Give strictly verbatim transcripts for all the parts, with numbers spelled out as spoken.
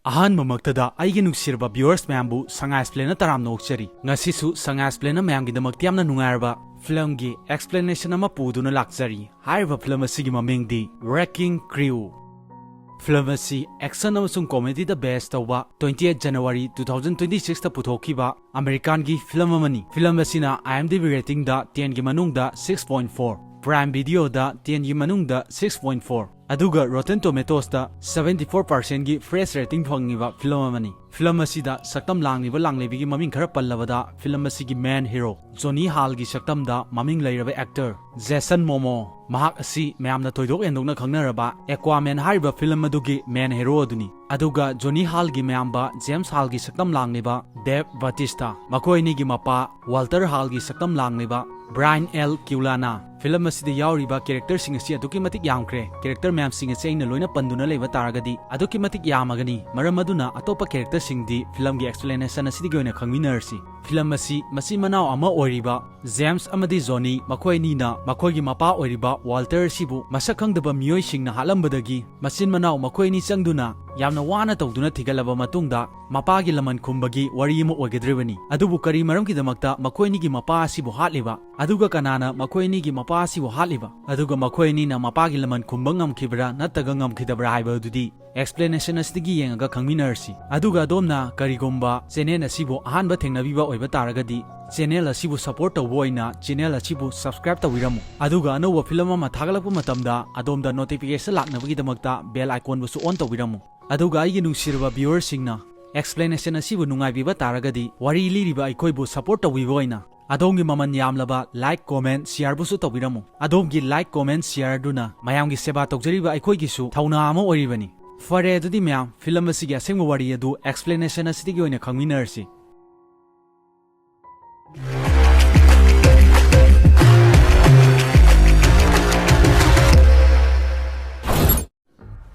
ꯑꯍꯥꯟꯕꯃꯛꯇꯗ ꯑꯩꯒꯤ ꯅꯨꯡꯁꯤꯔꯕ viewers ꯃꯌꯥꯝꯕꯨ ꯁꯉꯥꯏ Explainꯅ ꯇꯔꯥꯝꯅ ꯑꯣꯛꯆꯔꯤ꯫ ꯉꯁꯤꯁꯨ ꯁꯉꯥꯏ Explainꯅ ꯃꯌꯥꯝꯒꯤꯗꯃꯛꯇ ꯌꯥꯝꯅ ꯅꯨꯡꯉꯥꯏꯔꯕ filmꯒꯤ explanation ꯑꯃ ꯄꯨꯗꯨꯅ ꯂꯥꯛꯆꯔꯤ꯫ ꯍꯥꯏꯔꯤꯕ film ꯑꯁꯤꯒꯤ ꯃꯃꯤꯡꯗꯤ Wrecking Crew꯫ Film ꯑꯁꯤ action ꯑꯃꯁꯨꯡ comedyꯗ base ꯇꯧꯕ twenty eight January two thousand twenty sixꯇ ꯄꯨꯊꯣꯛꯈꯤꯕ Americanꯒꯤ film ꯑꯃꯅꯤ꯫ Film ꯑꯁꯤꯅ IMDb ratingꯗ tenꯒꯤ ꯃꯅꯨꯡꯗ six point four, Prime Videoꯗ tenꯒꯤ ꯃꯅꯨꯡꯗ six point four, ꯑꯗꯨꯒ Rotten Tomatoesꯇ seventy four percentꯒꯤ fresh rating ꯐꯪꯉꯤꯕ film ꯑꯃꯅꯤ꯫ Film ꯑꯁꯤꯗ ꯁꯛꯇꯝ ꯂꯥꯡꯂꯤꯕ ꯂꯥꯡꯂꯩꯕꯤꯒꯤ ꯃꯃꯤꯡ ꯈꯔ ꯄꯜꯂꯕꯗ, film ꯑꯁꯤꯒꯤ main hero Johnny Hallꯒꯤ ꯁꯛꯇꯝꯗ ꯃꯃꯤꯡ ꯂꯩꯔꯕ actor Jason Momoa, ꯃꯍꯥꯛ ꯑꯁꯤ ꯃꯌꯥꯝꯅ ꯊꯣꯏꯗꯣꯛ ꯍꯦꯟꯗꯣꯛꯅ ꯈꯪꯅꯔꯕ Aquaman ꯍꯥꯏꯔꯤꯕ film ꯑꯗꯨꯒꯤ main hero ꯑꯗꯨꯅꯤ꯫ ꯑꯗꯨꯒ Johnny Hallꯒꯤ ꯃꯌꯥꯝꯕ James Hallꯒꯤ ꯁꯛꯇꯝ ꯂꯥꯡꯂꯤꯕ Dave Bautista, ꯃꯈꯣꯏ ꯑꯅꯤꯒꯤ ꯃꯄꯥ Walter Hallꯒꯤ ꯁꯛꯇꯝ ꯂꯥꯡꯂꯤꯕ Brian L Culana꯫ Film ꯑꯁꯤꯗ ꯌꯥꯎꯔꯤꯕ characterꯁꯤꯡ ꯑꯁꯤ ꯑꯗꯨꯛꯀꯤ ꯃꯇꯤꯛ ꯌꯥꯝꯈ꯭ꯔꯦ꯫ Character ꯃꯌꯥꯝꯁꯤꯡ ꯑꯁꯤ ꯑꯩꯅ ꯂꯣꯏꯅ ꯄꯟꯗꯨꯅ ꯂꯩꯕ ꯇꯥꯔꯒꯗꯤ ꯑꯗꯨꯛꯀꯤ ꯃꯇꯤꯛ ꯌꯥꯝꯃꯒꯅꯤ꯫ ꯃꯔꯝ ꯑꯗꯨꯅ ꯑꯇꯣꯞꯄ characterꯁꯤꯡꯗꯤ filmꯒꯤ explanation ꯑꯁꯤꯗꯒꯤ ꯑꯣꯏꯅ ꯈꯪꯃꯤꯟꯅꯔꯁꯤ꯫ Film ꯑꯁꯤ ꯃꯆꯤꯟ ꯃꯅꯥꯎ ꯑꯃ ꯑꯣꯏꯔꯤꯕ James ꯑꯃꯗꯤ Johnny, ꯃꯈꯣꯏ ꯑꯅꯤꯅ ꯃꯈꯣꯏꯒꯤ ꯃꯄꯥ ꯑꯣꯏꯔꯤꯕ Walter ꯑꯁꯤꯕꯨ ꯃꯁꯛ ꯈꯪꯗꯕ ꯃꯤꯑꯣꯏꯁꯤꯡꯅ ꯍꯥꯠꯂꯝꯕꯗꯒꯤ ꯃꯆꯤꯟ ꯃꯅꯥꯎ ꯃꯈꯣꯏ ꯑꯅꯤ ꯆꯪꯗꯨꯅ ꯌꯥꯝꯅ ꯋꯥꯅ ꯇꯧꯗꯨꯅ ꯊꯤꯒꯠꯂꯕ ꯃꯇꯨꯡꯗ ꯃꯄꯥꯒꯤ ꯂꯃꯟ ꯈꯨꯝꯕꯒꯤ ꯋꯥꯔꯤ ꯑꯃ ꯑꯣꯏꯒꯗꯧꯔꯤꯕꯅꯤ꯫ ꯑꯗꯨꯕꯨ ꯀꯔꯤ ꯃꯔꯝꯒꯤꯗꯃꯛꯇ ꯃꯈꯣꯏ ꯑꯅꯤꯒꯤ ꯃꯄꯥ ꯑꯁꯤꯕꯨ ꯍꯥꯠꯂꯤꯕ? ꯑꯗꯨꯒ ꯀꯅꯥꯅ ꯃꯈꯣꯏ ꯑꯅꯤꯒꯤ ꯃꯄꯥ ꯑꯁꯤꯕꯨ ꯍꯥꯠꯂꯤꯕ? ꯑꯗꯨꯒ ꯃꯈꯣꯏ ꯑꯅꯤꯅ ꯃꯄꯥꯒꯤ ꯂꯃꯟ ꯈꯨꯝꯕ ꯉꯝꯈꯤꯕ꯭ꯔꯥ ꯅꯠꯇ꯭ꯔꯒ ꯉꯝꯈꯤꯗꯕ꯭ꯔꯥ ꯍꯥꯏꯕ ꯑꯗꯨꯗꯤ explanation ꯑꯁꯤꯗꯒꯤ ꯌꯦꯡꯉꯒ ꯈꯪꯃꯤꯟꯅꯔꯁꯤ꯫ ꯑꯗꯨꯒ ꯑꯗꯣꯝꯅ ꯀꯔꯤꯒꯨꯝꯕ channel ꯑꯁꯤꯕꯨ ꯑꯍꯥꯟꯕ ꯊꯦꯡꯅꯕꯤꯕ ꯑꯣꯏꯕ ꯇꯥꯔꯒꯗꯤ, channel ꯑꯁꯤꯕꯨ support ꯇꯧꯕ ꯑꯣꯏꯅ channel ꯑꯁꯤꯕꯨ subscribe ꯇꯧꯕꯤꯔꯝꯃꯨ꯫ ꯑꯗꯨꯒ ꯑꯅꯧꯕ film ꯑꯃ ꯊꯥꯒꯠꯂꯛꯄ ꯃꯇꯝꯗ ꯑꯗꯣꯝꯗ notification ꯂꯥꯛꯅꯕꯒꯤꯗꯃꯛꯇ bell iconꯕꯨꯁꯨ on ꯇꯧꯕꯤꯔꯝꯃꯨ꯫ ꯑꯗꯨꯒ ꯑꯩꯒꯤ ꯅꯨꯡꯁꯤꯔꯕ viewerꯁꯤꯡꯅ, explanation ꯑꯁꯤꯕꯨ ꯅꯨꯡꯉꯥꯏꯕꯤꯕ ꯇꯥꯔꯒꯗꯤ, ꯋꯥꯔꯤ ꯂꯤꯔꯤꯕ ꯑꯩꯈꯣꯏꯕꯨ support ꯇꯧꯕꯤꯕ ꯑꯣꯏꯅ ꯑꯗꯣꯝꯒꯤ ꯃꯃꯜ ꯌꯥꯝꯂꯕ like, comment, shareꯕꯨꯁꯨ ꯇꯧꯕꯤꯔꯝꯃꯨ꯫ ꯑꯗꯣꯝꯒꯤ like, comment, shareꯗꯨꯅ ꯃꯌꯥꯝꯒꯤ ꯁꯦꯕꯥ ꯇꯧꯖꯔꯤꯕ ꯑꯩꯈꯣꯏꯒꯤꯁꯨ ꯊꯧꯅꯥ ꯑꯃ ꯑꯣꯏꯔꯤꯕꯅꯤ꯫ ꯐꯔꯦ, ꯑꯗꯨꯗꯤ ꯃꯌꯥꯝ, film ꯑꯁꯤꯒꯤ ꯑꯁꯦꯡꯕ ꯋꯥꯔꯤ ꯑꯗꯨ explanation ꯑꯁꯤꯗꯒꯤ ꯑꯣꯏꯅ ꯈꯪꯃꯤꯟꯅꯔꯁꯤ꯫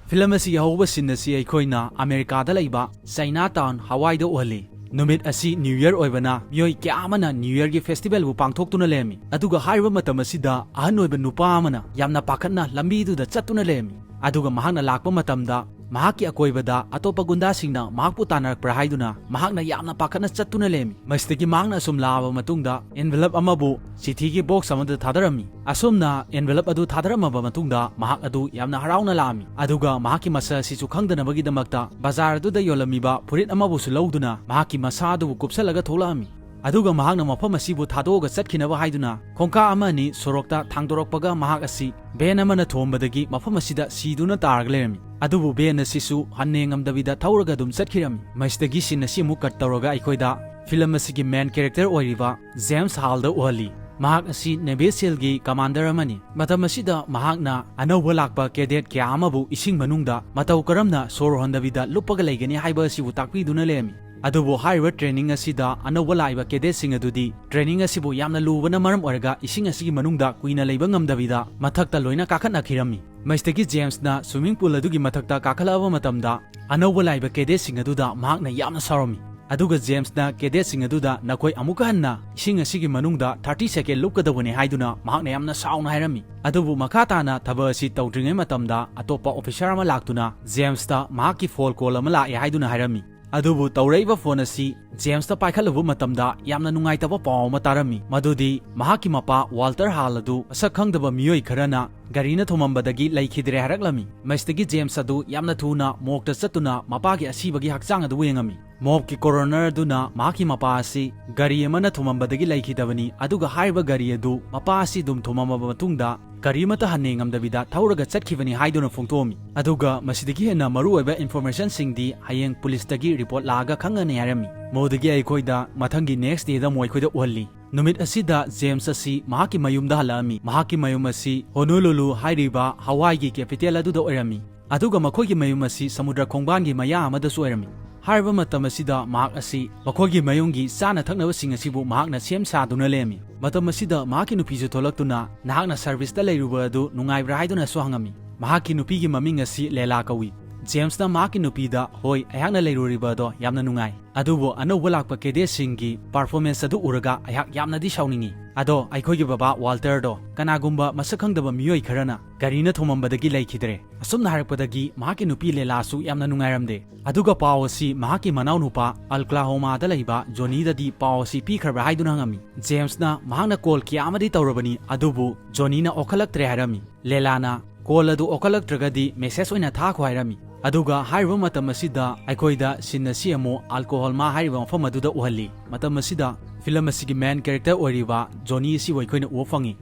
Film ꯑꯁꯤꯒꯤ ꯑꯍꯧꯕ scene ꯑꯁꯤ ꯑꯩꯈꯣꯏꯅ ꯑꯃꯦꯔꯤꯀꯥꯗ ꯂꯩꯕ Chinatown, Hawaiiꯗ ꯎꯍꯜꯂꯤ꯫ ꯅꯨꯃꯤꯠ ꯑꯁꯤ New Year ꯑꯣꯏꯕꯅ, ꯃꯤꯑꯣꯏ ꯀꯌꯥ ꯑꯃꯅ New Yearꯒꯤ festivalꯕꯨ ꯄꯥꯡꯊꯣꯛꯇꯨꯅ ꯂꯩꯔꯝꯃꯤ꯫ ꯑꯗꯨꯒ ꯍꯥꯏꯔꯤꯕ ꯃꯇꯝ ꯑꯁꯤꯗ ꯑꯍꯟ ꯑꯣꯏꯕ ꯅꯨꯄꯥ ꯑꯃꯅ ꯌꯥꯝꯅ ꯄꯥꯈꯠꯅ ꯂꯝꯕꯤꯗꯨꯗ ꯆꯠꯇꯨꯅ ꯂꯩꯔꯝꯃꯤ꯫ ꯑꯗꯨꯒ ꯃꯍꯥꯛꯅ ꯂꯥꯛꯄ ꯃꯇꯝꯗ, ꯃꯍꯥꯛꯀꯤ ꯑꯀꯣꯏꯕꯗ ꯑꯇꯣꯞꯄ ꯒꯨꯟꯗꯥꯁꯤꯡꯅ ꯃꯍꯥꯛꯄꯨ ꯇꯥꯟꯅꯔꯛꯄ꯭ꯔꯥ ꯍꯥꯏꯗꯨꯅ ꯃꯍꯥꯛꯅ ꯌꯥꯝꯅ ꯄꯥꯈꯠꯅ ꯆꯠꯇꯨꯅ ꯂꯩꯔꯝꯃꯤ꯫ ꯃꯁꯤꯗꯒꯤ ꯃꯍꯥꯛꯅ ꯑꯁꯨꯝ ꯂꯥꯛꯑꯕ ꯃꯇꯨꯡꯗ envelope ꯑꯃꯕꯨ ꯆꯤꯊꯤꯒꯤ box ꯑꯃꯗ ꯊꯥꯗꯔꯝꯃꯤ꯫ ꯑꯁꯨꯝꯅ envelope ꯑꯗꯨ ꯊꯥꯗꯔꯝꯃꯕ ꯃꯇꯨꯡꯗ ꯃꯍꯥꯛ ꯑꯗꯨ ꯌꯥꯝꯅ ꯍꯔꯥꯎꯅ ꯂꯥꯛꯑꯝꯃꯤ꯫ ꯑꯗꯨꯒ ꯃꯍꯥꯛꯀꯤ ꯃꯁꯛ ꯑꯁꯤꯁꯨ ꯈꯪꯗꯅꯕꯒꯤꯗꯃꯛꯇ ꯕꯖꯥꯔ ꯑꯗꯨꯗ ꯌꯣꯜꯂꯝꯃꯤꯕ ꯐꯨꯔꯤꯠ ꯑꯃꯕꯨꯁꯨ ꯂꯧꯗꯨꯅ ꯃꯍꯥꯛꯀꯤ ꯃꯁꯥ ꯑꯗꯨꯕꯨ ꯀꯨꯞꯁꯜꯂꯒ ꯊꯣꯛꯂꯛꯑꯝꯃꯤ꯫ ꯑꯗꯨꯒ ꯃꯍꯥꯛꯅ ꯃꯐꯝ ꯑꯁꯤꯕꯨ ꯊꯥꯗꯣꯛꯑꯒ ꯆꯠꯈꯤꯅꯕ ꯍꯥꯏꯗꯨꯅ ꯈꯣꯡꯀꯥꯞ ꯑꯃ ꯑꯅꯤ ꯁꯣꯔꯣꯛꯇ ꯊꯥꯡꯗꯣꯔꯛꯄꯒ ꯃꯍꯥꯛ ꯑꯁꯤ van ꯑꯃꯅ ꯊꯣꯝꯕꯗꯒꯤ ꯃꯐꯝ ꯑꯁꯤꯗ ꯁꯤꯗꯨꯅ ꯇꯥꯔꯒ ꯂꯩꯔꯝꯃꯤ꯫ ꯑꯗꯨꯕꯨ van ꯑꯁꯤꯁꯨ ꯍꯟꯅ ꯌꯦꯡꯉꯝꯗꯕꯤꯗ ꯊꯧꯔꯒ ꯑꯗꯨꯝ ꯆꯠꯈꯤꯔꯝꯃꯤ꯫ ꯃꯁꯤꯗꯒꯤ scene ꯑꯁꯤ ꯑꯃꯨꯛ cut ꯇꯧꯔꯒ ꯑꯩꯈꯣꯏꯗ film ꯑꯁꯤꯒꯤ main character ꯑꯣꯏꯔꯤꯕ James Hallꯗ ꯎꯍꯜꯂꯤ꯫ ꯃꯍꯥꯛ ꯑꯁꯤ Navy SEALꯒꯤ commander ꯑꯃꯅꯤ꯫ ꯃꯇꯝ ꯑꯁꯤꯗ ꯃꯍꯥꯛꯅ ꯑꯅꯧꯕ ꯂꯥꯛꯄ cadet ꯀꯌꯥ ꯑꯃꯕꯨ ꯏꯁꯤꯡ ꯃꯅꯨꯡꯗ ꯃꯇꯧ ꯀꯔꯝꯅ ꯁꯣꯔ ꯍꯣꯟꯗꯕꯤꯗ ꯂꯨꯞꯄꯒ ꯂꯩꯒꯅꯤ ꯍꯥꯏꯕ ꯑꯁꯤꯕꯨ ꯇꯥꯛꯄꯤꯗꯨꯅ ꯂꯩꯔꯝꯃꯤ꯫ ꯑꯗꯨꯕꯨ ꯍꯥꯏꯔꯤꯕ training ꯑꯁꯤꯗ ꯑꯅꯧꯕ ꯂꯥꯛꯏꯕ cadetꯁꯤꯡ ꯑꯗꯨꯗꯤ training ꯑꯁꯤꯕꯨ ꯌꯥꯝꯅ ꯂꯨꯕꯅ ꯃꯔꯝ ꯑꯣꯏꯔꯒ ꯏꯁꯤꯡ ꯑꯁꯤꯒꯤ ꯃꯅꯨꯡꯗ ꯀꯨꯏꯅ ꯂꯩꯕ ꯉꯝꯗꯕꯤꯗ ꯃꯊꯛꯇ ꯂꯣꯏꯅ ꯀꯥꯈꯠꯅꯈꯤꯔꯝꯃꯤ꯫ ꯃꯁꯤꯗꯒꯤ Jamesꯅ swimming pool ꯑꯗꯨꯒꯤ ꯃꯊꯛꯇ ꯀꯥꯈꯠꯂꯛꯑꯕ ꯃꯇꯝꯗ ꯑꯅꯧꯕ ꯂꯥꯛꯏꯕ cadetꯁꯤꯡ ꯑꯗꯨꯗ ꯃꯍꯥꯛꯅ ꯌꯥꯝꯅ ꯁꯥꯎꯔꯝꯃꯤ꯫ ꯑꯗꯨꯒ Jamesꯅ cadetꯁꯤꯡ ꯑꯗꯨꯗ ꯅꯈꯣꯏ ꯑꯃꯨꯛꯀ ꯍꯟꯅ ꯏꯁꯤꯡ ꯑꯁꯤꯒꯤ ꯃꯅꯨꯡꯗ thirty second ꯂꯨꯞꯀꯗꯧꯕꯅꯤ ꯍꯥꯏꯗꯨꯅ ꯃꯍꯥꯛꯅ ꯌꯥꯝꯅ ꯁꯥꯎꯅ ꯍꯥꯏꯔꯝꯃꯤ꯫ ꯑꯗꯨꯕꯨ ꯃꯈꯥ ꯇꯥꯅ ꯊꯕꯛ ꯑꯁꯤ ꯇꯧꯗ꯭ꯔꯤꯉꯩ ꯃꯇꯝꯗ ꯑꯇꯣꯞꯄ officer ꯑꯃ ꯂꯥꯛꯇꯨꯅ Jamesꯇ ꯃꯍꯥꯛꯀꯤ phone call ꯑꯃ ꯂꯥꯛꯑꯦ ꯍꯥꯏꯗꯨꯅ ꯍꯥꯏꯔꯝꯃꯤ꯫ ꯑꯗꯨꯕꯨ ꯇꯧꯔꯛꯏꯕ phone ꯑꯁꯤ Jamesꯇ ꯄꯥꯏꯈꯠꯂꯨꯕ ꯃꯇꯝꯗ ꯌꯥꯝꯅ ꯅꯨꯡꯉꯥꯏꯇꯕ ꯄꯥꯎ ꯑꯃ ꯇꯥꯔꯝꯃꯤ, ꯃꯗꯨꯗꯤ ꯃꯍꯥꯛꯀꯤ ꯃꯄꯥ Walter Hall ꯑꯗꯨ ꯃꯁꯛ ꯈꯪꯗꯕ ꯃꯤꯑꯣꯏ ꯈꯔꯅ ꯒꯥꯔꯤꯅ ꯊꯣꯝꯃꯝꯕꯗꯒꯤ ꯂꯩꯈꯤꯗ꯭ꯔꯦ ꯍꯥꯏꯔꯛꯂꯝꯃꯤ꯫ ꯃꯁꯤꯗꯒꯤ James ꯑꯗꯨ ꯌꯥꯝꯅ ꯊꯨꯅ morgueꯇ ꯆꯠꯇꯨꯅ ꯃꯄꯥꯒꯤ ꯑꯁꯤꯕꯒꯤ ꯍꯛꯆꯥꯡ ꯑꯗꯨ ꯌꯦꯡꯉꯝꯃꯤ꯫ Morgueꯀꯤ coroner ꯑꯗꯨꯅ ꯃꯍꯥꯛꯀꯤ ꯃꯄꯥ ꯑꯁꯤ ꯒꯥꯔꯤ ꯑꯃꯅ ꯊꯣꯝꯃꯝꯕꯗꯒꯤ ꯂꯩꯈꯤꯗꯕꯅꯤ, ꯑꯗꯨꯒ ꯍꯥꯏꯔꯤꯕ ꯒꯥꯔꯤ ꯑꯗꯨ ꯃꯄꯥ ꯑꯁꯤ ꯑꯗꯨꯝ ꯊꯣꯝꯃꯝꯃꯕ ꯃꯇꯨꯡꯗ ꯒꯥꯔꯤ ꯑꯃꯠꯇ ꯍꯟꯅ ꯌꯦꯡꯉꯝꯗꯕꯤꯗ ꯊꯧꯔꯒ ꯆꯠꯈꯤꯕꯅꯤ ꯍꯥꯏꯗꯨꯅ ꯐꯣꯡꯗꯣꯛꯑꯝꯃꯤ꯫ ꯑꯗꯨꯒ ꯃꯁꯤꯗꯒꯤ ꯍꯦꯟꯅ ꯃꯔꯨꯑꯣꯏꯕ informationꯁꯤꯡꯗꯤ ꯍꯌꯦꯡ policeꯇꯒꯤ report ꯂꯥꯛꯑꯒ ꯈꯪꯒꯅꯤ ꯍꯥꯏꯔꯝꯃꯤ꯫ ꯃꯗꯨꯗꯒꯤ ꯑꯩꯈꯣꯏꯗ ꯃꯊꯪꯒꯤ next dayꯗ ꯑꯃꯨꯛ ꯑꯩꯈꯣꯏꯗ ꯎꯍꯜꯂꯤ꯫ ꯅꯨꯃꯤꯠ ꯑꯁꯤꯗ James ꯑꯁꯤ ꯃꯍꯥꯛꯀꯤ ꯃꯌꯨꯝꯗ ꯍꯜꯂꯛꯑꯝꯃꯤ꯫ ꯃꯍꯥꯛꯀꯤ ꯃꯌꯨꯝ ꯑꯁꯤ Honolulu ꯍꯥꯏꯔꯤꯕ Hawaiiꯒꯤ capital ꯑꯗꯨꯗ ꯑꯣꯏꯔꯝꯃꯤ꯫ ꯑꯗꯨꯒ ꯃꯈꯣꯏꯒꯤ ꯃꯌꯨꯝ ꯑꯁꯤ ꯁꯃꯨꯗ꯭ꯔ ꯈꯣꯡꯕꯥꯟꯒꯤ ꯃꯌꯥ ꯑꯃꯗꯁꯨ ꯑꯣꯏꯔꯝꯃꯤ꯫ ꯍꯥꯏꯔꯤꯕ ꯃꯇꯝ ꯑꯁꯤꯗ ꯃꯍꯥꯛ ꯑꯁꯤ ꯃꯈꯣꯏꯒꯤ ꯃꯌꯨꯝꯒꯤ ꯆꯥꯅ ꯊꯛꯅꯕꯁꯤꯡ ꯑꯁꯤꯕꯨ ꯃꯍꯥꯛꯅ ꯁꯦꯝ ꯁꯥꯗꯨꯅ ꯂꯩꯔꯝꯃꯤ꯫ ꯃꯇꯝ ꯑꯁꯤꯗ ꯃꯍꯥꯛꯀꯤ ꯅꯨꯄꯤꯁꯨ ꯊꯣꯛꯂꯛꯇꯨꯅ, "ꯅꯍꯥꯛꯅ serviceꯇ ꯂꯩꯔꯨꯕ ꯑꯗꯨ ꯅꯨꯡꯉꯥꯏꯕ꯭ꯔꯥ?" ꯍꯥꯏꯗꯨꯅꯁꯨ ꯍꯪꯉꯝꯃꯤ꯫ ꯃꯍꯥꯛꯀꯤ ꯅꯨꯄꯤꯒꯤ ꯃꯃꯤꯡ ꯑꯁꯤ ꯂꯦꯂꯥ ꯀꯧꯏ꯫ ꯖꯦꯝꯁꯅ ꯃꯍꯥꯛꯀꯤ ꯅꯨꯄꯤꯗ, "ꯍꯣꯏ, ꯑꯩꯍꯥꯛꯅ ꯂꯩꯔꯨꯔꯤꯕ ꯑꯗꯣ ꯌꯥꯝꯅ ꯅꯨꯡꯉꯥꯏ, ꯑꯗꯨꯕꯨ ꯑꯅꯧꯕ ꯂꯥꯛꯄ ꯀꯦꯗꯦꯠꯁꯤꯡꯒꯤ ꯄꯔꯐꯣꯔꯃꯦꯟꯁ ꯑꯗꯨ ꯎꯔꯒ ꯑꯩꯍꯥꯛ ꯌꯥꯝꯅꯗꯤ ꯁꯥꯎꯅꯤꯡꯉꯤ꯫ ꯑꯗꯣ ꯑꯩꯈꯣꯏꯒꯤ ꯕꯕꯥ ꯋꯥꯜꯇꯔꯗꯣ ꯀꯅꯥꯒꯨꯝꯕ ꯃꯁꯛ ꯈꯪꯗꯕ ꯃꯤꯑꯣꯏ ꯈꯔꯅ ꯒꯥꯔꯤꯅ ꯊꯣꯝꯃꯝꯕꯗꯒꯤ ꯂꯩꯈꯤꯗ꯭ꯔꯦ"꯫ ꯑꯁꯨꯝꯅ ꯍꯥꯏꯔꯛꯄꯗꯒꯤ ꯃꯍꯥꯛꯀꯤ ꯅꯨꯄꯤ ꯂꯦꯂꯥꯁꯨ ꯌꯥꯝꯅ ꯅꯨꯡꯉꯥꯏꯔꯝꯗꯦ꯫ ꯑꯗꯨꯒ ꯄꯥꯎ ꯑꯁꯤ ꯃꯍꯥꯛꯀꯤ ꯃꯅꯥꯎꯅꯨꯄꯥ ꯑꯜꯀ꯭ꯂꯥꯍꯣꯃꯥꯗ ꯂꯩꯕ ꯖꯣꯅꯤꯗꯗꯤ ꯄꯥꯎ ꯑꯁꯤ ꯄꯤꯈ꯭ꯔꯕ꯭ꯔꯥ ꯍꯥꯏꯗꯨꯅ ꯍꯪꯉꯝꯃꯤ꯫ ꯖꯦꯝꯁꯅ ꯃꯍꯥꯛꯅ ꯀꯣꯜ ꯀꯌꯥ ꯑꯃꯗꯤ ꯇꯧꯔꯕꯅꯤ, ꯑꯗꯨꯕꯨ ꯖꯣꯅꯤꯅ ꯑꯣꯈꯠꯂꯛꯇ꯭ꯔꯦ ꯍꯥꯏꯔꯝꯃꯤ꯫ ꯂꯦꯂꯥꯅ, "ꯀꯣꯜ ꯑꯗꯨ ꯑꯣꯈꯠꯂꯛꯇ꯭ꯔꯒꯗꯤ ꯃꯦꯁꯦꯖ ꯑꯣꯏꯅ ꯊꯥꯈꯣ" ꯍꯥꯏꯔꯝꯃꯤ꯫ ꯑꯗꯨꯒ ꯍꯥꯏꯔꯤꯕ ꯃꯇꯝ ꯑꯁꯤꯗ ꯑꯩꯈꯣꯏꯗ ꯁꯤꯟ ꯑꯁꯤ ꯑꯃꯨꯛ ꯑꯜꯀꯣꯍꯣꯜꯃꯥ ꯍꯥꯏꯔꯤꯕ ꯃꯐꯝ ꯑꯗꯨꯗ ꯎꯍꯜꯂꯤ꯫ ꯃꯇꯝ ꯑꯁꯤꯗ ꯐꯤꯂꯝ ꯑꯁꯤꯒꯤ ꯃꯦꯟ ꯀꯦꯔꯦꯛꯇꯔ ꯑꯣꯏꯔꯤꯕ ꯖꯣꯅꯤ ꯑꯁꯤꯕꯨ ꯑꯩꯈꯣꯏꯅ ꯎꯕ ꯐꯪꯉꯤ꯫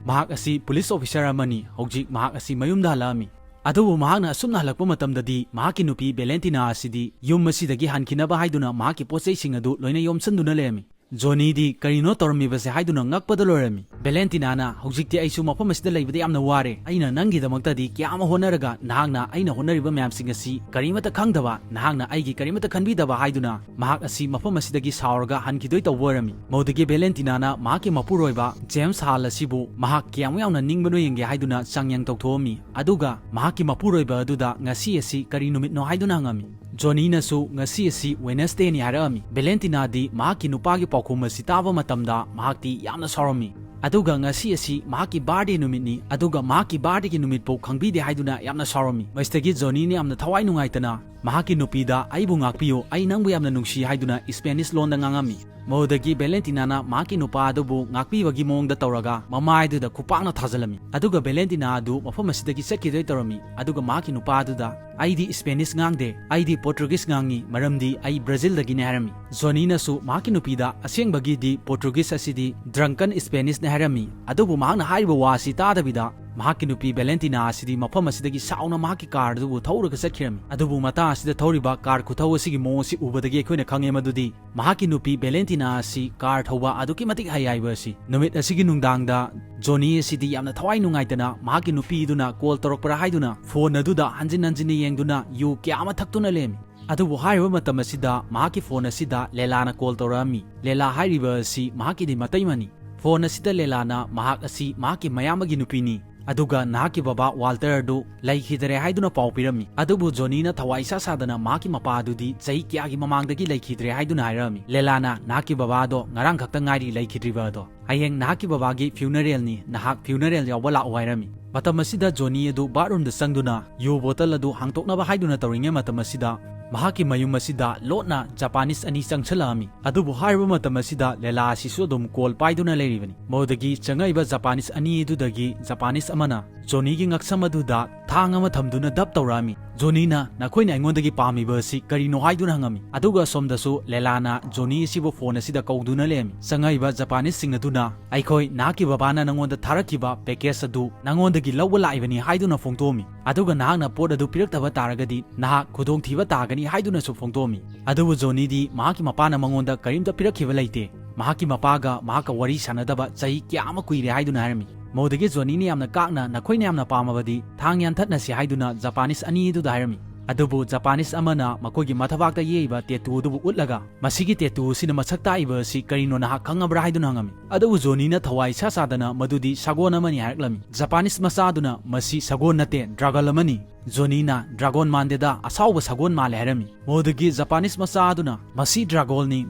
ꯃꯍꯥꯛ ꯑꯁꯤ ꯄꯨꯂꯤꯁ ꯑꯣꯐꯤꯁꯥꯔ ꯑꯃꯅꯤ꯫ ꯍꯧꯖꯤꯛ ꯃꯍꯥꯛ ꯑꯁꯤ ꯃꯌꯨꯝꯗ ꯍꯜꯂꯛꯑꯝꯃꯤ꯫ ꯑꯗꯨꯕꯨ ꯃꯍꯥꯛꯅ ꯑꯁꯨꯝꯅ ꯍꯜꯂꯛꯄ ꯃꯇꯝꯗꯗꯤ ꯃꯍꯥꯛꯀꯤ ꯅꯨꯄꯤ ꯚꯦꯂꯦꯟꯇꯤꯅꯥ ꯑꯁꯤꯗꯤ ꯌꯨꯝ ꯑꯁꯤꯗꯒꯤ ꯍꯟꯈꯤꯅꯕ ꯍꯥꯏꯗꯨꯅ ꯃꯍꯥꯛꯀꯤ ꯄꯣꯠꯆꯩꯁꯤꯡ ꯑꯗꯨ ꯂꯣꯏꯅ ꯌꯣꯝꯁꯤꯟꯗꯨꯅ ꯂꯩꯔꯝꯃꯤ꯫ ꯖꯣꯅꯤꯗꯤ ꯀꯔꯤꯅꯣ ꯇꯧꯔꯝꯃꯤꯕꯁꯦ ꯍꯥꯏꯗꯨꯅ ꯉꯛꯄꯗ ꯂꯣꯏꯔꯝꯃꯤ꯫ ꯚꯦꯂꯦꯟꯇꯤꯅꯥꯅ, "ꯍꯧꯖꯤꯛꯇꯤ ꯑꯩꯁꯨ ꯃꯐꯝ ꯑꯁꯤꯗ ꯂꯩꯕꯗ ꯌꯥꯝꯅ ꯋꯥꯔꯦ꯫ ꯑꯩꯅ ꯅꯪꯒꯤꯗꯃꯛꯇꯗꯤ ꯀꯌꯥ ꯑꯃ ꯍꯣꯠꯅꯔꯒ ꯅꯍꯥꯛꯅ ꯑꯩꯅ ꯍꯣꯠꯅꯔꯤꯕ ꯃꯌꯥꯝꯁꯤꯡ ꯑꯁꯤ ꯀꯔꯤꯃꯠꯇ ꯈꯪꯗꯕ, ꯅꯍꯥꯛꯅ ꯑꯩꯒꯤ ꯀꯔꯤꯃꯠꯇ ꯈꯟꯕꯤꯗꯕ" ꯍꯥꯏꯗꯨꯅ ꯃꯍꯥꯛ ꯑꯁꯤ ꯃꯐꯝ ꯑꯁꯤꯗꯒꯤ ꯁꯥꯎꯔꯒ ꯍꯟꯈꯤꯗꯣꯏ ꯇꯧꯕ ꯑꯣꯏꯔꯝꯃꯤ꯫ ꯃꯗꯨꯗꯒꯤ ꯚꯦꯂꯦꯟꯇꯤꯅꯥꯅ ꯃꯍꯥꯛꯀꯤ ꯃꯄꯨꯔꯣꯏꯕ ꯖꯦꯝꯁ ꯍꯥꯜ ꯑꯁꯤꯕꯨ ꯃꯍꯥꯛ ꯀꯌꯥꯃꯨꯛ ꯌꯥꯝꯅ ꯅꯤꯡꯕꯅꯣ ꯌꯦꯡꯒꯦ ꯍꯥꯏꯗꯨꯅ ꯆꯥꯡꯌꯦꯡ ꯇꯧꯊꯣꯛꯑꯝꯃꯤ꯫ ꯑꯗꯨꯒ ꯃꯍꯥꯛꯀꯤ ꯃꯄꯨꯔꯣꯏꯕ ꯑꯗꯨꯗ ꯉꯁꯤ ꯑꯁꯤ ꯀꯔꯤ ꯅꯨꯃꯤꯠꯅꯣ ꯍꯥꯏꯗꯨꯅ ꯍꯪꯉꯝꯃꯤ꯫ ꯖꯣꯅꯤꯅꯁꯨ ꯉꯁꯤ ꯑꯁꯤ ꯋꯦꯅꯁꯗꯦꯅꯤ ꯍꯥꯏꯔꯛꯑꯝꯃꯤ꯫ ꯚꯦꯂꯦꯟꯇꯤꯅꯥꯗꯤ ꯃꯍꯥꯛꯀꯤ ꯅꯨꯄꯥꯒꯤ ꯄꯥꯎꯈꯨꯝ ꯑꯁꯤ ꯇꯥꯕ ꯃꯇꯝꯗ ꯃꯍꯥꯛꯇꯤ ꯌꯥꯝꯅ ꯁꯥꯎꯔꯝꯃꯤ꯫ ꯑꯗꯨꯒ ꯉꯁꯤ ꯑꯁꯤ ꯃꯍꯥꯛꯀꯤ ꯕꯥꯔꯗꯦ ꯅꯨꯃꯤꯠꯅꯤ, ꯑꯗꯨꯒ ꯃꯍꯥꯛꯀꯤ ꯕꯥꯔꯗꯦꯒꯤ ꯅꯨꯃꯤꯠꯄꯨ ꯈꯪꯕꯤꯗꯦ ꯍꯥꯏꯗꯨꯅ ꯌꯥꯝꯅ ꯁꯥꯎꯔꯝꯃꯤ꯫ ꯃꯁꯤꯗꯒꯤ ꯖꯣꯅꯤꯅ ꯌꯥꯝꯅ ꯊꯋꯥꯏ ꯅꯨꯡꯉꯥꯏꯇꯅ ꯃꯍꯥꯛꯀꯤ ꯅꯨꯄꯤꯗ, "ꯑꯩꯕꯨ ꯉꯥꯛꯄꯤꯌꯨ, ꯑꯩ ꯅꯪꯕꯨ ꯌꯥꯝꯅ ꯅꯨꯡꯁꯤ" ꯍꯥꯏꯗꯨꯅ ꯏꯁꯄꯦꯅꯤꯁ ꯂꯣꯟꯗ ꯉꯥꯡꯉꯝꯃꯤ꯫ ꯃꯗꯨꯗꯒꯤ ꯚꯦꯂꯦꯟꯇꯤꯅꯥꯅ ꯃꯍꯥꯛꯀꯤ ꯅꯨꯄꯥ ꯑꯗꯨꯕꯨ ꯉꯥꯛꯄꯤꯕꯒꯤ ꯃꯑꯣꯡꯗ ꯇꯧꯔꯒ ꯃꯃꯥꯏꯗꯨꯗ ꯈꯨꯄꯥꯛꯅ ꯊꯥꯖꯤꯜꯂꯝꯃꯤ꯫ ꯑꯗꯨꯒ ꯚꯦꯂꯦꯟꯇꯤꯅꯥ ꯑꯗꯨ ꯃꯐꯝ ꯑꯁꯤꯗꯒꯤ ꯆꯠꯈꯤꯗꯣꯏ ꯇꯧꯔꯝꯃꯤ꯫ ꯑꯗꯨꯒ ꯃꯍꯥꯛꯀꯤ ꯅꯨꯄꯥ ꯑꯗꯨꯗ, "ꯑꯩꯗꯤ ꯏꯁꯄꯦꯅꯤꯁ ꯉꯥꯡꯗꯦ, ꯑꯩꯗꯤ ꯄꯣꯔꯇꯨꯒꯤꯁ ꯉꯥꯡꯉꯤ, ꯃꯔꯝꯗꯤ ꯑꯩ ꯕ꯭ꯔꯥꯖꯤꯜꯗꯒꯤꯅꯦ" ꯍꯥꯏꯔꯝꯃꯤ꯫ ꯖꯣꯅꯤꯅꯁꯨ ꯃꯍꯥꯛꯀꯤ ꯅꯨꯄꯤꯗ, "ꯑꯁꯦꯡꯕꯒꯤꯗꯤ ꯄꯣꯔꯇꯨꯒꯤꯁ ꯑꯁꯤꯗꯤ ꯗ꯭ꯔꯪꯀꯟ ꯏꯁꯄꯦꯅꯤꯁꯅꯦ" ꯍꯥꯏꯔꯝꯃꯤ꯫ ꯑꯗꯨꯕꯨ ꯃꯍꯥꯛꯅ ꯍꯥꯏꯔꯤꯕ ꯋꯥ ꯑꯁꯤ ꯇꯥꯗꯕꯤꯗ ꯃꯍꯥꯛꯀꯤ ꯅꯨꯄꯤ ꯚꯦꯂꯦꯟꯇꯤꯅꯥ ꯑꯁꯤꯗꯤ ꯃꯐꯝ ꯑꯁꯤꯗꯒꯤ ꯁꯥꯎꯅ ꯃꯍꯥꯛꯀꯤ ꯀꯥꯔ ꯑꯗꯨꯕꯨ ꯊꯧꯔꯒ ꯆꯠꯈꯤꯔꯝꯃꯤ꯫ ꯑꯗꯨꯕꯨ ꯃꯇꯥꯡ ꯑꯁꯤꯗ ꯊꯧꯔꯤꯕ ꯀꯥꯔ ꯈꯨꯊꯧ ꯑꯁꯤꯒꯤ ꯃꯑꯣꯡ ꯑꯁꯤ ꯎꯕꯗꯒꯤ ꯑꯩꯈꯣꯏꯅ ꯈꯪꯉꯦ ꯃꯗꯨꯗꯤ ꯃꯍꯥꯛꯀꯤ ꯅꯨꯄꯤ ꯚꯦꯂꯦꯟꯇꯤꯅꯥ ꯑꯁꯤ ꯀꯥꯔ ꯊꯧꯕ ꯑꯗꯨꯛꯀꯤ ꯃꯇꯤꯛ ꯍꯩ ꯍꯥꯏꯕ ꯑꯁꯤ꯫ ꯅꯨꯃꯤꯠ ꯑꯁꯤꯒꯤ ꯅꯨꯡꯗꯥꯡꯗ ꯖꯣꯅꯤ ꯑꯁꯤꯗꯤ ꯌꯥꯝꯅ ꯊꯋꯥꯏ ꯅꯨꯡꯉꯥꯏꯇꯅ ꯃꯍꯥꯛꯀꯤ ꯅꯨꯄꯤꯗꯨꯅ ꯀꯣꯜ ꯇꯧꯔꯛꯄ꯭ꯔꯥ ꯍꯥꯏꯗꯨꯅ ꯐꯣꯟ ꯑꯗꯨꯗ ꯍꯟꯖꯤꯟ ꯍꯟꯖꯤꯟꯅ ꯌꯦꯡꯗꯨꯅ ꯌꯨ ꯀꯌꯥ ꯑꯃ ꯊꯛꯇꯨꯅ ꯂꯩꯔꯝꯃꯤ꯫ ꯑꯗꯨꯕꯨ ꯍꯥꯏꯔꯤꯕ ꯃꯇꯝ ꯑꯁꯤꯗ ꯃꯍꯥꯛꯀꯤ ꯐꯣꯟ ꯑꯁꯤꯗ ꯂꯦꯂꯥꯅ ꯀꯣꯜ ꯇꯧꯔꯛꯑꯝꯃꯤ꯫ ꯂꯦꯂꯥ ꯍꯥꯏꯔꯤꯕ ꯑꯁꯤ ꯃꯍꯥꯛꯀꯤꯗꯤ ꯃꯇꯩꯃꯅꯤ꯫ ꯐꯣꯟ ꯑꯁꯤꯗ ꯂꯦꯂꯥꯅ ꯃꯍꯥꯛ ꯑꯁꯤ ꯃꯍꯥꯛꯀꯤ ꯃꯌꯥꯝꯕꯒꯤ ꯅꯨꯄꯤꯅꯤ, ꯑꯗꯨꯒ ꯅꯍꯥꯛꯀꯤ ꯕꯕꯥ ꯋꯥꯜꯇꯔ ꯑꯗꯨ ꯂꯩꯈꯤꯗꯔꯦ ꯍꯥꯏꯗꯨꯅ ꯄꯥꯎ ꯄꯤꯔꯝꯃꯤ꯫ ꯑꯗꯨꯕꯨ ꯖꯣꯅꯤꯅ ꯊꯋꯥꯏ ꯏꯁꯥ ꯁꯥꯗꯅ ꯃꯍꯥꯛꯀꯤ ꯃꯄꯥ ꯑꯗꯨꯗꯤ ꯆꯍꯤ ꯀꯌꯥꯒꯤ ꯃꯃꯥꯡꯗꯒꯤ ꯂꯩꯈꯤꯗ꯭ꯔꯦ ꯍꯥꯏꯗꯨꯅ ꯍꯥꯏꯔꯝꯃꯤ꯫ ꯂꯦꯂꯥꯅ ꯅꯍꯥꯛꯀꯤ ꯕꯕꯥꯗꯣ ꯉꯔꯥꯡ ꯈꯛꯇ ꯉꯥꯏꯔꯤ ꯂꯩꯈꯤꯗ꯭ꯔꯤꯕ ꯑꯗꯣ, ꯍꯌꯦꯡ ꯅꯍꯥꯛꯀꯤ ꯕꯕꯥꯒꯤ funeral ꯅꯤ, ꯅꯍꯥꯛ funeral ꯌꯥꯎꯕ ꯂꯥꯛꯑꯣ ꯍꯥꯏꯔꯝꯃꯤ꯫ ꯃꯇꯝ ꯑꯁꯤꯗ ꯖꯣꯅꯤ ꯑꯗꯨ bathroom ꯗ ꯆꯪꯗꯨꯅ ꯌꯨ ꯕꯣꯇꯜ ꯑꯗꯨ ꯍꯥꯡꯇꯣꯛꯅꯕ ꯍꯥꯏꯗꯨꯅ ꯇꯧꯔꯤꯉꯩ ꯃꯇꯝ ꯑꯁꯤꯗ ꯃꯍꯥꯛꯀꯤ ꯃꯌꯨꯝ ꯑꯁꯤꯗ ꯂꯣꯠꯅ ꯖꯄꯥꯅꯤꯁ ꯑꯅꯤ ꯆꯪꯁꯤꯜꯂꯛꯑꯝꯃꯤ꯫ ꯑꯗꯨꯕꯨ ꯍꯥꯏꯔꯤꯕ ꯃꯇꯝ ꯑꯁꯤꯗ ꯂꯦꯂꯥ ꯑꯁꯤꯁꯨ ꯑꯗꯨꯝ call ꯄꯥꯏꯗꯨꯅ ꯂꯩꯔꯤꯕꯅꯤ꯫ ꯃꯗꯨꯗꯒꯤ ꯆꯪꯉꯛꯏꯕ ꯖꯄꯥꯅꯤꯁ ꯑꯅꯤ ꯑꯗꯨꯗꯒꯤ ꯖꯄꯥꯅꯤꯁ ꯑꯃꯅ ꯖꯣꯅꯤꯒꯤ ꯉꯛꯁꯝ ꯑꯗꯨꯗ ꯊꯥꯡ ꯑꯃ ꯊꯝꯗꯨꯅ ꯗꯞ ꯇꯧꯔꯛꯑꯝꯃꯤ꯫ ꯖꯣꯅꯤꯅ "ꯅꯈꯣꯏꯅ ꯑꯩꯉꯣꯟꯗꯒꯤ ꯄꯥꯝꯃꯤꯕ ꯑꯁꯤ ꯀꯔꯤꯅꯣ?" ꯍꯥꯏꯗꯨꯅ ꯍꯪꯉꯝꯃꯤ꯫ ꯑꯗꯨꯒ ꯑꯁꯣꯝꯗꯁꯨ ꯂꯦꯂꯥꯅ ꯖꯣꯅꯤ ꯑꯁꯤꯕꯨ phone ꯑꯁꯤꯗ ꯀꯧꯗꯨꯅ ꯂꯩꯔꯝꯃꯤ꯫ ꯆꯪꯉꯛꯏꯕ ꯖꯄꯥꯅꯤꯁꯁꯤꯡ ꯑꯗꯨꯅ "ꯑꯩꯈꯣꯏ ꯅꯍꯥꯛꯀꯤ ꯕꯕꯥꯅ ꯅꯉꯣꯟꯗ ꯊꯥꯔꯛꯈꯤꯕ package ꯑꯗꯨ ꯅꯉꯣꯟꯗꯒꯤ ꯂꯧꯕ ꯂꯥꯛꯏꯕꯅꯤ" ꯍꯥꯏꯗꯨꯅ ꯐꯣꯡꯗꯣꯛꯑꯝꯃꯤ꯫ "ꯑꯗꯨꯒ ꯅꯍꯥꯛꯅ ꯄꯣꯠ ꯑꯗꯨ ꯄꯤꯔꯛꯇꯕ ꯇꯥꯔꯒꯗꯤ ꯅꯍꯥꯛ ꯈꯨꯗꯣꯡꯊꯤꯕ ꯇꯥꯒꯅꯤ" ꯍꯥꯏꯗꯨꯅꯁꯨ ꯐꯣꯡꯗꯣꯛꯑꯝꯃꯤ꯫ ꯑꯗꯨꯕꯨ ꯖꯣꯅꯤꯗꯤ ꯃꯍꯥꯛꯀꯤ ꯃꯄꯥꯅ ꯃꯉꯣꯟꯗ ꯀꯔꯤꯝꯇ ꯄꯤꯔꯛꯈꯤꯕ ꯂꯩꯇꯦ꯫ ꯃꯍꯥꯛꯀꯤ ꯃꯄꯥꯒ ꯃꯍꯥꯛꯀ ꯋꯥꯔꯤ ꯁꯥꯟꯅꯗꯕ ꯆꯍꯤ ꯀꯌꯥ ꯑꯃ ꯀꯨꯏꯔꯦ ꯍꯥꯏꯗꯨꯅ ꯍꯥꯏꯔꯝꯃꯤ꯫ ꯃꯗꯨꯗꯒꯤ ꯖꯣꯅꯤꯅ ꯌꯥꯝꯅ ꯀꯥꯛꯅ "ꯅꯈꯣꯏꯅ ꯌꯥꯝꯅ ꯄꯥꯝꯃꯕꯗꯤ ꯊꯥꯡ ꯌꯥꯟꯊꯠꯅꯁꯤ" ꯍꯥꯏꯗꯨꯅ ꯖꯄꯥꯅꯤꯁ ꯑꯅꯤ ꯑꯗꯨꯗ ꯍꯥꯏꯔꯝꯃꯤ꯫ ꯑꯗꯨꯕꯨ ꯖꯄꯥꯅꯤꯁ ꯑꯃꯅ ꯃꯈꯣꯏꯒꯤ ꯃꯊꯕꯥꯛꯇ ꯌꯦꯛꯏꯕ tattoo ꯑꯗꯨꯕꯨ ꯎꯠꯂꯒ "ꯃꯁꯤꯒꯤ tattoo ꯑꯁꯤꯅ ꯃꯁꯛ ꯇꯥꯛꯏꯕ ꯑꯁꯤ ꯀꯔꯤꯅꯣ ꯅꯍꯥꯛ ꯈꯪꯉꯕ꯭ꯔꯥ?" ꯍꯥꯏꯗꯨꯅ ꯍꯪꯉꯝꯃꯤ꯫ ꯑꯗꯨꯕꯨ ꯖꯣꯅꯤꯅ ꯊꯋꯥꯏ ꯏꯁꯥ ꯁꯥꯗꯅ "ꯃꯗꯨꯗꯤ ꯁꯒꯣꯜ ꯑꯃꯅꯤ" ꯍꯥꯏꯔꯛꯂꯝꯃꯤ꯫ ꯖꯄꯥꯅꯤꯁ ꯃꯆꯥ ꯑꯗꯨꯅ "ꯃꯁꯤ ꯁꯒꯣꯜ ꯅꯠꯇꯦ, dragon ꯑꯃꯅꯤ"꯫ ꯖꯣꯅꯤꯅ "Dragon ꯃꯥꯟꯗꯦꯗ, ꯑꯁꯥꯎꯕ ꯁꯒꯣꯜ ꯃꯥꯜꯂꯦ" ꯍꯥꯏꯔꯝꯃꯤ꯫ ꯃꯗꯨꯗꯒꯤ ꯖꯄꯥꯅꯤꯁ ꯃꯆꯥ ꯑꯗꯨꯅ "ꯃꯁꯤ dragon ꯅꯤ,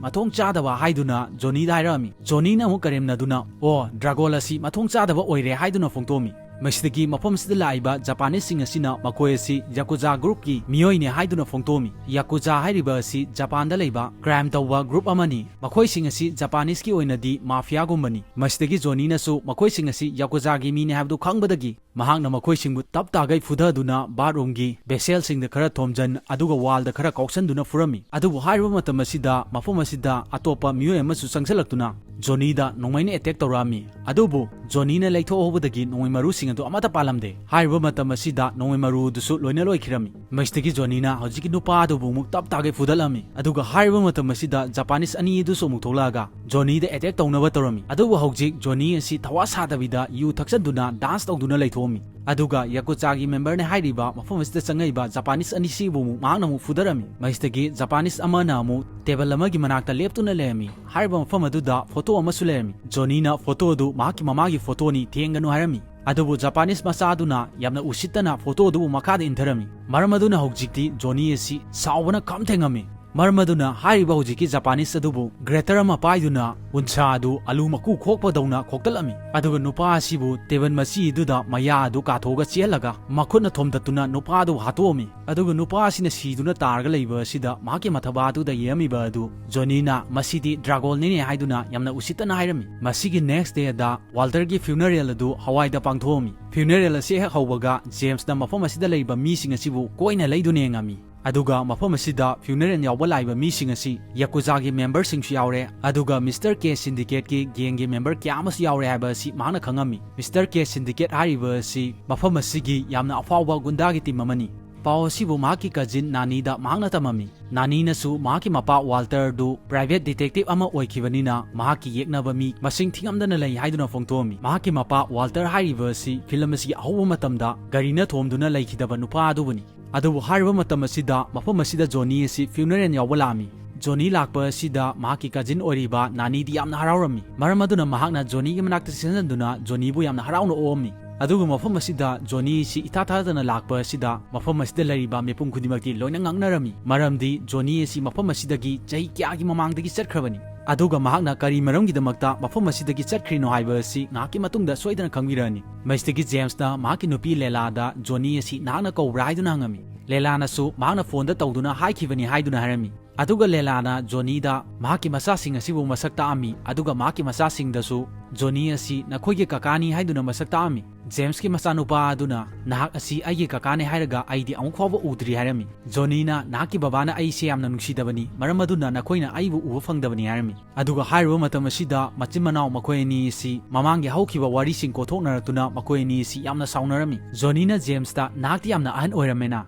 ꯃꯊꯣꯡ ꯆꯥꯗꯕ" ꯍꯥꯏꯗꯨꯅ ꯖꯣꯅꯤꯗ ꯍꯥꯏꯔꯛꯑꯝꯃꯤ꯫ ꯖꯣꯅꯤꯅ ꯑꯃꯨꯛ ꯀꯔꯦꯝꯅꯗꯨꯅ "ꯑꯣ, dragon ꯑꯁꯤ ꯃꯊꯣꯡ ꯆꯥꯗꯕ ꯑꯣꯏꯔꯦ" ꯍꯥꯏꯗꯨꯅ ꯐꯣꯡꯗꯣꯛꯑꯝꯃꯤ꯫ ꯃꯁꯤꯗꯒꯤ ꯃꯐꯝ ꯑꯁꯤꯗ ꯂꯥꯛꯏꯕ ꯖꯄꯥꯅꯤꯁꯁꯤꯡ ꯑꯁꯤꯅ ꯃꯈꯣꯏ ꯑꯁꯤ ꯌꯥꯀꯨꯖꯥ group ꯀꯤ ꯃꯤꯑꯣꯏꯅꯤ ꯍꯥꯏꯗꯨꯅ ꯐꯣꯡꯗꯣꯛꯑꯝꯃꯤ꯫ ꯌꯥꯀꯨꯖꯥ ꯍꯥꯏꯔꯤꯕ ꯑꯁꯤ ꯖꯄꯥꯟꯗ ꯂꯩꯕ crime ꯇꯧꯕ group ꯑꯃꯅꯤ꯫ ꯃꯈꯣꯏꯁꯤꯡ ꯑꯁꯤ ꯖꯄꯥꯅꯤꯁꯀꯤ ꯑꯣꯏꯅꯗꯤ mafia ꯒꯨꯝꯕꯅꯤ꯫ ꯃꯁꯤꯗꯒꯤ ꯖꯣꯅꯤꯅꯁꯨ ꯃꯈꯣꯏꯁꯤꯡ ꯑꯁꯤ ꯌꯥꯀꯨꯖꯥꯒꯤ ꯃꯤꯅꯤ ꯍꯥꯏꯕꯗꯨ ꯈꯪꯕꯗꯒꯤ ꯃꯍꯥꯛꯅ ꯃꯈꯣꯏꯁꯤꯡꯕꯨ ꯇꯞ ꯇꯥꯒꯩ ꯐꯨꯊꯗꯨꯅ bathroom ꯒꯤ vessel ꯁꯤꯡꯗ ꯈꯔ ꯊꯣꯝꯖꯟ, ꯑꯗꯨꯒ wall ꯗ ꯈꯔ ꯀꯥꯎꯁꯟꯗꯨꯅ ꯐꯨꯔꯝꯃꯤ꯫ ꯑꯗꯨꯕꯨ ꯍꯥꯏꯔꯤꯕ ꯃꯇꯝ ꯑꯁꯤꯗ ꯃꯐꯝ ꯑꯁꯤꯗ ꯑꯇꯣꯞꯄ ꯃꯤꯑꯣꯏ ꯑꯃꯁꯨ ꯆꯪꯁꯤꯜꯂꯛꯇꯨꯅ ꯖꯣꯅꯤꯗ ꯅꯣꯡꯃꯩꯅ attack ꯇꯧꯔꯛꯑꯝꯃꯤ꯫ ꯑꯗꯨꯕꯨ ꯖꯣꯅꯤꯅ ꯂꯩꯊꯣꯛꯍꯧꯕꯗꯒꯤ ꯅꯣꯡꯃꯩ ꯃꯔꯨꯁꯤꯡ ꯑꯗꯨ ꯑꯃꯠꯇ ꯄꯥꯜꯂꯝꯗꯦ꯫ ꯍꯥꯏꯔꯤꯕ ꯃꯇꯝ ꯑꯁꯤꯗ ꯅꯣꯡꯃꯩ ꯃꯔꯨ ꯑꯗꯨꯁꯨ ꯂꯣꯏꯅ ꯂꯣꯏꯈꯤꯔꯝꯃꯤ꯫ ꯃꯁꯤꯗꯒꯤ ꯖꯣꯅꯤꯅ ꯍꯧꯖꯤꯛꯀꯤ ꯅꯨꯄꯥ ꯑꯗꯨꯕꯨ ꯑꯃꯨꯛ ꯇꯞ ꯇꯥꯒꯩ ꯐꯨꯗꯠꯂꯝꯃꯤ꯫ ꯑꯗꯨꯒ ꯍꯥꯏꯔꯤꯕ ꯃꯇꯝ ꯑꯁꯤꯗ ꯖꯄꯥꯅꯤꯁ ꯑꯅꯤ ꯑꯗꯨꯁꯨ ꯑꯃꯨꯛ ꯊꯣꯛꯂꯛꯑꯒ ꯖꯣꯅꯤꯗ attack ꯇꯧꯅꯕ ꯇꯧꯔꯝꯃꯤ꯫ ꯑꯗꯨꯕꯨ ꯍꯧꯖꯤꯛ ꯖꯣꯅꯤ ꯑꯁꯤ ꯊꯋꯥ ꯁꯥꯗꯕꯤꯗ ꯌꯨ ꯊꯛꯆꯟꯗꯨꯅ dance ꯇꯧꯗꯨꯅ ꯂꯩꯊꯣꯛꯑꯝꯃꯤ꯫ ꯑꯗꯨꯒ ꯌꯥꯀꯨꯆꯥꯒꯤ member ꯅꯦ ꯍꯥꯏꯔꯤꯕ ꯃꯐꯝ ꯑꯁꯤꯗ ꯆꯪꯉꯛꯏꯕ ꯖꯄꯥꯅꯤꯁ ꯑꯅꯤꯁꯤꯕꯨ ꯑꯃꯨꯛ ꯃꯍꯥꯛꯅ ꯑꯃꯨꯛ ꯐꯨꯗꯔꯝꯃꯤ꯫ ꯃꯁꯤꯗꯒꯤ ꯖꯄꯥꯅꯤꯁ ꯑꯃꯅ ꯑꯃꯨꯛ table ꯑꯃꯒꯤ ꯃꯅꯥꯛꯇ ꯂꯦꯞꯇꯨꯅ ꯂꯩꯔꯝꯃꯤ꯫ ꯍꯥꯏꯔꯤꯕ ꯃꯐꯝ ꯑꯗꯨꯗ photo ꯑꯃꯁꯨ ꯂꯩꯔꯝꯃꯤ꯫ ꯖꯣꯅꯤꯅ photo ꯑꯗꯨ ꯃꯍꯥꯛꯀꯤ ꯃꯃꯥꯒꯤ photo ꯅꯤ, ꯊꯦꯡꯒꯅꯨ ꯍꯥꯏꯔꯝꯃꯤ꯫ ꯑꯗꯨꯕꯨ ꯖꯄꯥꯅꯤꯁ ꯃꯆꯥꯗꯨꯅ ꯌꯥꯝꯅ ꯎꯁꯤꯠꯇꯅ ꯐꯣꯇꯣ ꯑꯗꯨꯕꯨ ꯃꯈꯥꯗ ꯏꯟꯊꯔꯝꯃꯤ꯫ ꯃꯔꯝ ꯑꯗꯨꯅ ꯍꯧꯖꯤꯛꯇꯤ ꯖꯣꯅꯤ ꯑꯁꯤ ꯁꯥꯎꯕꯅ ꯈꯝ ꯊꯦꯡꯉꯝꯃꯤ꯫ ꯃꯔꯝ ꯑꯗꯨꯅ ꯍꯥꯏꯔꯤꯕ ꯍꯧꯖꯤꯛꯀꯤ ꯖꯄꯥꯅꯤꯁ ꯑꯗꯨꯕꯨ ꯒ꯭ꯔꯦꯇꯔ ꯑꯃ ꯄꯥꯏꯗꯨꯅ ꯎꯟꯁꯥ ꯑꯗꯨ ꯑꯂꯨ ꯃꯀꯨ ꯈꯣꯛꯄꯗꯧꯅ ꯈꯣꯛꯇꯠꯂꯝꯃꯤ꯫ ꯑꯗꯨꯒ ꯅꯨꯄꯥ ꯑꯁꯤꯕꯨ ꯇꯦꯕꯜ ꯃꯆꯤ ꯑꯗꯨꯗ ꯃꯌꯥ ꯑꯗꯨ ꯀꯥꯊꯣꯛꯑꯒ ꯆꯦꯜꯂꯒ ꯃꯈꯨꯠꯅ ꯊꯣꯝꯗꯠꯇꯨꯅ ꯅꯨꯄꯥ ꯑꯗꯨ ꯍꯥꯠꯇꯣꯛꯑꯝꯃꯤ꯫ ꯑꯗꯨꯒ ꯅꯨꯄꯥ ꯑꯁꯤꯅ ꯁꯤꯗꯨꯅ ꯇꯥꯔꯒ ꯂꯩꯕ ꯑꯁꯤꯗ ꯃꯍꯥꯛꯀꯤ ꯃꯊꯕꯥ ꯑꯗꯨꯗ ꯌꯦꯡꯉꯝꯃꯤꯕ ꯑꯗꯨ ꯖꯣꯅꯤꯅ "ꯃꯁꯤꯗꯤ ꯗ꯭ꯔꯥꯒꯣꯟꯅꯤꯅꯦ" ꯍꯥꯏꯗꯨꯅ ꯌꯥꯝꯅ ꯎꯁꯤꯠꯇꯅ ꯍꯥꯏꯔꯝꯃꯤ꯫ ꯃꯁꯤꯒꯤ next dayꯗ ꯋꯥꯜꯇꯔꯒꯤ funeralꯗꯨ ꯍꯋꯥꯏꯗ ꯄꯥꯡꯊꯣꯛꯑꯝꯃꯤ꯫ Funeral ꯑꯁꯤ ꯍꯦꯛ ꯍꯧꯕꯒ ꯖꯦꯝꯁꯅ ꯃꯐꯝ ꯑꯁꯤꯗ ꯂꯩꯕ ꯃꯤꯁꯤꯡ ꯑꯁꯤꯕꯨ ꯀꯣꯏꯅ ꯂꯩꯗꯨꯅ ꯌꯦꯡꯉꯝꯃꯤ꯫ ꯑꯗꯨꯒ ꯃꯐꯝ ꯑꯁꯤꯗ funeral ꯌꯥꯎꯕ ꯂꯥꯛꯏꯕ ꯃꯤꯁꯤꯡ ꯑꯁꯤ ꯌꯥꯀꯨꯖꯥꯒꯤ memberꯁꯤꯡꯁꯨ ꯌꯥꯎꯔꯦ, ꯑꯗꯨꯒ Mister K Syndicateꯀꯤ gangꯒꯤ member ꯀꯌꯥ ꯑꯃꯁꯨ ꯌꯥꯎꯔꯦ ꯍꯥꯏꯕ ꯑꯁꯤ ꯃꯍꯥꯛꯅ ꯈꯪꯉꯝꯃꯤ꯫ Mister K Syndicate ꯍꯥꯏꯔꯤꯕ ꯑꯁꯤ ꯃꯐꯝ ꯑꯁꯤꯒꯤ ꯌꯥꯝꯅ ꯑꯐꯥꯎꯕ ꯒꯨꯟꯗꯥꯒꯤ team ꯑꯃꯅꯤ꯫ ꯄꯥꯎ ꯑꯁꯤꯕꯨ ꯃꯍꯥꯛꯀꯤ cousin ꯅꯥꯅꯤꯗ ꯃꯍꯥꯛꯅ ꯇꯝꯃꯝꯃꯤ꯫ ꯅꯥꯅꯤꯅꯁꯨ ꯃꯍꯥꯛꯀꯤ ꯃꯄꯥ ꯋꯥꯜꯇꯔꯗꯨ private detective ꯑꯃ ꯑꯣꯏꯈꯤꯕꯅꯤꯅ ꯃꯍꯥꯛꯀꯤ ꯌꯦꯛꯅꯕ ꯃꯤ ꯃꯁꯤꯡ ꯊꯤꯉꯝꯗꯅ ꯂꯩ ꯍꯥꯏꯗꯨꯅ ꯐꯣꯡꯗꯣꯛꯑꯝꯃꯤ꯫ ꯃꯍꯥꯛꯀꯤ ꯃꯄꯥ ꯋꯥꯜꯇꯔ ꯍꯥꯏꯔꯤꯕ ꯑꯁꯤ film ꯑꯁꯤꯒꯤ ꯑꯍꯧꯕ ꯃꯇꯝꯗ ꯒꯥꯔꯤꯅ ꯊꯣꯝꯗꯨꯅ ꯂꯩꯈꯤꯗꯕ ꯅꯨꯄꯥ ꯑꯗꯨꯕꯨꯅꯤ꯫ ꯑꯗꯨꯕꯨ ꯍꯥꯏꯔꯤꯕ ꯃꯇꯝ ꯑꯁꯤꯗ ꯃꯐꯝ ꯑꯁꯤꯗ ꯖꯣꯅꯤ ꯑꯁꯤ funeral ꯌꯥꯎꯕ ꯂꯥꯛꯑꯝꯃꯤ꯫ ꯖꯣꯅꯤ ꯂꯥꯛꯄ ꯑꯁꯤꯗ ꯃꯍꯥꯛꯀꯤ cousin ꯑꯣꯏꯔꯤꯕ ꯅꯥꯅꯤꯗꯤ ꯌꯥꯝꯅ ꯍꯔꯥꯎꯔꯝꯃꯤ꯫ ꯃꯔꯝ ꯑꯗꯨꯅ ꯃꯍꯥꯛꯅ ꯖꯣꯅꯤꯒꯤ ꯃꯅꯥꯛꯇ ꯆꯦꯟꯁꯤꯟꯗꯨꯅ ꯖꯣꯅꯤꯕꯨ ꯌꯥꯝꯅ ꯍꯔꯥꯎꯅ ꯑꯣꯛꯑꯝꯃꯤ꯫ ꯑꯗꯨꯒ ꯃꯐꯝ ꯑꯁꯤꯗ ꯖꯣꯅꯤ ꯑꯁꯤ ꯏꯊꯥ ꯊꯥꯖꯗꯅ ꯂꯥꯛꯄ ꯑꯁꯤꯗ ꯃꯐꯝ ꯑꯁꯤꯗ ꯂꯩꯔꯤꯕ ꯃꯤꯄꯨꯝ ꯈꯨꯗꯤꯡꯃꯛꯇꯤ ꯂꯣꯏꯅ ꯉꯛꯅꯔꯝꯃꯤ, ꯃꯔꯝꯗꯤ ꯖꯣꯅꯤ ꯑꯁꯤ ꯃꯐꯝ ꯑꯁꯤꯗꯒꯤ ꯆꯍꯤ ꯀꯌꯥꯒꯤ ꯃꯃꯥꯡꯗꯒꯤ ꯆꯠꯈ꯭ꯔꯕꯅꯤ꯫ ꯑꯗꯨꯒ ꯃꯍꯥꯛꯅ ꯀꯔꯤ ꯃꯔꯝꯒꯤꯗꯃꯛꯇ ꯃꯐꯝ ꯑꯁꯤꯗꯒꯤ ꯆꯠꯈ꯭ꯔꯤꯅꯣ ꯍꯥꯏꯕ ꯑꯁꯤ ꯉꯥꯏꯍꯥꯛꯀꯤ ꯃꯇꯨꯡꯗ ꯁꯣꯏꯗꯅ ꯈꯪꯕꯤꯔꯛꯑꯅꯤ꯫ ꯃꯁꯤꯗꯒꯤ ꯖꯦꯝꯁꯅ ꯃꯍꯥꯛꯀꯤ ꯅꯨꯄꯤ ꯂꯦꯂꯥꯗ ꯖꯣꯅꯤ ꯑꯁꯤ ꯅꯍꯥꯛꯅ ꯀꯧꯕ꯭ꯔꯥ ꯍꯥꯏꯗꯨꯅ ꯍꯪꯉꯝꯃꯤ꯫ ꯂꯦꯂꯥꯅꯁꯨ ꯃꯍꯥꯛꯅ phoneꯗ ꯇꯧꯗꯨꯅ ꯍꯥꯏꯈꯤꯕꯅꯤ ꯍꯥꯏꯗꯨꯅ ꯍꯥꯏꯔꯝꯃꯤ꯫ ꯑꯗꯨꯒ ꯂꯦꯂꯥꯅ ꯖꯣꯅꯤꯗ ꯃꯍꯥꯛꯀꯤ ꯃꯆꯥꯁꯤꯡ ꯑꯁꯤꯕꯨ ꯃꯁꯛ ꯇꯥꯛꯑꯝꯃꯤ, ꯑꯗꯨꯒ ꯃꯍꯥꯛꯀꯤ ꯃꯆꯥꯁꯤꯡꯗꯁꯨ ꯖꯣꯅꯤ ꯑꯁꯤ ꯅꯈꯣꯏꯒꯤ ꯀꯀꯥꯅꯤ ꯍꯥꯏꯗꯨꯅ ꯃꯁꯛ ꯇꯥꯛꯑꯝꯃꯤ꯫ ꯖꯦꯝꯁꯀꯤ ꯃꯆꯥꯅꯨꯄꯥ ꯑꯗꯨꯅ "ꯅꯍꯥꯛ ꯑꯁꯤ ꯑꯩꯒꯤ ꯀꯀꯥꯅꯤ ꯍꯥꯏꯔꯒ ꯑꯩꯗꯤ ꯑꯃꯨꯛ ꯐꯥꯎꯕ ꯎꯗ꯭ꯔꯤ" ꯍꯥꯏꯔꯝꯃꯤ꯫ ꯖꯣꯅꯤꯅ "ꯅꯍꯥꯛꯀꯤ ꯕꯕꯥꯅ ꯑꯩꯁꯦ ꯌꯥꯝꯅ ꯅꯨꯡꯁꯤꯗꯕꯅꯤ, ꯃꯔꯝ ꯑꯗꯨꯅ ꯅꯈꯣꯏꯅ ꯑꯩꯕꯨ ꯎꯕ ꯐꯪꯗꯕꯅꯤ" ꯍꯥꯏꯔꯝꯃꯤ꯫ ꯑꯗꯨꯒ ꯍꯥꯏꯔꯤꯕ ꯃꯇꯝ ꯑꯁꯤꯗ ꯃꯆꯤꯟ ꯃꯅꯥꯎ ꯃꯈꯣꯏ ꯑꯅꯤ ꯑꯁꯤ ꯃꯃꯥꯡꯒꯤ ꯍꯧꯈꯤꯕ ꯋꯥꯔꯤꯁꯤꯡ ꯀꯣꯊꯣꯛꯅꯔꯛꯇꯨꯅ ꯃꯈꯣꯏ ꯑꯅꯤ ꯑꯁꯤ ꯌꯥꯝꯅ ꯁꯥꯎꯅꯔꯝꯃꯤ꯫ ꯖꯣꯅꯤꯅ ꯖꯦꯝꯁꯇ "ꯅꯍꯥꯛꯇꯤ ꯌꯥꯝꯅ ꯑꯍꯟ ꯑꯣꯏꯔꯝꯃꯦꯅ"꯫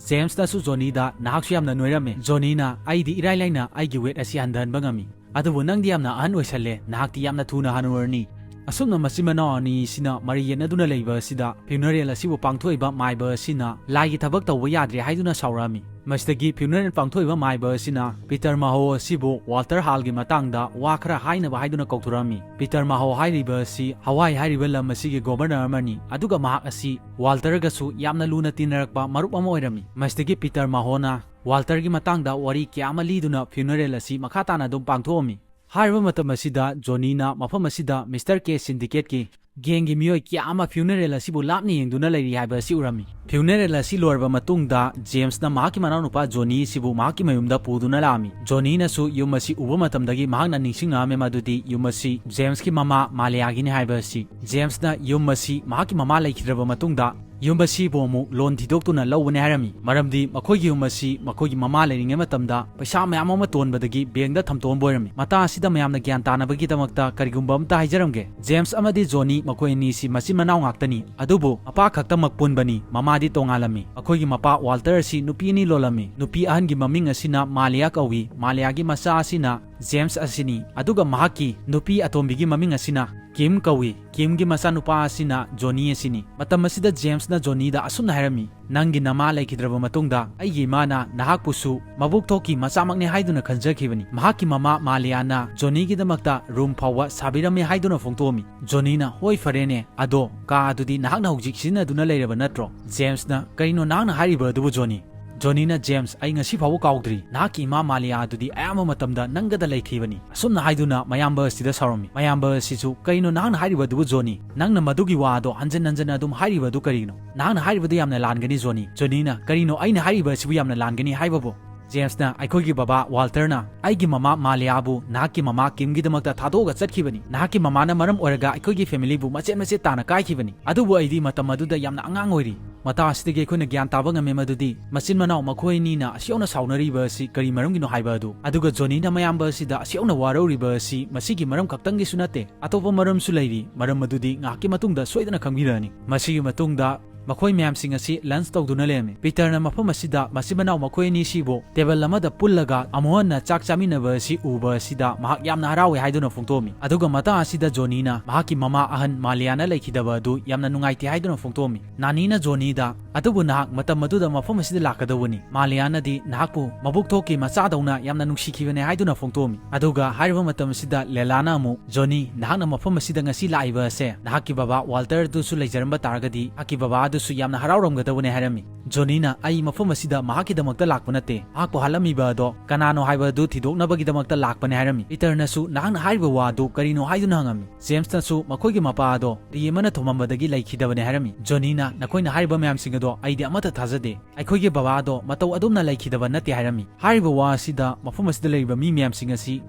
ꯖꯦꯝꯁꯅꯁꯨ ꯖꯣꯅꯤꯗ "ꯅꯍꯥꯛꯁꯨ ꯌꯥꯝꯅ ꯅꯣꯏꯔꯝꯃꯦ"꯫ ꯖꯣꯅꯤꯅ "ꯑꯩꯗꯤ ꯏꯔꯥꯏ ꯂꯥꯏꯅ ꯑꯩꯒꯤ weight ꯑꯁꯤ ꯍꯟꯊꯍꯟꯕ ꯉꯝꯃꯤ, ꯑꯗꯨꯕꯨ ꯅꯪꯗꯤ ꯌꯥꯝꯅ ꯑꯍꯟ ꯑꯣꯏꯁꯜꯂꯦ, ꯅꯍꯥꯛꯇꯤ ꯌꯥꯝꯅ ꯊꯨꯅ ꯍꯅꯨꯔꯅꯤ"꯫ ꯑꯁꯨꯝꯅ ꯃꯆꯤꯟ ꯃꯅꯥꯎ ꯑꯅꯤ ꯑꯁꯤꯅ ꯃꯔꯩ ꯌꯦꯠꯅꯗꯨꯅ ꯂꯩꯕ ꯑꯁꯤꯗ funeral ꯑꯁꯤꯕꯨ ꯄꯥꯡꯊꯣꯛꯏꯕ ꯃꯥꯏꯕ ꯑꯁꯤꯅ "ꯂꯥꯏꯒꯤ ꯊꯕꯛ ꯇꯧꯕ ꯌꯥꯗ꯭ꯔꯦ" ꯍꯥꯏꯗꯨꯅ ꯁꯥꯎꯔꯛꯑꯝꯃꯤ꯫ ꯃꯁꯤꯗꯒꯤ funeral ꯄꯥꯡꯊꯣꯛꯏꯕ ꯃꯥꯏꯕ ꯑꯁꯤꯅ ꯄꯤꯇꯔ ꯃꯥꯍꯣ ꯑꯁꯤꯕꯨ ꯋꯥꯜꯇꯔ ꯍꯥꯜꯒꯤ ꯃꯇꯥꯡꯗ ꯋꯥ ꯈꯔ ꯍꯥꯏꯅꯕ ꯍꯥꯏꯗꯨꯅ ꯀꯧꯊꯣꯔꯛꯑꯝꯃꯤ꯫ ꯄꯤꯇꯔ ꯃꯥꯍꯣ ꯍꯥꯏꯔꯤꯕ ꯑꯁꯤ ꯍꯋꯥꯏ ꯍꯥꯏꯔꯤꯕ ꯂꯝ ꯑꯁꯤꯒꯤ governor ꯑꯃꯅꯤ, ꯑꯗꯨꯒ ꯃꯍꯥꯛ ꯑꯁꯤ ꯋꯥꯜꯇꯔꯒꯁꯨ ꯌꯥꯝꯅ ꯂꯨꯅ ꯇꯤꯟꯅꯔꯛꯄ ꯃꯔꯨꯞ ꯑꯃ ꯑꯣꯏꯔꯝꯃꯤ꯫ ꯃꯁꯤꯗꯒꯤ ꯄꯤꯇꯔ ꯃꯥꯍꯣꯅ ꯋꯥꯜꯇꯔꯒꯤ ꯃꯇꯥꯡꯗ ꯋꯥꯔꯤ ꯀꯌꯥ ꯑꯃ ꯂꯤꯗꯨꯅ funeral ꯑꯁꯤ ꯃꯈꯥ ꯇꯥꯅ ꯑꯗꯨꯝ ꯄꯥꯡꯊꯣꯛꯑꯝꯃꯤ꯫ ꯍꯥꯏꯔꯤꯕ ꯃꯇꯝ ꯑꯁꯤꯗ ꯖꯣꯅꯤꯅ ꯃꯐꯝ ꯑꯁꯤꯗ ꯃꯤꯁꯇꯔ ꯀꯦ ꯁꯤꯟꯗꯤꯀꯦꯠꯀꯤ ꯒꯦꯡꯒꯤ ꯃꯤꯑꯣꯏ ꯀꯌꯥ ꯑꯃ funeral ꯑꯁꯤꯕꯨ ꯂꯥꯞꯅ ꯌꯦꯡꯗꯨꯅ ꯂꯩꯔꯤ ꯍꯥꯏꯕ ꯑꯁꯤ ꯎꯔꯝꯃꯤ꯫ Funeral ꯑꯁꯤ ꯂꯣꯏꯔꯕ ꯃꯇꯨꯡꯗ ꯖꯦꯝꯁꯅ ꯃꯍꯥꯛꯀꯤ ꯃꯅꯥꯎꯅꯨꯄꯥ ꯖꯣꯅꯤ ꯑꯁꯤꯕꯨ ꯃꯍꯥꯛꯀꯤ ꯃꯌꯨꯝꯗ ꯄꯨꯗꯨꯅ ꯂꯥꯛꯑꯝꯃꯤ꯫ ꯖꯣꯅꯤꯅꯁꯨ ꯌꯨꯝ ꯑꯁꯤ ꯎꯕ ꯃꯇꯝꯗꯒꯤ ꯃꯍꯥꯛꯅ ꯅꯤꯡꯁꯤꯡꯂꯛꯑꯝꯃꯤ ꯃꯗꯨꯗꯤ ꯌꯨꯝ ꯑꯁꯤ ꯖꯦꯝꯁꯀꯤ ꯃꯃꯥ ꯃꯥꯂꯤꯌꯥꯒꯤꯅꯤ ꯍꯥꯏꯕ ꯑꯁꯤ꯫ ꯖꯦꯝꯁꯅ ꯌꯨꯝ ꯑꯁꯤ ꯃꯍꯥꯛꯀꯤ ꯃꯃꯥ ꯂꯩꯈꯤꯗ꯭ꯔꯕ ꯃꯇꯨꯡꯗ ꯌꯨꯝ ꯑꯁꯤꯕꯨ ꯑꯃꯨꯛ loan ꯊꯤꯗꯣꯛꯇꯨꯅ ꯂꯧꯕꯅꯤ ꯍꯥꯏꯔꯝꯃꯤ꯫ ꯃꯔꯝꯗꯤ ꯃꯈꯣꯏꯒꯤ ꯌꯨꯝ ꯑꯁꯤ ꯃꯈꯣꯏꯒꯤ ꯃꯃꯥ ꯂꯩꯔꯤꯉꯩ ꯃꯇꯝꯗ ꯄꯩꯁꯥ ꯃꯌꯥꯝ ꯑꯃ ꯇꯣꯟꯕꯗꯒꯤ bankꯗ ꯊꯝꯇꯣꯛꯑꯝꯕ ꯑꯣꯏꯔꯝꯃꯤ꯫ ꯃꯇꯥꯡ ꯑꯁꯤꯗ ꯃꯌꯥꯝꯅ ꯒ꯭ꯌꯥꯟ ꯇꯥꯅꯕꯒꯤꯗꯃꯛꯇ ꯀꯔꯤꯒꯨꯝꯕ ꯑꯝꯇ ꯍꯥꯏꯖꯔꯝꯒꯦ꯫ ꯖꯦꯝꯁ ꯑꯃꯗꯤ ꯖꯣꯅꯤ ꯃꯈꯣꯏ ꯑꯅꯤꯁꯤ ꯃꯆꯤꯟ ꯃꯅꯥꯎ ꯉꯥꯛꯇꯅꯤ, ꯑꯗꯨꯕꯨ ꯃꯄꯥ ꯈꯛꯇꯃꯛ ꯄꯨꯟꯕꯅꯤ, ꯃꯃꯥꯗꯤ ꯇꯣꯉꯥꯜꯂꯝꯃꯤ꯫ ꯃꯈꯣꯏꯒꯤ ꯃꯄꯥ ꯋꯥꯜꯇꯔ ꯑꯁꯤ ꯅꯨꯄꯤ ꯑꯅꯤ ꯂꯣꯜꯂꯝꯃꯤ꯫ ꯅꯨꯄꯤ ꯑꯍꯟꯒꯤ ꯃꯃꯤꯡ ꯑꯁꯤꯅ ꯃꯥꯂꯤꯌꯥ ꯀꯧꯏ, ꯃꯥꯂꯤꯌꯥꯒꯤ ꯃꯆꯥ ꯑꯁꯤꯅ ꯖꯦꯝꯁ ꯑꯁꯤꯅꯤ, ꯑꯗꯨꯒ ꯃꯍꯥꯛꯀꯤ ꯅꯨꯄꯤ ꯑꯇꯣꯝꯕꯤꯒꯤ ꯃꯃꯤꯡ ꯑꯁꯤꯅ ꯀꯤꯝ ꯀꯧꯏ꯫ ꯀꯤꯝꯒꯤ ꯃꯆꯥꯅꯨꯄꯥ ꯑꯁꯤꯅ ꯖꯣꯅꯤ ꯑꯁꯤꯅꯤ꯫ ꯃꯇꯝ ꯑꯁꯤꯗ ꯖꯦꯝꯁꯅ ꯖꯣꯅꯤꯗ ꯑꯁꯨꯝꯅ ꯍꯥꯏꯔꯝꯃꯤ, "ꯅꯪꯒꯤ ꯅꯃꯥ ꯂꯩꯈꯤꯗ꯭ꯔꯕ ꯃꯇꯨꯡꯗ ꯑꯩꯒꯤ ꯏꯃꯥꯅ ꯅꯍꯥꯛꯄꯨꯁꯨ ꯃꯕꯨꯛ ꯊꯣꯛꯀꯤ ꯃꯆꯥꯃꯛꯅꯤ ꯍꯥꯏꯗꯨꯅ ꯈꯟꯖꯈꯤꯕꯅꯤ꯫ ꯃꯍꯥꯛꯀꯤ ꯃꯃꯥ ꯃꯥꯂꯤꯌꯥꯅ ꯖꯣꯅꯤꯒꯤꯗꯃꯛꯇ room ꯐꯥꯎꯕ ꯁꯥꯕꯤꯔꯝꯃꯤ ꯍꯥꯏꯗꯨꯅ ꯐꯣꯡꯗꯣꯛꯑꯝꯃꯤ꯫" ꯖꯣꯅꯤꯅ, "ꯍꯣꯏ, ꯐꯔꯦꯅꯦ, ꯑꯗꯣ ꯀꯥ ꯑꯗꯨꯗꯤ ꯅꯍꯥꯛꯅ ꯍꯧꯖꯤꯛ ꯁꯤꯖꯤꯟꯅꯗꯨꯅ ꯂꯩꯔꯕ ꯅꯠꯇ꯭ꯔꯣ?" ꯖꯦꯝꯁꯅ, "ꯀꯔꯤꯅꯣ ꯅꯍꯥꯛꯅ ꯍꯥꯏꯔꯤꯕ ꯑꯗꯨꯕꯨ, ꯖꯣꯅꯤ?" ꯖꯣꯅꯤꯅ, "ꯖꯦꯝꯁ, ꯑꯩ ꯉꯁꯤ ꯐꯥꯎꯕ ꯀꯥꯎꯗ꯭ꯔꯤ꯫ ꯅꯍꯥꯛꯀꯤ ꯏꯃꯥ ꯃꯥꯂꯤꯌꯥ ꯑꯗꯨꯗꯤ ꯑꯌꯥꯝꯕ ꯃꯇꯝꯗ ꯅꯪꯒꯗ ꯂꯩꯈꯤꯕꯅꯤ꯫" ꯑꯁꯨꯝꯅ ꯍꯥꯏꯗꯨꯅ ꯃꯌꯥꯝꯕ ꯑꯁꯤꯗ ꯁꯥꯎꯔꯝꯃꯤ꯫ ꯃꯌꯥꯝꯕ ꯑꯁꯤꯁꯨ, "ꯀꯔꯤꯅꯣ ꯅꯍꯥꯛꯅ ꯍꯥꯏꯔꯤꯕ ꯑꯗꯨꯕꯨ, ꯖꯣꯅꯤ? ꯅꯪꯅ ꯃꯗꯨꯒꯤ ꯋꯥ ꯑꯗꯣ ꯍꯟꯖꯤꯟ ꯍꯟꯖꯤꯟ ꯑꯗꯨꯝ ꯍꯥꯏꯔꯤꯕ ꯑꯗꯨ ꯀꯔꯤꯒꯤꯅꯣ? ꯅꯍꯥꯛꯅ ꯍꯥꯏꯔꯤꯕꯗꯨ ꯌꯥꯝꯅ ꯂꯥꯟꯒꯅꯤ, ꯖꯣꯅꯤ꯫" ꯖꯣꯅꯤꯅ, "ꯀꯔꯤꯅꯣ ꯑꯩꯅ ꯍꯥꯏꯔꯤꯕ ꯑꯁꯤꯕꯨ ꯌꯥꯝꯅ ꯂꯥꯟꯒꯅꯤ ꯍꯥꯏꯕꯕꯨ?" ꯖꯦꯝꯁꯅ, "ꯑꯩꯈꯣꯏꯒꯤ ꯕꯕꯥ ꯋꯥꯜꯇꯔꯅ ꯑꯩꯒꯤ ꯃꯃꯥ ꯃꯥꯂꯤꯌꯥꯕꯨ ꯅꯍꯥꯛꯀꯤ ꯃꯃꯥ ꯀꯤꯝꯒꯤꯗꯃꯛꯇ ꯊꯥꯗꯣꯛꯑꯒ ꯆꯠꯈꯤꯕꯅꯤ꯫ ꯅꯍꯥꯛꯀꯤ ꯃꯃꯥꯅ ꯃꯔꯝ ꯑꯣꯏꯔꯒ ꯑꯩꯈꯣꯏꯒꯤ familyꯕꯨ ꯃꯆꯦꯠ ꯃꯆꯦꯠ ꯇꯥꯅ ꯀꯥꯏꯈꯤꯕꯅꯤ꯫ ꯑꯗꯨꯕꯨ ꯑꯩꯗꯤ ꯃꯇꯝ ꯑꯗꯨꯗ ꯌꯥꯝꯅ ꯑꯉꯥꯡ ꯑꯣꯏꯔꯤ꯫" ꯃꯇꯥꯡ ꯑꯁꯤꯗꯒꯤ ꯑꯩꯈꯣꯏꯅ ꯒ꯭ꯌꯥꯟ ꯇꯥꯕ ꯉꯝꯃꯦ ꯃꯗꯨꯗꯤ ꯃꯆꯤꯟ ꯃꯅꯥꯎ ꯃꯈꯣꯏ ꯑꯅꯤꯅ ꯑꯁꯨꯛ ꯌꯧꯅ ꯁꯥꯎꯅꯔꯤꯕ ꯑꯁꯤ ꯀꯔꯤ ꯃꯔꯝꯒꯤꯅꯣ ꯍꯥꯏꯕ ꯑꯗꯨ꯫ ꯑꯗꯨꯒ ꯖꯣꯅꯤꯅ ꯃꯌꯥꯝꯕ ꯑꯁꯤꯗ ꯑꯁꯨꯛ ꯌꯧꯅ ꯋꯥꯔꯧꯔꯤꯕ ꯑꯁꯤ ꯃꯁꯤꯒꯤ ꯃꯔꯝ ꯈꯛꯇꯪꯒꯤꯁꯨ ꯅꯠꯇꯦ, ꯑꯇꯣꯞꯄ ꯃꯔꯝꯁꯨ ꯂꯩꯔꯤ꯫ ꯃꯔꯝ ꯑꯗꯨꯗꯤ ꯉꯥꯏꯍꯥꯛꯀꯤ ꯃꯇꯨꯡꯗ ꯁꯣꯏꯗꯅ ꯈꯪꯕꯤꯔꯛꯑꯅꯤ꯫ ꯃꯁꯤꯒꯤ ꯃꯇꯨꯡꯗ ꯃꯈꯣꯏ ꯃꯌꯥꯝꯁꯤꯡ ꯑꯁꯤ lunch ꯇꯧꯗꯨꯅ ꯂꯩꯔꯝꯃꯤ꯫ ꯄꯤꯇꯔꯅ ꯃꯐꯝ ꯑꯁꯤꯗ ꯃꯆꯤꯟ ꯃꯅꯥꯎ ꯃꯈꯣꯏ ꯑꯅꯤꯁꯤꯕꯨ table ꯑꯃꯗ ꯄꯨꯜꯂꯒ ꯑꯃꯨꯛ ꯍꯟꯅ ꯆꯥꯛ ꯆꯥꯃꯤꯟꯅꯕ ꯑꯁꯤ ꯎꯕ ꯑꯁꯤꯗ ꯃꯍꯥꯛ ꯌꯥꯝꯅ ꯍꯔꯥꯎꯏ ꯍꯥꯏꯗꯨꯅ ꯐꯣꯡꯗꯣꯛꯑꯝꯃꯤ꯫ ꯑꯗꯨꯒ ꯃꯇꯥꯡ ꯑꯁꯤꯗ ꯖꯣꯅꯤꯅ ꯃꯍꯥꯛꯀꯤ ꯃꯃꯥ ꯑꯍꯟ ꯃꯥꯂꯤꯌꯥꯅ ꯂꯩꯈꯤꯗꯕ ꯑꯗꯨ ꯌꯥꯝꯅ ꯅꯨꯡꯉꯥꯏꯇꯦ ꯍꯥꯏꯗꯨꯅ ꯐꯣꯡꯗꯣꯛꯑꯝꯃꯤ꯫ ꯅꯥꯅꯤꯅ ꯖꯣꯅꯤꯗ, "ꯑꯗꯨꯕꯨ ꯅꯍꯥꯛ ꯃꯇꯝ ꯑꯗꯨꯗ ꯃꯐꯝ ꯑꯁꯤꯗ ꯂꯥꯛꯀꯗꯧꯕꯅꯤ꯫ ꯃꯥꯂꯤꯌꯥꯅꯗꯤ ꯅꯍꯥꯛꯄꯨ ꯃꯕꯨꯛ ꯊꯣꯛꯀꯤ ꯃꯆꯥꯗꯧꯅ ꯌꯥꯝꯅ ꯅꯨꯡꯁꯤꯈꯤꯕꯅꯦ" ꯍꯥꯏꯗꯨꯅ ꯐꯣꯡꯗꯣꯛꯑꯝꯃꯤ꯫ ꯑꯗꯨꯒ ꯍꯥꯏꯔꯤꯕ ꯃꯇꯝ ꯑꯁꯤꯗ ꯂꯦꯂꯥꯅ ꯑꯃꯨꯛ, "ꯖꯣꯅꯤ, ꯅꯍꯥꯛꯅ ꯃꯐꯝ ꯑꯁꯤꯗ ꯉꯁꯤ ꯂꯥꯛꯏꯕ ꯑꯁꯦ ꯅꯍꯥꯛꯀꯤ ꯕꯕꯥ ꯋꯥꯜꯇꯔ ꯑꯗꯨꯁꯨ ꯂꯩꯖꯔꯝꯕ ꯇꯥꯔꯒꯗꯤ ꯅꯍꯥꯛꯀꯤ ꯕꯕꯥ ꯑꯗꯨꯁꯨ ꯌꯥꯝꯅ ꯍꯔꯥꯎꯔꯝꯒꯗꯕꯅꯦ" ꯍꯥꯏꯔꯝꯃꯤ꯫ ꯖꯣꯅꯤꯅ, "ꯑꯩ ꯃꯐꯝ ꯑꯁꯤꯗ ꯃꯍꯥꯛꯀꯤꯗꯃꯛꯇ ꯂꯥꯛꯄ ꯅꯠꯇꯦ, ꯃꯍꯥꯛꯄꯨ ꯍꯥꯠꯂꯝꯃꯤꯕ ꯑꯗꯣ ꯀꯅꯥꯅꯣ ꯍꯥꯏꯕ ꯑꯗꯨ ꯊꯤꯗꯣꯛꯅꯕꯒꯤꯗꯃꯛꯇ ꯂꯥꯛꯄꯅꯦ" ꯍꯥꯏꯔꯝꯃꯤ꯫ ꯄꯤꯇꯔꯅꯁꯨ, "ꯅꯍꯥꯛꯅ ꯍꯥꯏꯔꯤꯕ ꯋꯥ ꯑꯗꯨ ꯀꯔꯤꯅꯣ?" ꯍꯥꯏꯗꯨꯅ ꯍꯪꯉꯝꯃꯤ꯫ ꯖꯦꯝꯁꯅꯁꯨ ꯃꯈꯣꯏꯒꯤ ꯃꯄꯥ ꯑꯗꯣ ꯀꯔꯤ ꯑꯃꯅ ꯊꯣꯝꯃꯝꯕꯗꯒꯤ ꯂꯩꯈꯤꯗꯕꯅꯦ ꯍꯥꯏꯔꯝꯃꯤ꯫ ꯖꯣꯅꯤꯅ, "ꯅꯈꯣꯏꯅ ꯍꯥꯏꯔꯤꯕ ꯃꯌꯥꯝꯁꯤꯡ ꯑꯗꯣ ꯑꯩꯗꯤ ꯑꯃꯠꯇ ꯊꯥꯖꯗꯦ꯫ ꯑꯩꯈꯣꯏꯒꯤ ꯕꯕꯥ ꯑꯗꯣ ꯃꯇꯧ ꯑꯗꯨꯝꯅ ꯂꯩꯈꯤꯗꯕ ꯅꯠꯇꯦ" ꯍꯥꯏꯔꯝꯃꯤ꯫ ꯍꯥꯏꯔꯤꯕ ꯋꯥ ꯑꯁꯤꯗ ꯃꯐꯝ ꯑꯁꯤꯗ ꯂꯩꯔꯤꯕ ꯃꯤ ꯃꯌꯥꯝꯁꯤꯡ ꯑꯁꯤ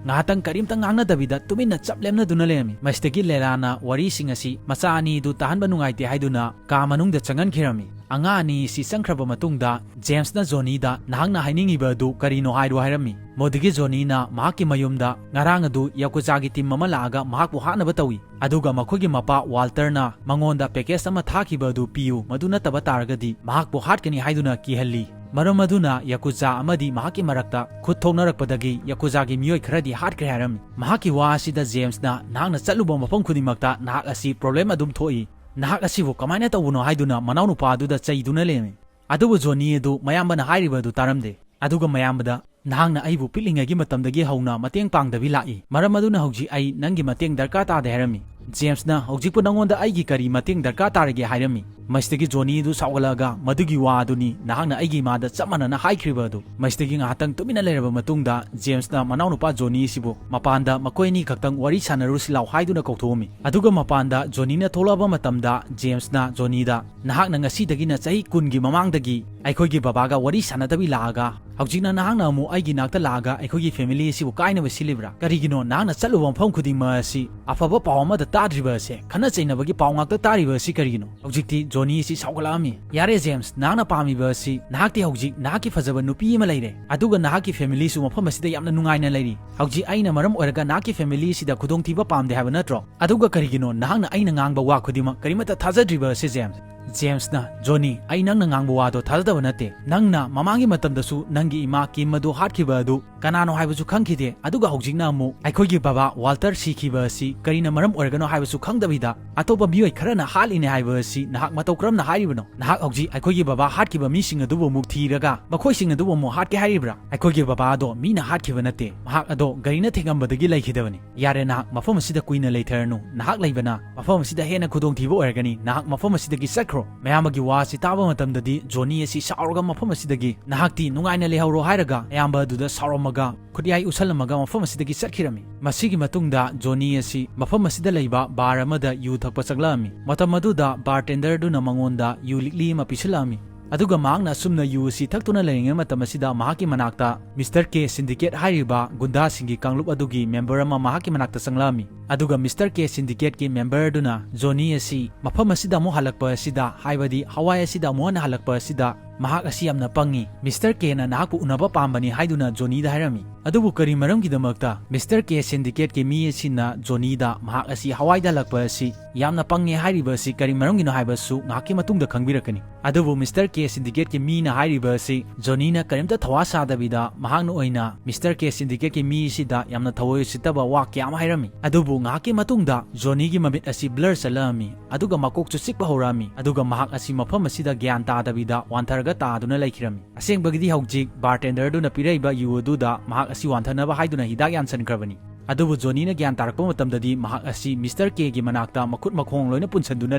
ꯉꯥꯏꯍꯥꯛꯇꯪ ꯀꯔꯤꯝꯇ ꯉꯥꯡꯅꯗꯕꯤꯗ ꯇꯨꯃꯤꯟꯅ ꯆꯞ ꯂꯦꯞꯅꯗꯨꯅ ꯂꯩꯔꯝꯃꯤ꯫ ꯃꯁꯤꯗꯒꯤ ꯂꯦꯂꯥꯅ ꯋꯥꯔꯤꯁꯤꯡ ꯑꯁꯤ ꯃꯆꯥ ꯑꯅꯤ ꯑꯗꯨ ꯇꯥꯍꯟꯕ ꯅꯨꯡꯉꯥꯏꯇꯦ ꯍꯥꯏꯗꯨꯅ ꯀꯥ ꯃꯅꯨꯡꯗ ꯆꯪꯍꯟꯈꯤꯔꯝꯃꯤ꯫ ꯑꯉꯥꯡ ꯑꯅꯤ ꯑꯁꯤ ꯆꯪꯈ꯭ꯔꯕ ꯃꯇꯨꯡꯗ ꯖꯦꯝꯁꯅ ꯖꯣꯅꯤꯗ, "ꯅꯍꯥꯛꯅ ꯍꯥꯏꯅꯤꯡꯉꯤꯕ ꯑꯗꯨ ꯀꯔꯤꯅꯣ ꯍꯥꯏꯔꯣ" ꯍꯥꯏꯔꯝꯃꯤ꯫ ꯃꯗꯨꯒꯤ ꯖꯣꯅꯤꯅ ꯃꯍꯥꯛꯀꯤ ꯃꯌꯨꯝꯗ ꯉꯔꯥꯡ ꯑꯗꯨ ꯌꯥꯀꯨꯖꯥꯒꯤ team ꯑꯃ ꯂꯥꯛꯑꯒ ꯃꯍꯥꯛꯄꯨ ꯍꯥꯠꯅꯕ ꯇꯧꯏ, ꯑꯗꯨꯒ ꯃꯈꯣꯏꯒꯤ ꯃꯄꯥ ꯋꯥꯜꯇꯔꯅ ꯃꯉꯣꯟꯗ package ꯑꯃ ꯊꯥꯈꯤꯕ ꯑꯗꯨ ꯄꯤꯌꯨ, ꯃꯗꯨ ꯅꯠꯇꯕ ꯇꯥꯔꯒꯗꯤ ꯃꯍꯥꯛꯄꯨ ꯍꯥꯠꯀꯅꯤ ꯍꯥꯏꯗꯨꯅ ꯀꯤꯍꯜꯂꯤ꯫ ꯃꯔꯝ ꯑꯗꯨꯅ ꯌꯥꯀꯨꯖꯥ ꯑꯃꯗꯤ ꯃꯍꯥꯛꯀꯤ ꯃꯔꯛꯇ ꯈꯨꯠ ꯊꯣꯛꯅꯔꯛꯄꯗꯒꯤ ꯌꯥꯀꯨꯖꯥꯒꯤ ꯃꯤꯑꯣꯏ ꯈꯔꯗꯤ ꯍꯥꯠꯈ꯭ꯔꯦ ꯍꯥꯏꯔꯝꯃꯤ꯫ ꯃꯍꯥꯛꯀꯤ ꯋꯥ ꯑꯁꯤꯗ ꯖꯦꯝꯁꯅ, "ꯅꯍꯥꯛꯅ ꯆꯠꯂꯨꯕ ꯃꯐꯝ ꯈꯨꯗꯤꯡꯃꯛꯇ ꯅꯍꯥꯛ ꯑꯁꯤ problem ꯑꯗꯨꯝ ꯊꯣꯛꯏ꯫ ꯅꯍꯥꯛ ꯑꯁꯤꯕꯨ ꯀꯃꯥꯏꯅ ꯇꯧꯕꯅꯣ?" ꯍꯥꯏꯗꯨꯅ ꯃꯅꯥꯎꯅꯨꯄꯥ ꯑꯗꯨꯗ ꯆꯩꯗꯨꯅ ꯂꯩꯔꯝꯃꯤ꯫ ꯑꯗꯨꯕꯨ ꯖꯣꯅꯤ ꯑꯗꯨ ꯃꯌꯥꯝꯕꯅ ꯍꯥꯏꯔꯤꯕ ꯑꯗꯨ ꯇꯥꯔꯝꯗꯦ꯫ ꯑꯗꯨꯒ ꯃꯌꯥꯝꯕꯗ, "ꯅꯍꯥꯛꯅ ꯑꯩꯕꯨ ꯄꯤꯛꯂꯤꯉꯩꯒꯤ ꯃꯇꯝꯗꯒꯤ ꯍꯧꯅ ꯃꯇꯦꯡ ꯄꯥꯡꯗꯕꯤ ꯂꯥꯛꯏ꯫ ꯃꯔꯝ ꯑꯗꯨꯅ ꯍꯧꯖꯤꯛ ꯑꯩ ꯅꯪꯒꯤ ꯃꯇꯦꯡ ꯗꯔꯀꯥꯔ ꯇꯥꯗꯦ" ꯍꯥꯏꯔꯝꯃꯤ꯫ ꯖꯦꯝꯁꯅ, "ꯍꯧꯖꯤꯛꯄꯨ ꯅꯪꯉꯣꯟꯗ ꯑꯩꯒꯤ ꯀꯔꯤ ꯃꯇꯦꯡ ꯗꯔꯀꯥꯔ ꯇꯥꯔꯒꯦ?" ꯍꯥꯏꯔꯝꯃꯤ꯫ ꯃꯁꯤꯗꯒꯤ ꯖꯣꯅꯤ ꯑꯗꯨ ꯁꯥꯎꯒꯠꯂꯛꯑꯒ, "ꯃꯗꯨꯒꯤ ꯋꯥ ꯑꯗꯨꯅꯤ ꯅꯍꯥꯛꯅ ꯑꯩꯒꯤ ꯏꯃꯥꯗ ꯆꯞ ꯃꯥꯟꯅꯅ ꯍꯥꯏꯈ꯭ꯔꯤꯕ ꯑꯗꯨ"꯫ ꯃꯁꯤꯗꯒꯤ ꯉꯥꯏꯍꯥꯛꯇꯪ ꯇꯨꯃꯤꯟꯅ ꯂꯩꯔꯕ ꯃꯇꯨꯡꯗ, ꯖꯦꯝꯁꯅ ꯃꯅꯥꯎꯅꯨꯄꯥ ꯖꯣꯅꯤ ꯑꯁꯤꯕꯨ ꯃꯄꯥꯟꯗ ꯃꯈꯣꯏ ꯑꯅꯤ ꯈꯛꯇꯪ ꯋꯥꯔꯤ ꯁꯥꯟꯅꯔꯨꯁꯤ ꯂꯥꯎ ꯍꯥꯏꯗꯨꯅ ꯀꯧꯊꯣꯛꯑꯝꯃꯤ꯫ ꯑꯗꯨꯒ ꯃꯄꯥꯟꯗ ꯖꯣꯅꯤꯅ ꯊꯣꯛꯂꯛꯑꯕ ꯃꯇꯝꯗ, ꯖꯦꯝꯁꯅ ꯖꯣꯅꯤꯗ, "ꯅꯍꯥꯛꯅ ꯉꯁꯤꯗꯒꯤꯅ ꯆꯍꯤ ꯀꯨꯟꯒꯤ ꯃꯃꯥꯡꯗꯒꯤ ꯑꯩꯈꯣꯏꯒꯤ ꯕꯕꯥꯒ ꯋꯥꯔꯤ ꯁꯥꯟꯅꯗꯕꯤ ꯂꯥꯛꯑꯒ, ꯍꯧꯖꯤꯛꯅ ꯅꯍꯥꯛꯅ ꯑꯃꯨꯛ ꯑꯩꯒꯤ ꯅꯥꯛꯇ ꯂꯥꯛꯑꯒ ꯑꯩꯈꯣꯏꯒꯤ family ꯑꯁꯤꯕꯨ ꯀꯥꯏꯅꯕ ꯁꯤꯜꯂꯤꯕ꯭ꯔꯥ? ꯀꯔꯤꯒꯤꯅꯣ ꯅꯍꯥꯛꯅ ꯆꯠꯂꯨꯕ ꯃꯐꯝ ꯈꯨꯗꯤꯡꯃꯛ ꯑꯁꯤ ꯑꯐꯕ ꯄꯥꯎ ꯑꯃꯗ ꯇꯥꯗ꯭ꯔꯤꯕ ꯑꯁꯦ? ꯈꯠꯅ ꯆꯩꯅꯕꯒꯤ ꯄꯥꯎ ꯉꯥꯛꯇ ꯇꯥꯔꯤꯕ ꯑꯁꯤ ꯀꯔꯤꯒꯤꯅꯣ?" ꯍꯧꯖꯤꯛꯇꯤ ꯖꯣꯅꯤ ꯑꯁꯤ ꯁꯥꯎꯒꯠꯂꯛꯑꯝꯃꯤ꯫ "ꯌꯥꯔꯦ ꯖꯦꯝꯁ, ꯅꯍꯥꯛꯅ ꯄꯥꯝꯃꯤꯕ ꯑꯁꯤ, ꯅꯍꯥꯛꯇꯤ ꯍꯧꯖꯤꯛ ꯅꯍꯥꯛꯀꯤ ꯐꯖꯕ ꯅꯨꯄꯤ ꯑꯃ ꯂꯩꯔꯦ, ꯑꯗꯨꯒ ꯅꯍꯥꯛꯀꯤ family ꯁꯨ ꯃꯐꯝ ꯑꯁꯤꯗ ꯌꯥꯝꯅ ꯅꯨꯡꯉꯥꯏꯅ ꯂꯩꯔꯤ꯫ ꯍꯧꯖꯤꯛ ꯑꯩꯅ ꯃꯔꯝ ꯑꯣꯏꯔꯒ ꯅꯍꯥꯛꯀꯤ family ꯁꯤꯗ ꯈꯨꯗꯣꯡꯊꯤꯕ ꯄꯥꯝꯗꯦ ꯍꯥꯏꯕ ꯅꯠꯇ꯭ꯔꯣ? ꯑꯗꯨꯒ ꯀꯔꯤꯒꯤꯅꯣ ꯅꯍꯥꯛꯅ ꯑꯩꯅ ꯉꯥꯡꯕ ꯋꯥ ꯈꯨꯗꯤꯡꯃꯛ ꯀꯔꯤꯃꯠꯇ ꯊꯥꯖꯗ꯭ꯔꯤꯕ ꯑꯁꯤ, ꯖꯦꯝꯁ?" ꯖꯦꯝꯁꯅ, "ꯖꯣꯅꯤ, ꯑꯩ ꯅꯪꯅ ꯉꯥꯡꯕ ꯋꯥꯗꯣ ꯊꯥꯖꯗꯕ ꯅꯠꯇꯦ꯫ ꯅꯪꯅ ꯃꯃꯥꯡꯒꯤ ꯃꯇꯝꯗꯁꯨ ꯅꯪꯒꯤ ꯏꯃꯥ ꯀꯤꯝ ꯑꯗꯨ ꯍꯥꯠꯈꯤꯕ ꯑꯗꯨ ꯀꯅꯥꯅꯣ ꯍꯥꯏꯕꯁꯨ ꯈꯪꯈꯤꯗꯦ, ꯑꯗꯨꯒ ꯍꯧꯖꯤꯛꯅ ꯑꯃꯨꯛ ꯑꯩꯈꯣꯏꯒꯤ ꯕꯕꯥ ꯋꯥꯜꯇꯔ ꯁꯤꯈꯤꯕ ꯑꯁꯤ ꯀꯔꯤꯅ ꯃꯔꯝ ꯑꯣꯏꯔꯒꯅꯣ ꯍꯥꯏꯕꯁꯨ ꯈꯪꯗꯕꯤꯗ ꯑꯇꯣꯞꯄ ꯃꯤꯑꯣꯏ ꯈꯔꯅ ꯍꯥꯠꯂꯤꯅꯦ ꯍꯥꯏꯕ ꯑꯁꯤ ꯅꯍꯥꯛ ꯃꯇꯧ ꯀꯔꯝꯅ ꯍꯥꯏꯔꯤꯕꯅꯣ? ꯅꯍꯥꯛ ꯍꯧꯖꯤꯛ ꯑꯩꯈꯣꯏꯒꯤ ꯕꯕꯥ ꯍꯥꯠꯈꯤꯕ ꯃꯤꯁꯤꯡ ꯑꯗꯨꯕꯨ ꯑꯃꯨꯛ ꯊꯤꯔꯒ ꯃꯈꯣꯏꯁꯤꯡ ꯑꯗꯨꯕꯨ ꯑꯃꯨꯛ ꯍꯥꯠꯀꯦ ꯍꯥꯏꯔꯤꯕ꯭ꯔꯥ? ꯑꯩꯈꯣꯏꯒꯤ ꯕꯕꯥ ꯑꯗꯣ ꯃꯤꯅ ꯍꯥꯠꯈꯤꯕ ꯅꯠꯇꯦ, ꯃꯍꯥꯛ ꯑꯗꯣ ꯒꯥꯔꯤꯅ ꯊꯦꯡꯉꯝꯕꯗꯒꯤ ꯂꯩꯈꯤꯗꯕꯅꯤ꯫ ꯌꯥꯔꯦ, ꯅꯍꯥꯛ ꯃꯐꯝ ꯑꯁꯤꯗ ꯀꯨꯏꯅ ꯂꯩꯊꯔꯅꯨ꯫ ꯅꯍꯥꯛ ꯂꯩꯕꯅ ꯃꯐꯝ ꯑꯁꯤꯗ ꯍꯦꯟꯅ ꯈꯨꯗꯣꯡꯊꯤꯕ ꯑꯣꯏꯔꯒꯅꯤ꯫ ꯅꯍꯥꯛ ꯃꯐꯝ ꯑꯁꯤꯗꯒꯤ ꯆꯠꯈ꯭ꯔꯣ꯫" ꯃꯌꯥꯝꯕꯒꯤ ꯋꯥ ꯑꯁꯤ ꯇꯥꯕ ꯃꯇꯝꯗꯗꯤ ꯖꯣꯅꯤ ꯑꯁꯤ ꯁꯥꯎꯔꯒ ꯃꯐꯝ ꯑꯁꯤꯗꯒꯤ, "ꯅꯍꯥꯛꯇꯤ ꯅꯨꯡꯉꯥꯏꯅ ꯂꯩꯍꯧꯔꯣ" ꯍꯥꯏꯔꯒ ꯃꯌꯥꯝꯕ ꯑꯗꯨꯗ ꯁꯥꯎꯔꯝꯃꯒ ꯈꯨꯠꯌꯥꯏ ꯎꯁꯜꯂꯝꯃꯒ ꯃꯐꯝ ꯑꯁꯤꯗꯒꯤ ꯆꯠꯈꯤꯔꯝꯃꯤ꯫ ꯃꯁꯤꯒꯤ ꯃꯇꯨꯡꯗ ꯖꯣꯅꯤ ꯑꯁꯤ ꯃꯐꯝ ꯑꯁꯤꯗ ꯂꯩꯕ ꯕꯥꯔ ꯑꯃꯗ ꯌꯨ ꯊꯛꯄ ꯆꯪꯂꯛꯑꯝꯃꯤ꯫ ꯃꯇꯝ ꯑꯗꯨꯗ ꯕꯥꯔꯇꯦꯟꯗꯔꯗꯨꯅ ꯃꯉꯣꯟꯗ ꯌꯨ ꯂꯤꯛꯂꯤ ꯑꯃ ꯄꯤꯁꯤꯜꯂꯛꯑꯝꯃꯤ꯫ ꯑꯗꯨꯒ ꯃꯍꯥꯛꯅ ꯑꯁꯨꯝꯅ ꯌꯨ ꯑꯁꯤ ꯊꯛꯇꯨꯅ ꯂꯩꯔꯤꯉꯩ ꯃꯇꯝ ꯑꯁꯤꯗ ꯃꯍꯥꯛꯀꯤ ꯃꯅꯥꯛꯇ ꯃꯤꯁꯇꯔ ꯀꯦ ꯁꯤꯟꯗꯤꯀꯦꯠ ꯍꯥꯏꯔꯤꯕ ꯒꯨꯟꯗꯥꯁꯤꯡꯒꯤ ꯀꯥꯡꯂꯨꯞ ꯑꯗꯨꯒꯤ ꯃꯦꯝꯕꯔ ꯑꯃ ꯃꯍꯥꯛꯀꯤ ꯃꯅꯥꯛꯇ ꯆꯪꯂꯛꯑꯝꯃꯤ꯫ ꯑꯗꯨꯒ ꯃꯤꯁꯇꯔ ꯀꯦ ꯁꯤꯟꯗꯤꯀꯦꯠꯀꯤ ꯃꯦꯝꯕꯔ ꯑꯗꯨꯅ ꯖꯣꯅꯤ ꯑꯁꯤ ꯃꯐꯝ ꯑꯁꯤꯗ ꯑꯃꯨꯛ ꯍꯜꯂꯛꯄ ꯑꯁꯤꯗ, ꯍꯥꯏꯕꯗꯤ ꯍꯋꯥꯏ ꯑꯁꯤꯗ ꯑꯃꯨꯛ ꯍꯟꯅ ꯍꯜꯂꯛꯄ ꯑꯁꯤꯗ, ꯃꯍꯥꯛ ꯑꯁꯤ ꯌꯥꯝꯅ ꯄꯪꯉꯤ꯫ ꯃꯤꯁꯇꯔ ꯀꯦꯅ ꯅꯍꯥꯛꯄꯨ ꯎꯅꯕ ꯄꯥꯝꯕꯅꯤ ꯍꯥꯏꯗꯨꯅ ꯖꯣꯅꯤꯗ ꯍꯥꯏꯔꯝꯃꯤ꯫ ꯑꯗꯨꯕꯨ ꯀꯔꯤ ꯃꯔꯝꯒꯤꯗꯃꯛꯇ ꯃꯤꯁꯇꯔ ꯀꯦ ꯁꯤꯟꯗꯤꯀꯦꯠꯀꯤ ꯃꯤ ꯑꯁꯤꯅ ꯖꯣꯅꯤꯗ ꯃꯍꯥꯛ ꯑꯁꯤ ꯍꯋꯥꯏꯗ ꯍꯜꯂꯛꯄ ꯑꯁꯤ ꯌꯥꯝꯅ ꯄꯪꯉꯦ ꯍꯥꯏꯔꯤꯕ ꯑꯁꯤ ꯀꯔꯤ ꯃꯔꯝꯒꯤꯅꯣ ꯍꯥꯏꯕꯁꯨ ꯉꯥꯏꯍꯥꯛꯀꯤ ꯃꯇꯨꯡꯗ ꯈꯪꯕꯤꯔꯛꯀꯅꯤ꯫ ꯑꯗꯨꯕꯨ ꯃꯤꯁꯇꯔ ꯀꯦ ꯁꯤꯟꯗꯤꯀꯦꯠꯀꯤ ꯃꯤꯅ ꯍꯥꯏꯔꯤꯕ ꯑꯁꯤ ꯖꯣꯅꯤꯅ ꯀꯔꯤꯝꯇ ꯊꯋꯥ ꯁꯥꯗꯕꯤꯗ ꯃꯍꯥꯛꯅ ꯑꯣꯏꯅ ꯃꯤꯁꯇꯔ ꯀꯦ ꯁꯤꯟꯗꯤꯀꯦꯠꯀꯤ ꯃꯤ ꯑꯁꯤꯗ ꯌꯥꯝꯅ ꯊꯑꯣꯏ ꯎꯁꯤꯠꯇꯕ ꯋꯥ ꯀꯌꯥ ꯑꯃ ꯍꯥꯏꯔꯝꯃꯤ꯫ ꯑꯗꯨꯕꯨ ꯉꯥꯏꯍꯥꯛꯀꯤ ꯃꯇꯨꯡꯗ ꯖꯣꯅꯤꯒꯤ ꯃꯃꯤꯠ ꯑꯁꯤ ꯕ꯭ꯂꯔ ꯆꯠꯂꯛꯑꯝꯃꯤ, ꯑꯗꯨꯒ ꯃꯀꯣꯛꯁꯨ ꯆꯤꯛꯄ ꯍꯧꯔꯛꯑꯝꯃꯤ, ꯑꯗꯨꯒ ꯃꯍꯥꯛ ꯑꯁꯤ ꯃꯐꯝ ꯑꯁꯤꯗ ꯒ꯭ꯌꯥꯟ ꯇꯥꯗꯕꯤꯗ ꯋꯥꯟꯊꯔꯒ ꯇꯥꯗꯨꯅ ꯂꯩꯈꯤꯔꯝꯃꯤ꯫ ꯑꯁꯦꯡꯕꯒꯤꯗꯤ ꯍꯧꯖꯤꯛ ꯕꯥꯔꯇꯦꯟꯗꯔꯗꯨꯅ ꯄꯤꯔꯛꯏꯕ ꯌꯨ ꯑꯗꯨꯗ ꯃꯍꯥꯛ ꯑꯁꯤ ꯋꯥꯟꯊꯅꯕ ꯍꯥꯏꯗꯨꯅ ꯍꯤꯗꯥꯛ ꯌꯥꯟꯁꯤꯟꯈ꯭ꯔꯕꯅꯤ꯫ ꯑꯗꯨꯕꯨ ꯖꯣꯅꯤꯅ ꯒ꯭ꯌꯥꯟ ꯇꯥꯔꯛꯄ ꯃꯇꯝꯗꯗꯤ ꯃꯍꯥꯛ ꯑꯁꯤ ꯃꯤꯁꯇꯔ ꯀꯦꯒꯤ ꯃꯅꯥꯛꯇ ꯃꯈꯨꯠ ꯃꯈꯣꯡ ꯂꯣꯏꯅ ꯄꯨꯟꯁꯤꯟꯗꯨꯅ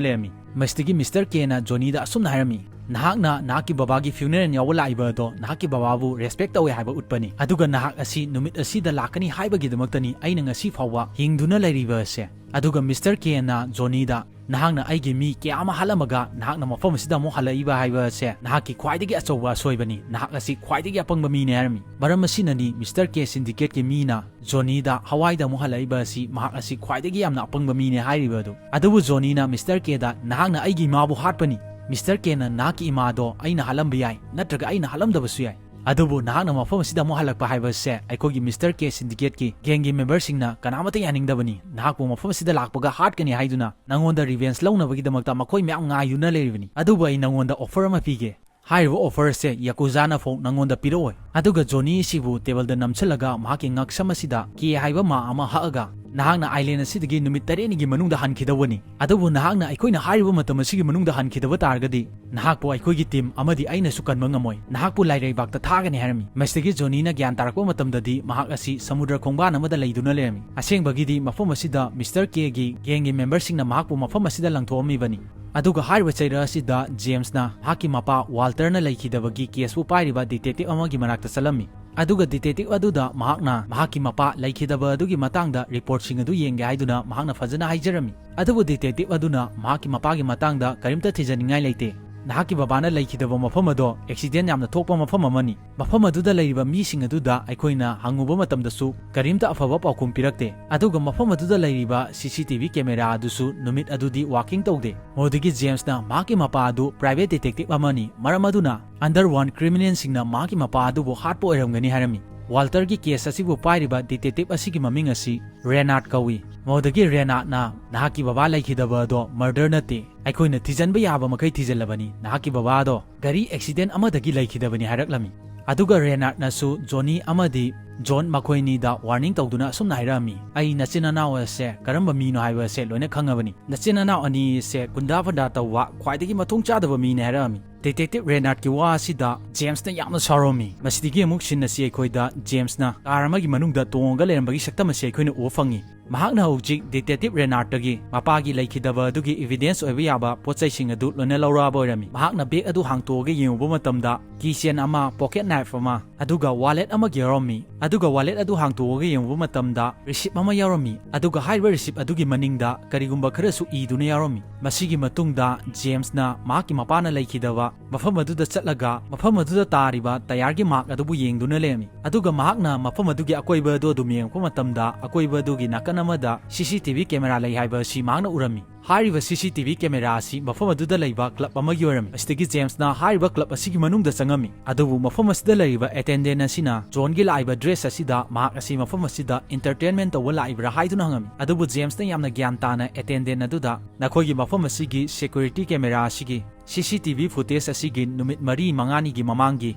ꯂꯩꯔꯝꯃꯤ꯫ ꯃꯁꯤꯗꯒꯤ ꯃꯤꯁꯇꯔ ꯀꯦꯅ ꯖꯣꯅꯤꯗ ꯑꯁꯨꯝꯅ ꯍꯥꯏꯔꯝꯃꯤ, "ꯅꯍꯥꯛꯅ ꯅꯍꯥꯛꯀꯤ ꯕꯕꯥꯒꯤ ꯐ꯭ꯌꯨꯅꯔꯦꯜ ꯌꯥꯎꯕ ꯂꯥꯛꯏꯕ ꯑꯗꯣ ꯅꯍꯥꯛꯀꯤ ꯕꯕꯥꯕꯨ ꯔꯦꯁꯄꯦꯛ ꯇꯧꯋꯦ ꯍꯥꯏꯕ ꯎꯠꯄꯅꯤ꯫ ꯑꯗꯨꯒ ꯅꯍꯥꯛ ꯑꯁꯤ ꯅꯨꯃꯤꯠ ꯑꯁꯤꯗ ꯂꯥꯛꯀꯅꯤ ꯍꯥꯏꯕꯒꯤꯗꯃꯛꯇꯅꯤ ꯑꯩꯅ ꯉꯁꯤ ꯐꯥꯎꯕ ꯍꯤꯡꯗꯨꯅ ꯂꯩꯔꯤꯕ ꯑꯁꯦ꯫" ꯑꯗꯨꯒ ꯃꯤꯁꯇꯔ ꯀꯦꯅ ꯖꯣꯅꯤꯗ, "ꯅꯍꯥꯛꯅ ꯑꯩꯒꯤ ꯃꯤ ꯀꯌꯥ ꯑꯃ ꯍꯥꯠꯂꯝꯃꯒ ꯅꯍꯥꯛꯅ ꯃꯐꯝ ꯑꯁꯤꯗ ꯑꯃꯨꯛ ꯍꯜꯂꯛꯏꯕ ꯍꯥꯏꯕ ꯑꯁꯦ ꯅꯍꯥꯛꯀꯤ ꯈ꯭ꯋꯥꯏꯗꯒꯤ ꯑꯆꯧꯕ ꯑꯁꯣꯏꯕꯅꯤ꯫ ꯅꯍꯥꯛ ꯑꯁꯤ ꯈ꯭ꯋꯥꯏꯗꯒꯤ ꯑꯄꯪꯕ ꯃꯤꯅꯤ" ꯍꯥꯏꯔꯝꯃꯤ꯫ ꯃꯔꯝ ꯑꯁꯤꯅꯅꯤ ꯃꯤꯁꯇꯔ ꯀꯦ ꯁꯤꯟꯗꯤꯀꯦꯠꯀꯤ ꯃꯤꯅ ꯖꯣꯅꯤꯗ ꯍꯋꯥꯏꯗ ꯑꯃꯨꯛ ꯍꯜꯂꯛꯏꯕ ꯑꯁꯤ ꯃꯍꯥꯛ ꯑꯁꯤ ꯈ꯭ꯋꯥꯏꯗꯒꯤ ꯌꯥꯝꯅ ꯑꯄꯪꯕ ꯃꯤꯅꯦ ꯍꯥꯏꯔꯤꯕ ꯑꯗꯨ꯫ ꯑꯗꯨꯕꯨ ꯖꯣꯅꯤꯅ ꯃꯤꯁꯇꯔ ꯀꯦꯗ, "ꯅꯍꯥꯛꯅ ꯑꯩꯒꯤ ꯏꯃꯥꯕꯨ ꯍꯥꯠꯄꯅꯤ꯫ ꯃꯤꯁꯇꯔ ꯀꯦꯅ ꯅꯍꯥꯛꯀꯤ ꯏꯃꯥꯗꯣ ꯑꯩꯅ ꯍꯥꯠꯂꯝꯕ ꯌꯥꯏ, ꯅꯠꯇ꯭ꯔꯒ ꯑꯩꯅ ꯍꯥꯠꯂꯝꯗꯕꯁꯨ ꯌꯥꯏ꯫ ꯑꯗꯨꯕꯨ ꯅꯍꯥꯛꯅ ꯃꯐꯝ ꯑꯁꯤꯗ ꯑꯃꯨꯛ ꯍꯜꯂꯛꯄ ꯍꯥꯏꯕꯁꯦ ꯑꯩꯈꯣꯏꯒꯤ ꯃꯤꯁꯇꯔ ꯀꯦ ꯁꯤꯟꯗꯤꯀꯦꯠꯀꯤ ꯒꯦꯡꯒꯤ ꯃꯦꯝꯕꯔꯁꯤꯡꯅ ꯀꯅꯥꯃꯠꯇ ꯌꯥꯅꯤꯡꯗꯕꯅꯤ꯫ ꯅꯍꯥꯛꯄꯨ ꯃꯐꯝ ꯑꯁꯤꯗ ꯂꯥꯛꯄꯒ ꯍꯥꯠꯀꯅꯤ ꯍꯥꯏꯗꯨꯅ ꯅꯉꯣꯟꯗ ꯔꯤꯚꯦꯟꯖ ꯂꯧꯅꯕꯒꯤꯗꯃꯛꯇ ꯃꯈꯣꯏ ꯃꯌꯥꯝ ꯉꯥꯏꯗꯨꯅ ꯂꯩꯔꯤꯕꯅꯤ꯫ ꯑꯗꯨꯕꯨ ꯑꯩ ꯅꯉꯣꯟꯗ ꯑꯣꯐꯔ ꯑꯃ ꯄꯤꯒꯦ꯫ ꯍꯥꯏꯔꯤꯕ ꯑꯣꯐꯔ ꯑꯁꯦ ꯌꯥꯀꯨꯖꯥꯅ ꯐꯥꯎ ꯅꯉꯣꯟꯗ ꯄꯤꯔꯛꯑꯣꯏ꯫ ꯑꯗꯨꯒ ꯖꯣꯅꯤ ꯑꯁꯤꯕꯨ ꯇꯦꯕꯜꯗ ꯅꯝꯁꯤꯜꯂꯒ ꯃꯍꯥꯛꯀꯤ ꯉꯛꯁꯝ ꯑꯁꯤꯗ ꯀꯦ ꯍꯥꯏꯕ ꯃꯥ ꯑꯃ ꯍꯛꯑꯒ, "ꯅꯍꯥꯛꯅ ꯑꯥꯏꯂꯦꯟ ꯑꯁꯤꯗꯒꯤ ꯅꯨꯃꯤꯠ ꯇꯔꯦꯠꯅꯤꯒꯤ ꯃꯅꯨꯡꯗ ꯍꯟꯈꯤꯗꯧꯕꯅꯤ꯫ ꯑꯗꯨꯕꯨ ꯅꯍꯥꯛꯅ ꯑꯩꯈꯣꯏꯅ ꯍꯥꯏꯔꯤꯕ ꯃꯇꯝ ꯑꯁꯤꯒꯤ ꯃꯅꯨꯡꯗ ꯍꯟꯈꯤꯗꯕ ꯇꯥꯔꯒꯗꯤ, ꯅꯍꯥꯛꯄꯨ ꯑꯩꯈꯣꯏꯒꯤ ꯇꯤꯝ ꯑꯃꯗꯤ ꯑꯩꯅꯁꯨ ꯀꯟꯕ ꯉꯝꯃꯣꯏ꯫ ꯅꯍꯥꯛꯄꯨ ꯂꯥꯏꯔꯩꯕꯥꯛꯇ ꯊꯥꯒꯅꯤ" ꯍꯥꯏꯔꯝꯃꯤ꯫ ꯃꯁꯤꯗꯒꯤ ꯖꯣꯅꯤꯅ ꯒ꯭ꯌꯥꯟ ꯇꯥꯔꯛꯄ ꯃꯇꯝꯗꯗꯤ ꯃꯍꯥꯛ ꯑꯁꯤ ꯁꯃꯨꯗ꯭ꯔ ꯈꯣꯡꯕꯥꯟ ꯑꯃꯗ ꯂꯩꯗꯨꯅ ꯂꯩꯔꯝꯃꯤ꯫ ꯑꯁꯦꯡꯕꯒꯤꯗꯤ ꯃꯐꯝ ꯑꯁꯤꯗ ꯃꯤꯁꯇꯔ ꯀꯦꯒꯤ ꯒꯦꯡꯒꯤ ꯃꯦꯝꯕꯔꯁꯤꯡꯅ ꯃꯍꯥꯛꯄꯨ ꯃꯐꯝ ꯑꯁꯤꯗ ꯂꯪꯊꯣꯛꯑꯝꯃꯤꯕꯅꯤ꯫ ꯑꯗꯨꯒ ꯍꯥꯏꯔꯤꯕ ꯆꯩꯔꯛ ꯑꯁꯤꯗ ꯖꯦꯝꯁꯅ ꯃꯍꯥꯛꯀꯤ ꯃꯄꯥ ꯋꯥꯜꯇꯔꯅ ꯂꯩꯈꯤꯗꯕꯒꯤ ꯀꯦꯁꯄꯨ ꯄꯥꯏꯔꯤꯕ ꯗꯤꯇꯦꯛꯇꯤꯚ ꯑꯃꯒꯤ ꯃꯅꯥꯛꯇ ꯆꯠꯂꯝꯃꯤ꯫ ꯑꯗꯨꯒ ꯗꯤꯇꯦꯛꯇꯤꯚ ꯑꯗꯨꯗ ꯃꯍꯥꯛꯅ ꯃꯍꯥꯛꯀꯤ ꯃꯄꯥ ꯂꯩꯈꯤꯗꯕ ꯑꯗꯨꯒꯤ ꯃꯇꯥꯡꯗ ꯔꯤꯄꯣꯔꯠꯁꯤꯡ ꯑꯗꯨ ꯌꯦꯡꯒꯦ ꯍꯥꯏꯗꯨꯅ ꯃꯍꯥꯛꯅ ꯐꯖꯅ ꯍꯥꯏꯖꯔꯝꯃꯤ꯫ ꯑꯗꯨꯕꯨ ꯗꯤꯇꯦꯛꯇꯤꯚ ꯑꯗꯨꯅ ꯃꯍꯥꯛꯀꯤ ꯃꯄꯥꯒꯤ ꯃꯇꯥꯡꯗ ꯀꯔꯤꯝꯇ ꯊꯤꯖꯅꯤꯡꯉꯥꯏ ꯂꯩꯇꯦ꯫ "ꯅꯍꯥꯛꯀꯤ ꯕꯕꯥꯅ ꯂꯩꯈꯤꯗꯕ ꯃꯐꯝ ꯑꯗꯣ ꯑꯦꯛꯁꯤꯗꯦꯟ ꯌꯥꯝꯅ ꯊꯣꯛꯄ ꯃꯐꯝ ꯑꯃꯅꯤ꯫ ꯃꯐꯝ ꯑꯗꯨꯗ ꯂꯩꯔꯤꯕ ꯃꯤꯁꯤꯡ ꯑꯗꯨꯗ ꯑꯩꯈꯣꯏꯅ ꯍꯪꯉꯨꯕ ꯃꯇꯝꯗꯁꯨ ꯀꯔꯤꯝꯇ ꯑꯐꯕ ꯄꯥꯎꯈꯨꯝ ꯄꯤꯔꯛꯇꯦ꯫ ꯑꯗꯨꯒ ꯃꯐꯝ ꯑꯗꯨꯗ ꯂꯩꯔꯤꯕ ꯁꯤ ꯁꯤ ꯇꯤ ꯚꯤ ꯀꯦꯃꯦꯔꯥ ꯑꯗꯨꯁꯨ ꯅꯨꯃꯤꯠ ꯑꯗꯨꯗꯤ ꯋꯥꯀꯤꯡ ꯇꯧꯗꯦ"꯫ ꯃꯗꯨꯗꯒꯤ ꯖꯦꯝꯁꯅ ꯃꯍꯥꯛꯀꯤ ꯃꯄꯥ ꯑꯗꯨ ꯄ꯭ꯔꯥꯏꯚꯦꯠ ꯗꯤꯇꯦꯛꯇꯤꯚ ꯑꯃꯅꯤ, ꯃꯔꯝ ꯑꯗꯨꯅ ꯑꯟꯗꯔ ꯋꯥꯔꯜꯗ ꯀ꯭ꯔꯤꯃꯤꯅꯦꯜꯁꯤꯡꯅ ꯃꯍꯥꯛꯀꯤ ꯃꯄꯥ ꯑꯗꯨꯕꯨ ꯍꯥꯠꯄ ꯑꯣꯏꯔꯝꯒꯅꯤ ꯍꯥꯏꯔꯝꯃꯤ꯫ ꯋꯥꯜꯇꯔꯒꯤ ꯀꯦꯁ ꯑꯁꯤꯕꯨ ꯄꯥꯏꯔꯤꯕ ꯗꯤꯇꯦꯛꯇꯤꯚ ꯑꯁꯤꯒꯤ ꯃꯃꯤꯡ ꯑꯁꯤ ꯔꯦꯅꯥꯔꯗ ꯀꯧꯏ꯫ ꯃꯗꯨꯗꯒꯤ ꯔꯦꯅꯥꯔꯗꯅ, "ꯅꯍꯥꯛꯀꯤ ꯕꯕꯥ ꯂꯩꯈꯤꯗꯕ ꯑꯗꯣ ꯃꯔꯗꯔ ꯅꯠꯇꯦ꯫ ꯑꯩꯈꯣꯏꯅ ꯊꯤꯖꯤꯟꯕ ꯌꯥꯕ ꯃꯈꯩ ꯊꯤꯖꯤꯜꯂꯕꯅꯤ꯫ ꯅꯍꯥꯛꯀꯤ ꯕꯕꯥ ꯑꯗꯣ ꯒꯥꯔꯤ ꯑꯦꯛꯁꯤꯗꯦꯟ ꯑꯃꯗꯒꯤ ꯂꯩꯈꯤꯗꯕꯅꯤ" ꯍꯥꯏꯔꯛꯂꯝꯃꯤ꯫ ꯑꯗꯨꯒ ꯔꯦꯅꯥꯔꯗꯅꯁꯨ ꯖꯣꯅꯤ ꯑꯃꯗꯤ ꯖꯣꯟ ꯃꯈꯣꯏꯅꯤꯗ ꯋꯥꯔꯅꯤꯡ ꯇꯧꯗꯨꯅ ꯑꯁꯨꯝꯅ ꯍꯥꯏꯔꯛꯑꯝꯃꯤ, "ꯑꯩ ꯅꯆꯤꯟ ꯅꯅꯥꯎ ꯑꯁꯦ ꯀꯔꯝꯕ ꯃꯤꯅꯣ ꯍꯥꯏꯕ ꯑꯁꯦ ꯂꯣꯏꯅ ꯈꯪꯉꯕꯅꯤ꯫ ꯅꯆꯤꯟ ꯅꯅꯥꯎ ꯑꯅꯤ ꯑꯁꯦ ꯒꯨꯟꯗꯥ ꯐꯟꯗꯥ ꯇꯧꯕ ꯈ꯭ꯋꯥꯏꯗꯒꯤ ꯃꯊꯣꯡ ꯆꯥꯗꯕ ꯃꯤꯅꯤ" ꯍꯥꯏꯔꯛꯑꯝꯃꯤ꯫ ꯗꯤꯇꯦꯛꯇꯤꯚ ꯔꯦꯅꯥꯔꯗꯀꯤ ꯋꯥ ꯑꯁꯤꯗ ꯖꯦꯝꯁꯅ ꯌꯥꯝꯅ ꯁꯥꯎꯔꯝꯃꯤ꯫ ꯃꯁꯤꯗꯒꯤ ꯑꯃꯨꯛ ꯁꯤꯟ ꯑꯁꯤ ꯑꯩꯈꯣꯏꯗ ꯖꯦꯝꯁꯅ ꯀꯥꯔ ꯑꯃꯒꯤ ꯃꯅꯨꯡꯗ ꯇꯣꯡꯉꯒ ꯂꯩꯔꯝꯕꯒꯤ ꯁꯛꯇꯝ ꯑꯁꯤ ꯑꯩꯈꯣꯏꯅ ꯎꯕ ꯐꯪꯉꯤ꯫ ꯃꯍꯥꯛꯅ ꯍꯧꯖꯤꯛ ꯗꯤꯇꯦꯛꯇꯤꯚ ꯔꯦꯅꯥꯔꯗꯇꯒꯤ ꯃꯄꯥꯒꯤ ꯂꯩꯈꯤꯗꯕ ꯑꯗꯨꯒꯤ ꯏꯚꯤꯗꯦꯟꯁ ꯑꯣꯏꯕ ꯌꯥꯕ ꯄꯣꯠ ꯆꯩꯁꯤꯡ ꯑꯗꯨ ꯂꯣꯏꯅ ꯂꯧꯔꯛꯑꯕ ꯑꯣꯏꯔꯝꯃꯤ꯫ ꯃꯍꯥꯛꯅ ꯕꯦꯒ ꯑꯗꯨ ꯍꯥꯡꯇꯣꯛꯑꯒ ꯌꯦꯡꯉꯨꯕ ꯃꯇꯝꯗ ꯀꯤꯆꯦꯟ ꯑꯃ, ꯄꯣꯀꯦꯠ ꯅꯥꯏꯐ ꯑꯃ, ꯑꯗꯨꯒ ꯋꯥꯂꯦꯠ ꯑꯃꯒ ꯌꯥꯎꯔꯝꯃꯤ꯫ ꯑꯗꯨꯒ ꯋꯥꯂꯦꯠ ꯑꯗꯨ ꯍꯥꯡꯇꯣꯛꯑꯒ ꯌꯦꯡꯉꯨꯕ ꯃꯇꯝꯗ ꯔꯤꯁꯤꯞ ꯑꯃ ꯌꯥꯎꯔꯝꯃꯤ꯫ ꯑꯗꯨꯒ ꯍꯥꯏꯔꯤꯕ ꯔꯤꯁꯤꯞ ꯑꯗꯨꯒꯤ ꯃꯅꯤꯡꯗ ꯀꯔꯤꯒꯨꯝꯕ ꯈꯔꯁꯨ ꯏꯗꯨꯅ ꯌꯥꯎꯔꯝꯃꯤ꯫ ꯃꯁꯤꯒꯤ ꯃꯇꯨꯡꯗ ꯖꯦꯝꯁꯅ ꯃꯍꯥꯛꯀꯤ ꯃꯄꯥꯅ ꯂꯩꯈꯤꯗꯕ ꯃꯐꯝ ꯑꯗꯨꯗ ꯆꯠꯂꯒ ꯃꯐꯝ ꯑꯗꯨꯗ ꯇꯥꯔꯤꯕ ꯇꯌꯥꯔꯒꯤ ꯃꯥꯔꯛ ꯑꯗꯨꯕꯨ ꯌꯦꯡꯗꯨꯅ ꯂꯩꯔꯝꯃꯤ꯫ ꯑꯗꯨꯒ ꯃꯍꯥꯛꯅ ꯃꯐꯝ ꯑꯗꯨꯒꯤ ꯑꯀꯣꯏꯕ ꯑꯗꯨ ꯑꯗꯨꯝ ꯌꯦꯡꯉꯛꯄ ꯃꯇꯝꯗ ꯑꯀꯣꯏꯕ ꯑꯗꯨꯒꯤ ꯅꯥꯀꯟ ꯑꯃꯗ ꯁꯤ ꯁꯤ ꯇꯤ ꯚꯤ ꯀꯦꯃꯦꯔꯥ ꯂꯩ ꯍꯥꯏꯕ ꯑꯁꯤ ꯃꯍꯥꯛꯅ ꯎꯔꯝꯃꯤ꯫ ꯍꯥꯏꯔꯤꯕ C C T V camera ꯑꯁꯤ ꯃꯐꯝ ꯑꯗꯨꯗ ꯂꯩꯕ club ꯑꯃꯒꯤ ꯑꯣꯏꯔꯝꯃꯤ꯫ ꯑꯁꯤꯗꯒꯤ ꯖꯦꯝꯁꯅ ꯍꯥꯏꯔꯤꯕ club ꯑꯁꯤꯒꯤ ꯃꯅꯨꯡꯗ ꯆꯪꯉꯝꯃꯤ꯫ ꯑꯗꯨꯕꯨ ꯃꯐꯝ ꯑꯁꯤꯗ ꯂꯩꯔꯤꯕ attendant ꯑꯁꯤꯅ ꯖꯣꯟꯒꯤ ꯂꯥꯛꯏꯕ dress ꯑꯁꯤꯗ ꯃꯍꯥꯛ ꯑꯁꯤ ꯃꯐꯝ ꯑꯁꯤꯗ entertainment ꯇꯧꯕ ꯂꯥꯛꯏꯕ꯭ꯔꯥ ꯍꯥꯏꯗꯨꯅ ꯍꯪꯉꯝꯃꯤ꯫ ꯑꯗꯨꯕꯨ ꯖꯦꯝꯁꯅ ꯌꯥꯝꯅ ꯒ꯭ꯌꯥꯟ ꯇꯥꯅ attendant ꯑꯗꯨꯗ ꯅꯈꯣꯏꯒꯤ ꯃꯐꯝ ꯑꯁꯤꯒꯤ security camera ꯑꯁꯤꯒꯤ C C T V footage ꯑꯁꯤꯒꯤ ꯅꯨꯃꯤꯠ ꯃꯔꯤ ꯃꯉꯥꯅꯤꯒꯤ ꯃꯃꯥꯡꯒꯤ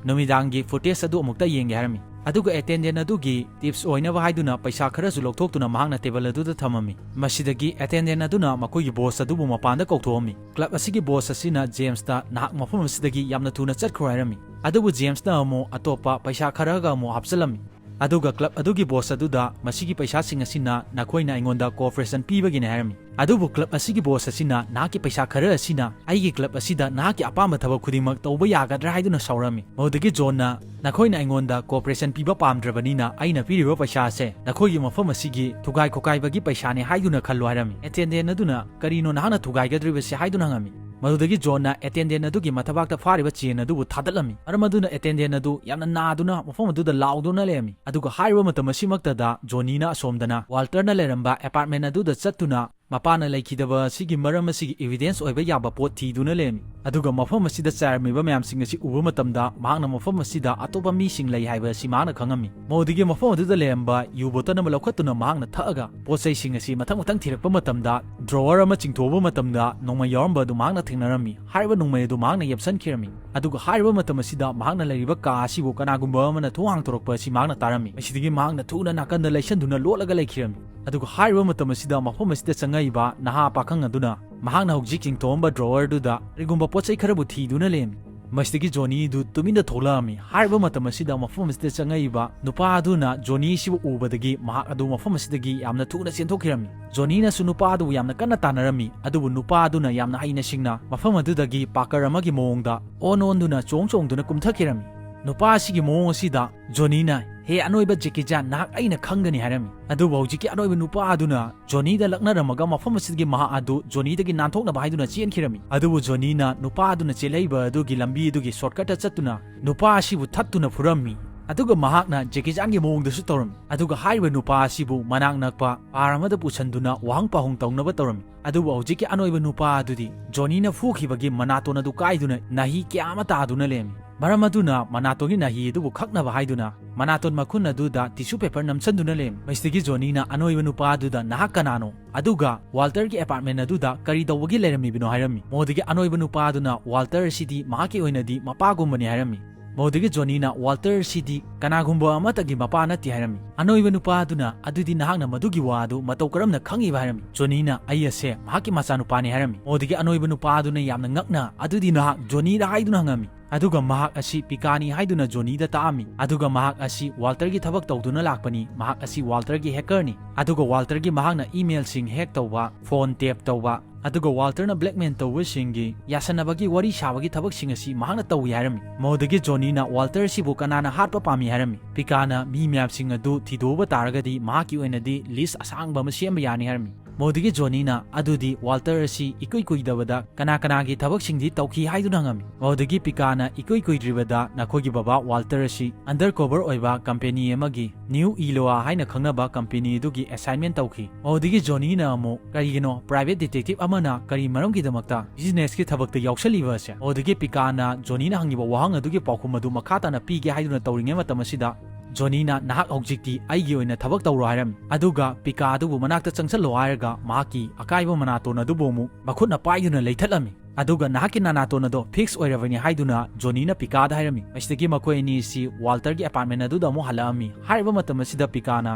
ꯅꯨꯃꯤꯗꯥꯡꯒꯤ footage ꯑꯗꯨ ꯑꯃꯨꯛꯇ ꯌꯦꯡꯒꯦ ꯍꯥꯏꯔꯝꯃꯤ꯫ ꯑꯗꯨꯒ attendant ꯑꯗꯨꯒꯤ tips ꯑꯣꯏꯅꯕ ꯍꯥꯏꯗꯨꯅ ꯄꯩꯁꯥ ꯈꯔꯁꯨ ꯂꯧꯊꯣꯛꯇꯨꯅ ꯃꯍꯥꯛꯅ table ꯑꯗꯨꯗ ꯊꯝꯃꯝꯃꯤ꯫ ꯃꯁꯤꯗꯒꯤ attendant ꯑꯗꯨꯅ ꯃꯈꯣꯏꯒꯤ boss ꯑꯗꯨꯕꯨ ꯃꯄꯥꯟꯗ ꯀꯧꯊꯣꯛꯑꯝꯃꯤ꯫ Club ꯑꯁꯤꯒꯤ boss ꯑꯁꯤꯅ ꯖꯦꯝꯁꯇ ꯅꯍꯥꯛ ꯃꯐꯝ ꯑꯁꯤꯗꯒꯤ ꯌꯥꯝꯅ ꯊꯨꯅ ꯆꯠꯈ꯭ꯔꯣ ꯍꯥꯏꯔꯝꯃꯤ꯫ ꯑꯗꯨꯕꯨ ꯖꯦꯝꯁꯅ ꯑꯃꯨꯛ ꯑꯇꯣꯞꯄ ꯄꯩꯁꯥ ꯈꯔꯒ ꯑꯃꯨꯛ ꯍꯥꯞꯆꯤꯜꯂꯝꯃꯤ꯫ ꯑꯗꯨꯒ club ꯑꯗꯨꯒꯤ boss ꯑꯗꯨꯗ ꯃꯁꯤꯒꯤ ꯄꯩꯁꯥꯁꯤꯡ ꯑꯁꯤꯅ ꯅꯈꯣꯏꯅ ꯑꯩꯉꯣꯟꯗ cooperation ꯄꯤꯕꯒꯤꯅꯦ ꯍꯥꯏꯔꯝꯃꯤ꯫ ꯑꯗꯨꯕꯨ club ꯑꯁꯤꯒꯤ boss ꯑꯁꯤꯅ ꯅꯍꯥꯛꯀꯤ ꯄꯩꯁꯥ ꯈꯔ ꯑꯁꯤꯅ ꯑꯩꯒꯤ club ꯑꯁꯤꯗ ꯅꯍꯥꯛꯀꯤ ꯑꯄꯥꯝꯕ ꯊꯕꯛ ꯈꯨꯗꯤꯡꯃꯛ ꯇꯧꯕ ꯌꯥꯒꯗ꯭ꯔꯥ ꯍꯥꯏꯗꯨꯅ ꯁꯥꯎꯔꯝꯃꯤ꯫ ꯃꯗꯨꯗꯒꯤ ꯖꯣꯟꯅ ꯅꯈꯣꯏꯅ ꯑꯩꯉꯣꯟꯗ cooperation ꯄꯤꯕ ꯄꯥꯝꯗ꯭ꯔꯕꯅꯤꯅ ꯑꯩꯅ ꯄꯤꯔꯤꯕ ꯄꯩꯁꯥ ꯑꯁꯦ ꯅꯈꯣꯏꯒꯤ ꯃꯐꯝ ꯑꯁꯤꯒꯤ ꯊꯨꯒꯥꯏ ꯈꯣꯀꯥꯏꯕꯒꯤ ꯄꯩꯁꯥꯅꯦ ꯍꯥꯏꯗꯨꯅ ꯈꯜꯂꯣ ꯍꯥꯏꯔꯝꯃꯤ꯫ Attendant ꯑꯗꯨꯅ ꯀꯔꯤꯅꯣ ꯅꯍꯥꯛꯅ ꯊꯨꯒꯥꯏꯒꯗꯧꯔꯤꯕꯁꯤ ꯍꯥꯏꯗꯨꯅ ꯍꯪꯉꯝꯃꯤ꯫ ꯃꯗꯨꯗꯒꯤ ꯖꯣꯟꯅ attendant ꯑꯗꯨꯒꯤ ꯃꯊꯕꯥꯛꯇ ꯐꯥꯔꯤꯕ chain ꯑꯗꯨꯕꯨ ꯊꯥꯗꯠꯂꯝꯃꯤ꯫ ꯃꯔꯝ ꯑꯗꯨꯅ attendant ꯑꯗꯨ ꯌꯥꯝꯅ ꯅꯥꯗꯨꯅ ꯃꯐꯝ ꯑꯗꯨꯗ ꯂꯥꯎꯗꯨꯅ ꯂꯩꯔꯝꯃꯤ꯫ ꯑꯗꯨꯒ ꯍꯥꯏꯔꯤꯕ ꯃꯇꯝ ꯑꯁꯤꯃꯛꯇꯗ ꯖꯣꯅꯤꯅ ꯑꯁꯣꯝꯗꯅ ꯋꯥꯜꯇꯔꯅ ꯂꯩꯔꯝꯕ apartment ꯑꯗꯨꯗ ꯆꯠꯇꯨꯅ ꯃꯄꯥꯅ ꯂꯩꯈꯤꯗꯕ ꯑꯁꯤꯒꯤ ꯃꯔꯝ ꯑꯁꯤꯒꯤ evidence ꯑꯣꯏꯕ ꯌꯥꯕ ꯄꯣꯠ ꯊꯤꯗꯨꯅ ꯂꯩꯔꯝꯃꯤ꯫ ꯑꯗꯨꯒ ꯃꯐꯝ ꯑꯁꯤꯗ ꯆꯥꯏꯔꯝꯃꯤꯕ ꯃꯌꯥꯝꯁꯤꯡ ꯑꯁꯤ ꯎꯕ ꯃꯇꯝꯗ ꯃꯍꯥꯛꯅ ꯃꯐꯝ ꯑꯁꯤꯗ ꯑꯇꯣꯞꯄ ꯃꯤꯁꯤꯡ ꯂꯩ ꯍꯥꯏꯕ ꯑꯁꯤ ꯃꯍꯥꯛꯅ ꯈꯪꯉꯝꯃꯤ꯫ ꯃꯗꯨꯗꯒꯤ ꯃꯐꯝ ꯑꯗꯨꯗ ꯂꯩꯔꯝꯕ ꯌꯨ bottle ꯑꯃ ꯂꯧꯈꯠꯇꯨꯅ ꯃꯍꯥꯛꯅ ꯊꯛꯑꯒ ꯄꯣꯠ ꯆꯩꯁꯤꯡ ꯑꯁꯤ ꯃꯊꯪ ꯃꯊꯪ ꯊꯤꯔꯛꯄ ꯃꯇꯝꯗ drawer ꯑꯃ ꯆꯤꯡꯊꯣꯛꯄ ꯃꯇꯝꯗ ꯅꯣꯡꯃꯩ ꯌꯥꯎꯔꯝꯕ ꯑꯗꯨ ꯃꯍꯥꯛꯅ ꯊꯦꯡꯅꯔꯝꯃꯤ꯫ ꯍꯥꯏꯔꯤꯕ ꯅꯣꯡꯃꯩ ꯑꯗꯨ ꯃꯍꯥꯛꯅ ꯌꯦꯞꯁꯟꯈꯤꯔꯝꯃꯤ꯫ ꯑꯗꯨꯒ ꯍꯥꯏꯔꯤꯕ ꯃꯇꯝ ꯑꯁꯤꯗ ꯃꯍꯥꯛꯅ ꯂꯩꯔꯤꯕ ꯀꯥ ꯑꯁꯤꯕꯨ ꯀꯅꯥꯒꯨꯝꯕ ꯑꯃꯅ ꯊꯣꯡ ꯍꯥꯡꯗꯣꯔꯛꯄ ꯑꯁꯤ ꯃꯍꯥꯛꯅ ꯇꯥꯔꯝꯃꯤ꯫ ꯃꯁꯤꯗꯒꯤ ꯃꯍꯥꯛꯅ ꯊꯨꯅ ꯅꯥꯀꯟꯗ ꯂꯩꯁꯟꯗꯨꯅ ꯂꯣꯠꯂꯒ ꯂꯩꯈꯤꯔꯝꯃꯤ꯫ ꯑꯗꯨꯒ ꯍꯥꯏꯔꯤꯕ ꯃꯇꯝ ꯑꯁꯤꯗ ꯃꯐꯝ ꯑꯁꯤꯗ ꯆꯪꯉꯛꯏꯕ ꯅꯍꯥ ꯄꯥꯈꯪ ꯑꯗꯨꯅ ꯃꯍꯥꯛꯅ ꯍꯧꯖꯤꯛ ꯆꯤꯡꯊꯣꯛꯑꯝꯕ drawer ꯑꯗꯨꯗ ꯀꯔꯤꯒꯨꯝꯕ ꯄꯣꯠ ꯆꯩ ꯈꯔꯕꯨ ꯊꯤꯗꯨꯅ ꯂꯩꯔꯝꯃꯤ꯫ ꯃꯁꯤꯗꯒꯤ ꯖꯣꯅꯤ ꯑꯗꯨ ꯇꯨꯃꯤꯟꯅ ꯊꯣꯛꯂꯛꯑꯝꯃꯤ꯫ ꯍꯥꯏꯔꯤꯕ ꯃꯇꯝ ꯑꯁꯤꯗ ꯃꯐꯝ ꯑꯁꯤꯗ ꯆꯪꯉꯛꯏꯕ ꯅꯨꯄꯥ ꯑꯗꯨꯅ ꯖꯣꯅꯤ ꯑꯁꯤꯕꯨ ꯎꯕꯗꯒꯤ ꯃꯍꯥꯛ ꯑꯗꯨ ꯃꯐꯝ ꯑꯁꯤꯗꯒꯤ ꯌꯥꯝꯅ ꯊꯨꯅ ꯆꯦꯟꯊꯣꯛꯈꯤꯔꯝꯃꯤ꯫ ꯖꯣꯅꯤꯅꯁꯨ ꯅꯨꯄꯥ ꯑꯗꯨꯕꯨ ꯌꯥꯝꯅ ꯀꯟꯅ ꯇꯥꯟꯅꯔꯝꯃꯤ, ꯑꯗꯨꯕꯨ ꯅꯨꯄꯥ ꯑꯗꯨꯅ ꯌꯥꯝꯅ ꯍꯩꯅ ꯁꯤꯡꯅ ꯃꯐꯝ ꯑꯗꯨꯗꯒꯤ ꯄꯥꯀꯔ ꯑꯃꯒꯤ ꯃꯑꯣꯡꯗ ꯑꯣꯟ ꯑꯣꯟꯗꯨꯅ ꯆꯣꯡ ꯆꯣꯡꯗꯨꯅ ꯀꯨꯝꯊꯈꯤꯔꯝꯃꯤ꯫ ꯅꯨꯄꯥ ꯑꯁꯤꯒꯤ ꯃꯑꯣꯡ ꯑꯁꯤꯗ ꯖꯣꯅꯤꯅ, "ꯍꯦ ꯑꯅꯣꯏꯕ ꯖꯦꯀꯤ ꯆꯥꯟ, ꯅꯍꯥꯛ ꯑꯩꯅ ꯈꯪꯒꯅꯤ" ꯍꯥꯏꯔꯝꯃꯤ꯫ ꯑꯗꯨꯕꯨ ꯍꯧꯖꯤꯛꯀꯤ ꯑꯅꯣꯏꯕ ꯅꯨꯄꯥ ꯑꯗꯨꯅ ꯖꯣꯅꯤꯗ ꯂꯛꯅꯔꯝꯃꯒ ꯃꯐꯝ ꯑꯁꯤꯗꯒꯤ ꯃꯍꯥꯛ ꯑꯗꯨ ꯖꯣꯅꯤꯗꯒꯤ ꯅꯥꯟꯊꯣꯛꯅꯕ ꯍꯥꯏꯗꯨꯅ ꯆꯦꯟꯈꯤꯔꯝꯃꯤ꯫ ꯑꯗꯨꯕꯨ ꯖꯣꯅꯤꯅ ꯅꯨꯄꯥ ꯑꯗꯨꯅ ꯆꯦꯜꯂꯛꯏꯕ ꯑꯗꯨꯒꯤ ꯂꯝꯕꯤ ꯑꯗꯨꯒꯤ shortcut ꯆꯠꯇꯨꯅ ꯅꯨꯄꯥ ꯑꯁꯤꯕꯨ ꯊꯠꯇꯨꯅ ꯐꯨꯔꯝꯃꯤ꯫ ꯑꯗꯨꯒ ꯃꯍꯥꯛꯅ ꯖꯦꯀꯤ ꯆꯥꯟꯒꯤ ꯃꯑꯣꯡꯗꯁꯨ ꯇꯧꯔꯝꯃꯤ꯫ ꯑꯗꯨꯒ ꯍꯥꯏꯔꯤꯕ ꯅꯨꯄꯥ ꯑꯁꯤꯕꯨ ꯃꯅꯥꯛ ꯅꯛꯄ ꯕꯥꯔ ꯑꯃꯗ ꯄꯨꯁꯟꯗꯨꯅ ꯋꯥꯍꯪ ꯄꯥꯎꯍꯪ ꯇꯧꯅꯕ ꯇꯧꯔꯝꯃꯤ꯫ ꯑꯗꯨꯕꯨ ꯍꯧꯖꯤꯛꯀꯤ ꯑꯅꯣꯏꯕ ꯅꯨꯄꯥ ꯑꯗꯨꯗꯤ ꯖꯣꯅꯤꯅ ꯐꯨꯈꯤꯕꯒꯤ ꯃꯅꯥꯇꯣꯟ ꯑꯗꯨ ꯀꯥꯏꯗꯨꯅ ꯅꯥꯍꯤ ꯀꯌꯥ ꯑꯃ ꯇꯥꯗꯨꯅ ꯂꯩꯔꯝꯃꯤ꯫ ꯃꯔꯝ ꯑꯗꯨꯅ ꯃꯅꯥꯇꯣꯟꯒꯤ ꯅꯥꯍꯤ ꯑꯗꯨꯕꯨ ꯈꯛꯅꯕ ꯍꯥꯏꯗꯨꯅ ꯃꯅꯥꯇꯣꯟ ꯃꯈꯨꯟ ꯑꯗꯨꯗ ꯇꯤꯁꯨ ꯄꯦꯄꯔ ꯅꯝꯁꯟꯗꯨꯅ ꯂꯩꯔꯝꯃꯤ꯫ ꯃꯁꯤꯗꯒꯤ ꯖꯣꯅꯤꯅ ꯑꯅꯣꯏꯕ ꯅꯨꯄꯥ ꯑꯗꯨꯗ "ꯅꯍꯥꯛ ꯀꯅꯥꯅꯣ? ꯑꯗꯨꯒ ꯋꯥꯜꯇꯔꯒꯤ ꯑꯦꯄꯥꯔꯠꯃꯦꯟ ꯑꯗꯨꯗ ꯀꯔꯤ ꯇꯧꯕꯒꯤ ꯂꯩꯔꯝꯃꯤꯕꯅꯣ?" ꯍꯥꯏꯔꯝꯃꯤ꯫ ꯃꯗꯨꯗꯒꯤ ꯑꯅꯣꯏꯕ ꯅꯨꯄꯥ ꯑꯗꯨꯅ ꯋꯥꯜꯇꯔ ꯑꯁꯤꯗꯤ ꯃꯍꯥꯛꯀꯤ ꯑꯣꯏꯅꯗꯤ ꯃꯄꯥꯒꯨꯝꯕꯅꯤ ꯍꯥꯏꯔꯝꯃꯤ꯫ ꯃꯗꯨꯗꯒꯤ ꯖꯣꯅꯤꯅ ꯋꯥꯜꯇꯔ ꯑꯁꯤꯗꯤ ꯀꯅꯥꯒꯨꯝꯕ ꯑꯃꯠꯇꯒꯤ ꯃꯄꯥ ꯅꯠꯇꯦ ꯍꯥꯏꯔꯝꯃꯤ꯫ ꯑꯅꯣꯏꯕ ꯅꯨꯄꯥ ꯑꯗꯨꯅ "ꯑꯗꯨꯗꯤ ꯅꯍꯥꯛꯅ ꯃꯗꯨꯒꯤ ꯋꯥ ꯑꯗꯨ ꯃꯇꯧ ꯀꯔꯝꯅ ꯈꯪꯉꯤꯕ?" ꯍꯥꯏꯔꯝꯃꯤ꯫ ꯖꯣꯅꯤꯅ "ꯑꯩ ꯑꯁꯦ ꯃꯍꯥꯛꯀꯤ ꯃꯆꯥꯅꯨꯄꯥꯅꯤ" ꯍꯥꯏꯔꯝꯃꯤ꯫ ꯃꯗꯨꯗꯒꯤ ꯑꯅꯣꯏꯕ ꯅꯨꯄꯥ ꯑꯗꯨꯅ ꯌꯥꯝꯅ ꯉꯛꯅ "ꯑꯗꯨꯗꯤ ꯅꯍꯥꯛ ꯖꯣꯅꯤꯔ?" ꯍꯥꯏꯗꯨꯅ ꯍꯪꯉꯝꯃꯤ꯫ ꯑꯗꯨꯒ ꯃꯍꯥꯛ ꯑꯁꯤ ꯄꯤꯀꯥꯅꯤ ꯍꯥꯏꯗꯨꯅ ꯖꯣꯅꯤꯗ ꯇꯥꯛꯑꯝꯃꯤ꯫ ꯑꯗꯨꯒ ꯃꯍꯥꯛ ꯑꯁꯤ ꯋꯥꯜꯇꯔꯒꯤ ꯊꯕꯛ ꯇꯧꯗꯨꯅ ꯂꯥꯛꯄꯅꯤ, ꯃꯍꯥꯛ ꯑꯁꯤ ꯋꯥꯜꯇꯔꯒꯤ ꯍꯦꯀꯔꯅꯤ꯫ ꯑꯗꯨꯒ ꯋꯥꯜꯇꯔꯒꯤ ꯃꯍꯥꯛꯅ ꯏꯃꯦꯜꯁꯤꯡ ꯍꯦꯛ ꯇꯧꯕ, ꯐꯣꯟ ꯇꯦꯞ ꯇꯧꯕ, ꯑꯗꯨꯒ ꯋꯥꯜꯇꯔꯅ ꯕ꯭ꯂꯦꯛꯃꯦꯟ ꯇꯧꯕꯁꯤꯡꯒꯤ ꯌꯥꯁꯟꯅꯕꯒꯤ ꯋꯥꯔꯤ ꯁꯥꯕꯒꯤ ꯊꯕꯛꯁꯤꯡ ꯑꯁꯤ ꯃꯍꯥꯛꯅ ꯇꯧꯏ ꯍꯥꯏꯔꯝꯃꯤ꯫ ꯃꯗꯨꯗꯒꯤ ꯖꯣꯅꯤꯅ "ꯋꯥꯜꯇꯔ ꯑꯁꯤꯕꯨ ꯀꯅꯥꯅ ꯍꯥꯠꯄ ꯄꯥꯝꯃꯤ?" ꯍꯥꯏꯔꯝꯃꯤ꯫ ꯄꯤꯀꯥꯅ "ꯃꯤ ꯃꯌꯥꯝꯁꯤꯡ ꯑꯗꯨ ꯊꯤꯗꯣꯛꯎꯕ ꯇꯥꯔꯒꯗꯤ ꯃꯍꯥꯛꯀꯤ ꯑꯣꯏꯅꯗꯤ ꯂꯤꯁ ꯑꯁꯥꯡꯕ ꯑꯃ ꯁꯦꯝꯕ ꯌꯥꯅꯤ" ꯍꯥꯏꯔꯝꯃꯤ꯫ ꯃꯗꯨꯗꯒꯤ ꯖꯣꯅꯤꯅ "ꯑꯗꯨꯗꯤ ꯋꯥꯜꯇꯔ ꯑꯁꯤ ꯏꯀꯨꯏ ꯀꯨꯏꯗꯕꯗ ꯀꯅꯥ ꯀꯅꯥꯒꯤ ꯊꯕꯛꯁꯤꯡꯗꯤ ꯇꯧꯈꯤ?" ꯍꯥꯏꯗꯨꯅ ꯍꯪꯉꯝꯃꯤ꯫ ꯃꯗꯨꯗꯒꯤ ꯄꯤꯀꯥꯅ "ꯏꯀꯨꯏ ꯀꯨꯏꯗ꯭ꯔꯤꯕꯗ ꯅꯈꯣꯏꯒꯤ ꯕꯕꯥ ꯋꯥꯜꯇꯔ ꯑꯁꯤ ꯑꯟꯗꯔ ꯀꯣꯚꯔ ꯑꯣꯏꯕ ꯀꯝꯄꯦꯅꯤ ꯑꯃꯒꯤ, ꯅ꯭ꯌꯨ ꯏꯂꯣꯋꯥ ꯍꯥꯏꯅ ꯈꯪꯅꯕ ꯀꯝꯄꯦꯅꯤ ꯑꯗꯨꯒꯤ ꯑꯦꯁꯥꯏꯟꯃꯦꯟ ꯇꯧꯈꯤ"꯫ ꯃꯗꯨꯗꯒꯤ ꯖꯣꯅꯤꯅ ꯑꯃꯨꯛ "ꯀꯔꯤꯒꯤꯅꯣ ꯄ꯭ꯔꯥꯏꯚꯦꯠ ꯗꯤꯇꯦꯛꯇꯤꯚ ꯑꯃꯅ ꯀꯔꯤ ꯃꯔꯝꯒꯤꯗꯃꯛꯇ ꯕꯤꯖꯤꯅꯦꯁꯀꯤ ꯊꯕꯛꯇ ꯌꯥꯎꯁꯜꯂꯤꯕ ꯑꯁꯦ?" ꯃꯗꯨꯗꯒꯤ ꯄꯤꯀꯥꯅ ꯖꯣꯅꯤꯅ ꯍꯪꯉꯤꯕ ꯋꯥꯍꯪ ꯑꯗꯨꯒꯤ ꯄꯥꯎꯈꯨꯝ ꯑꯗꯨ ꯃꯈꯥ ꯇꯥꯅ ꯄꯤꯒꯦ ꯍꯥꯏꯗꯨꯅ ꯇꯧꯔꯤꯉꯩ ꯃꯇꯝ ꯑꯁꯤꯗ ꯖꯣꯅꯤꯅ "ꯅꯍꯥꯛ ꯍꯧꯖꯤꯛꯇꯤ ꯑꯩꯒꯤ ꯑꯣꯏꯅ ꯊꯕꯛ ꯇꯧꯔꯣ" ꯍꯥꯏꯔꯝꯃꯤ꯫ ꯑꯗꯨꯒ ꯄꯤꯀꯥ ꯑꯗꯨꯕꯨ ꯃꯅꯥꯛꯇ ꯆꯪꯁꯜꯂꯣ ꯍꯥꯏꯔꯒ ꯃꯍꯥꯛꯀꯤ ꯑꯀꯥꯏꯕ ꯃꯅꯥꯇꯣꯟ ꯑꯗꯨꯕꯨ ꯑꯃꯨꯛ ꯃꯈꯨꯠꯅ ꯄꯥꯏꯗꯨꯅ ꯂꯩꯊꯠꯂꯝꯃꯤ꯫ ꯑꯗꯨꯒ "ꯅꯍꯥꯛꯀꯤ ꯅꯅꯥꯇꯣꯟ ꯑꯗꯣ ꯐꯤꯛꯁ ꯑꯣꯏꯔꯕꯅꯤ" ꯍꯥꯏꯗꯨꯅ ꯖꯣꯅꯤꯅ ꯄꯤꯀꯥꯗ ꯍꯥꯏꯔꯝꯃꯤ꯫ ꯃꯁꯤꯗꯒꯤ ꯃꯈꯣꯏ ꯑꯅꯤ ꯑꯁꯤ ꯋꯥꯜꯇꯔꯒꯤ ꯑꯦꯄꯥꯔꯠꯃꯦꯟ ꯑꯗꯨꯗ ꯑꯃꯨꯛ ꯍꯜꯂꯛꯑꯝꯃꯤ꯫ ꯍꯥꯏꯔꯤꯕ ꯃꯇꯝ ꯑꯁꯤꯗ ꯄꯤꯀꯥꯅ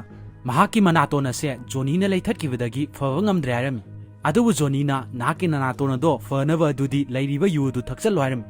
"ꯃꯍꯥꯛꯀꯤ ꯃꯅꯥꯇꯣꯟ ꯑꯁꯦ ꯖꯣꯅꯤꯅ ꯂꯩꯊꯠꯈꯤꯕꯗꯒꯤ ꯐꯕ ꯉꯝꯗ꯭ꯔꯦ" ꯍꯥꯏꯔꯝꯃꯤ꯫ ꯑꯗꯨꯕꯨ ꯖꯣꯅꯤꯅ "ꯅꯍꯥꯛꯀꯤ ꯅꯅꯥꯇꯣꯟ ꯑꯗꯣ ꯐꯅꯕ ꯑꯗꯨꯗꯤ ꯂꯩꯔꯤꯕ ꯌꯨ ꯑꯗꯨ ꯊꯛꯆꯜꯂꯣ" ꯍꯥꯏꯔꯝꯃꯤ꯫